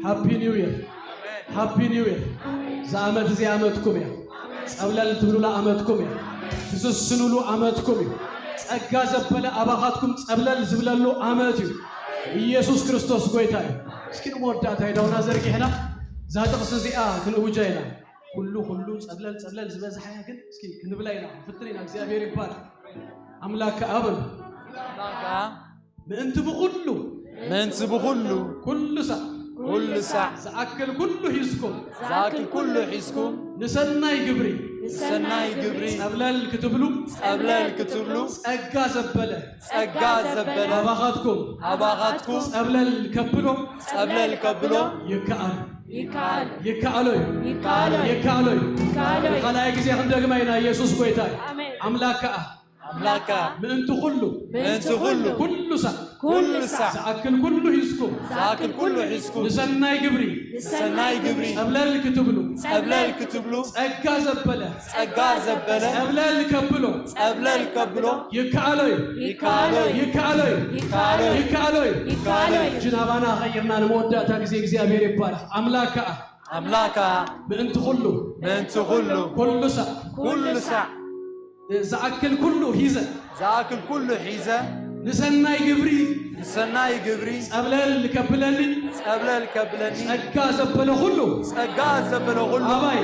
ሃፒ ኒው ይር። ሃፒ ኒው ይር። እዛ ዓመት እዚኣ ዓመትኩም እያ። ጸብለል ትብሉላ ዓመትኩም እዩ። ትስስኑሉ ዓመትኩም እዩ። ጸጋ ዘበለ ኣባኻትኩም ጸብለል ዝብለሉ ዓመት እዩ። ኢየሱስ ክርስቶስ ጎይታ እዩ። እስኪ ንመወዳእታ ኢዳውና ዘርጊሕና እዛ ጥቕሲ እዚኣ ክንእውጃ ኢና። ኩሉ ኩሉ ጸብለል ጸብለል ዝበዝሓ እያ፣ ግን እስኪ ክንብላ ኢና፣ ክንፍትን ኢና። እግዚኣብሔር ይባረክ። ኣምላክ ኣበሉ። ኣምላክ ምእንቲ ብኹሉ ምእንቲ ብኹሉ ኩሉ ሳዕ ኩሉ ሳዕ ዝኣክል ኩሉ ሒዝኩም ዝኣክል ኩሉ ሒዝኩም ንሰናይ ግብሪ ንሰናይ ግብሪ ጸብለል ክትብሉ ጸብለል ክትብሉ ጸጋ ዘበለ ጸጋ ዘበለ ኣባኻትኩም ኣባኻትኩም ጸብለል ከብሎ ጸብለል ከብሎ ይከኣል ይከኣል ይከኣሎ እዩ ይከኣሎ እዩ ይከኣሎ እዩ ይከኣሎ እዩ። ካልኣይ ግዜ ክንደግማ ኢና። ኢየሱስ ጎይታ እዩ። ኣሜን። ኣምላክ ከኣ ኣምላካ ምእንቲ ኩሉ ምእንቲ ኩሉ ኩሉ ሳዕ ኩሉ ሳዕ ዝኣክል ኩሉ ሒዝኩም ዝኣክል ኩሉ ሒዝኩም ንሰናይ ግብሪ ንሰናይ ግብሪ ጸብለል ክትብሉ ጸብለል ክትብሉ ጸጋ ዘበለ ጸጋ ዘበለ ጸብለል ከብሎ ጸብለል ከብሎ ይከኣሎ እዩ ይከኣሎ እዩ ይከኣሎ እዩ ይከኣሎ እዩ ይከኣሎ እዩ ይከኣሎ እዩ። እጅን ኣባና ኸይርና ንመወዳእታ ግዜ እግዚኣብሔር ይባረኽ። ኣምላክ ከኣ ኣምላካ ምእንቲ ኩሉ ምእንቲ ኩሉ ኩሉ ሳዕ ኩሉ ሳዕ ዝኣክል ኩሉ ሒዘ ዝኣክል ኩሉ ሒዘ ንሰናይ ግብሪ ንሰናይ ግብሪ ጸብለል ከብለኒ ጸብለል ከብለኒ ጸጋ ዘበለ ኩሉ ጸጋ ዘበለ ኩሉ ኣባይ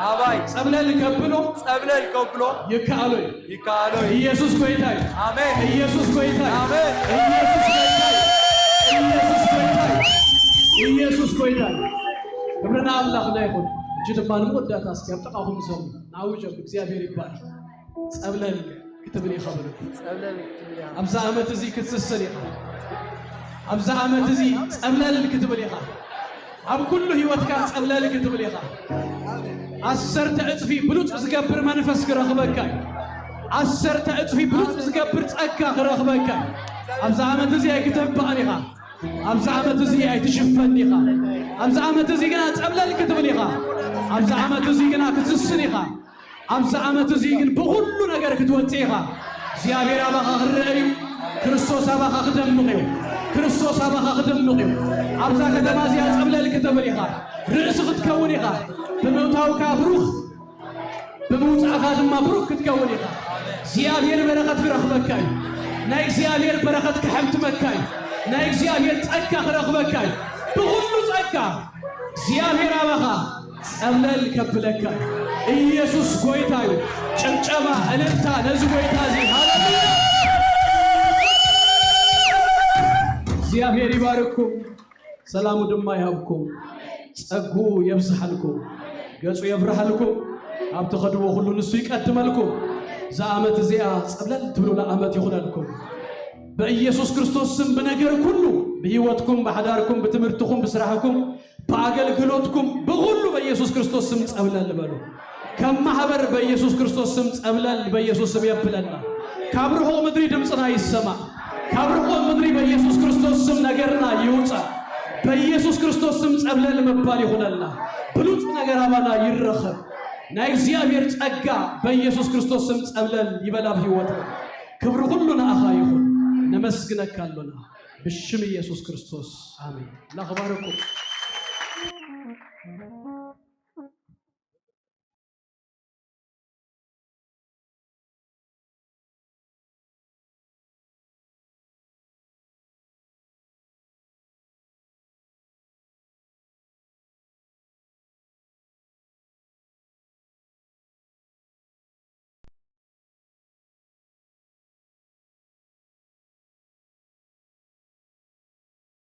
ኣባይ ጸብለል ከብሎ ጸብለል ከብሎ ይከኣሎ እዩ። ይከኣሎ እዩ። ኢየሱስ ጎይታ እዩ። ኣሜን። ኢየሱስ ጎይታ እዩ። ኣሜን። ኢየሱስ ጎይታ እዩ። ኢየሱስ ጎይታ እዩ። ኢየሱስ ጎይታ እዩ። ክብሪ ንኣምላኽና ይኹን። እጅ ድማ ንመወዳእታ እስኪ ኣብ ጥቓኹም ዘሎ ንኣውጀ እግዚኣብሔር ይባረኽ። ጸብለል ክትብል ኢኻ በሉ። ጸብለል ክትብል ኢኻ። ኣብዛ ዓመት እዚ ክትስስን ኢኻ። ኣብዛ ዓመት እዚ ጸብለል ክትብል ኢኻ። ኣብ ኩሉ ህይወትካ ጸብለል ክትብል ኢኻ። ዓሰርተ ዕጽፊ ብሉጽ ዝገብር መንፈስ ክረኽበካ እዩ። ዓሰርተ ዕጽፊ ብሉጽ ዝገብር ጸጋ ክረኽበካ እዩ። ኣብዛ ዓመት እዚ ኣይክትህባእን ኢኻ። ኣብዚ ዓመት እዚ ኣይትሽፈን ኢኻ። ኣብዚ ዓመት እዚ ግና ጸብለል ክትብል ኢኻ። ኣብዚ ዓመት እዚ ግና ክትስስን ኢኻ። ኣብዚ ዓመት እዚ ግን ብኹሉ ነገር ክትወጽእ ኢኻ። እግዚኣብሔር ኣባኻ ክረአ እዩ። ክርስቶስ ኣባኻ ክደምቕ እዩ። ክርስቶስ ኣባኻ ክደምቕ እዩ። ኣብዛ ከተማ እዚኣ ጸብለል ክትብል ኢኻ። ርእሲ ክትከውን ኢኻ። ብምእታውካ ብሩኽ ብምውጻእካ ድማ ብሩክ ክትከውን ኢኻ። እግዚኣብሔር በረኸት ክረኽበካ እዩ። ናይ እግዚኣብሔር በረኸት ክሐምትመካ እዩ። ናይ እግዚኣብሔር ጸጋ ክረኽበካ እዩ። ብኹሉ ጸጋ እግዚኣብሔር ኣባኻ ጸብለል ከብለካ እዩ። ኢየሱስ ጎይታ እዩ። ጭብጨባ፣ እልልታ ነዚ ጎይታ እዚ። ሃሌሉያ! እግዚኣብሔር ይባርኩም። ሰላሙ ድማ ይሃብኩም፣ ጸግኡ የብዝሓልኩም፣ ገጹ የብርሃልኩም፣ ኣብ ትኸድዎ ኩሉ ንሱ ይቀድመልኩም። እዛ ዓመት እዚኣ ጸብለል ትብሉላ ዓመት ይኹነልኩም። በኢየሱስ ክርስቶስ ስም ብነገር ኩሉ፣ ብህይወትኩም፣ ብሓዳርኩም፣ ብትምህርትኹም፣ ብስራሕኩም፣ ብኣገልግሎትኩም፣ ብኹሉ በኢየሱስ ክርስቶስ ስም ጸብለል በሉ። ከም ማሕበር በኢየሱስ ክርስቶስ ስም ጸብለል በኢየሱስ ስም የብለና። ካብ ርሑቕ ምድሪ ድምፅና ይሰማዕ። ካብ ርሑቕ ምድሪ በኢየሱስ ክርስቶስ ስም ነገርና ይውፃእ። በኢየሱስ ክርስቶስ ስም ጸብለል ምባል ይኹነልና። ብሉፅ ነገር ኣባና ይረኸብ። ናይ እግዚኣብሔር ጸጋ በኢየሱስ ክርስቶስ ስም ጸብለል ይበል ኣብ ህይወትና። ክብሪ ኩሉ ንኣኻ ይኹን። ነመስግነካ ኣሎና ብሽም ኢየሱስ ክርስቶስ ኣሜን። ኣምላኽ ይባርኩም።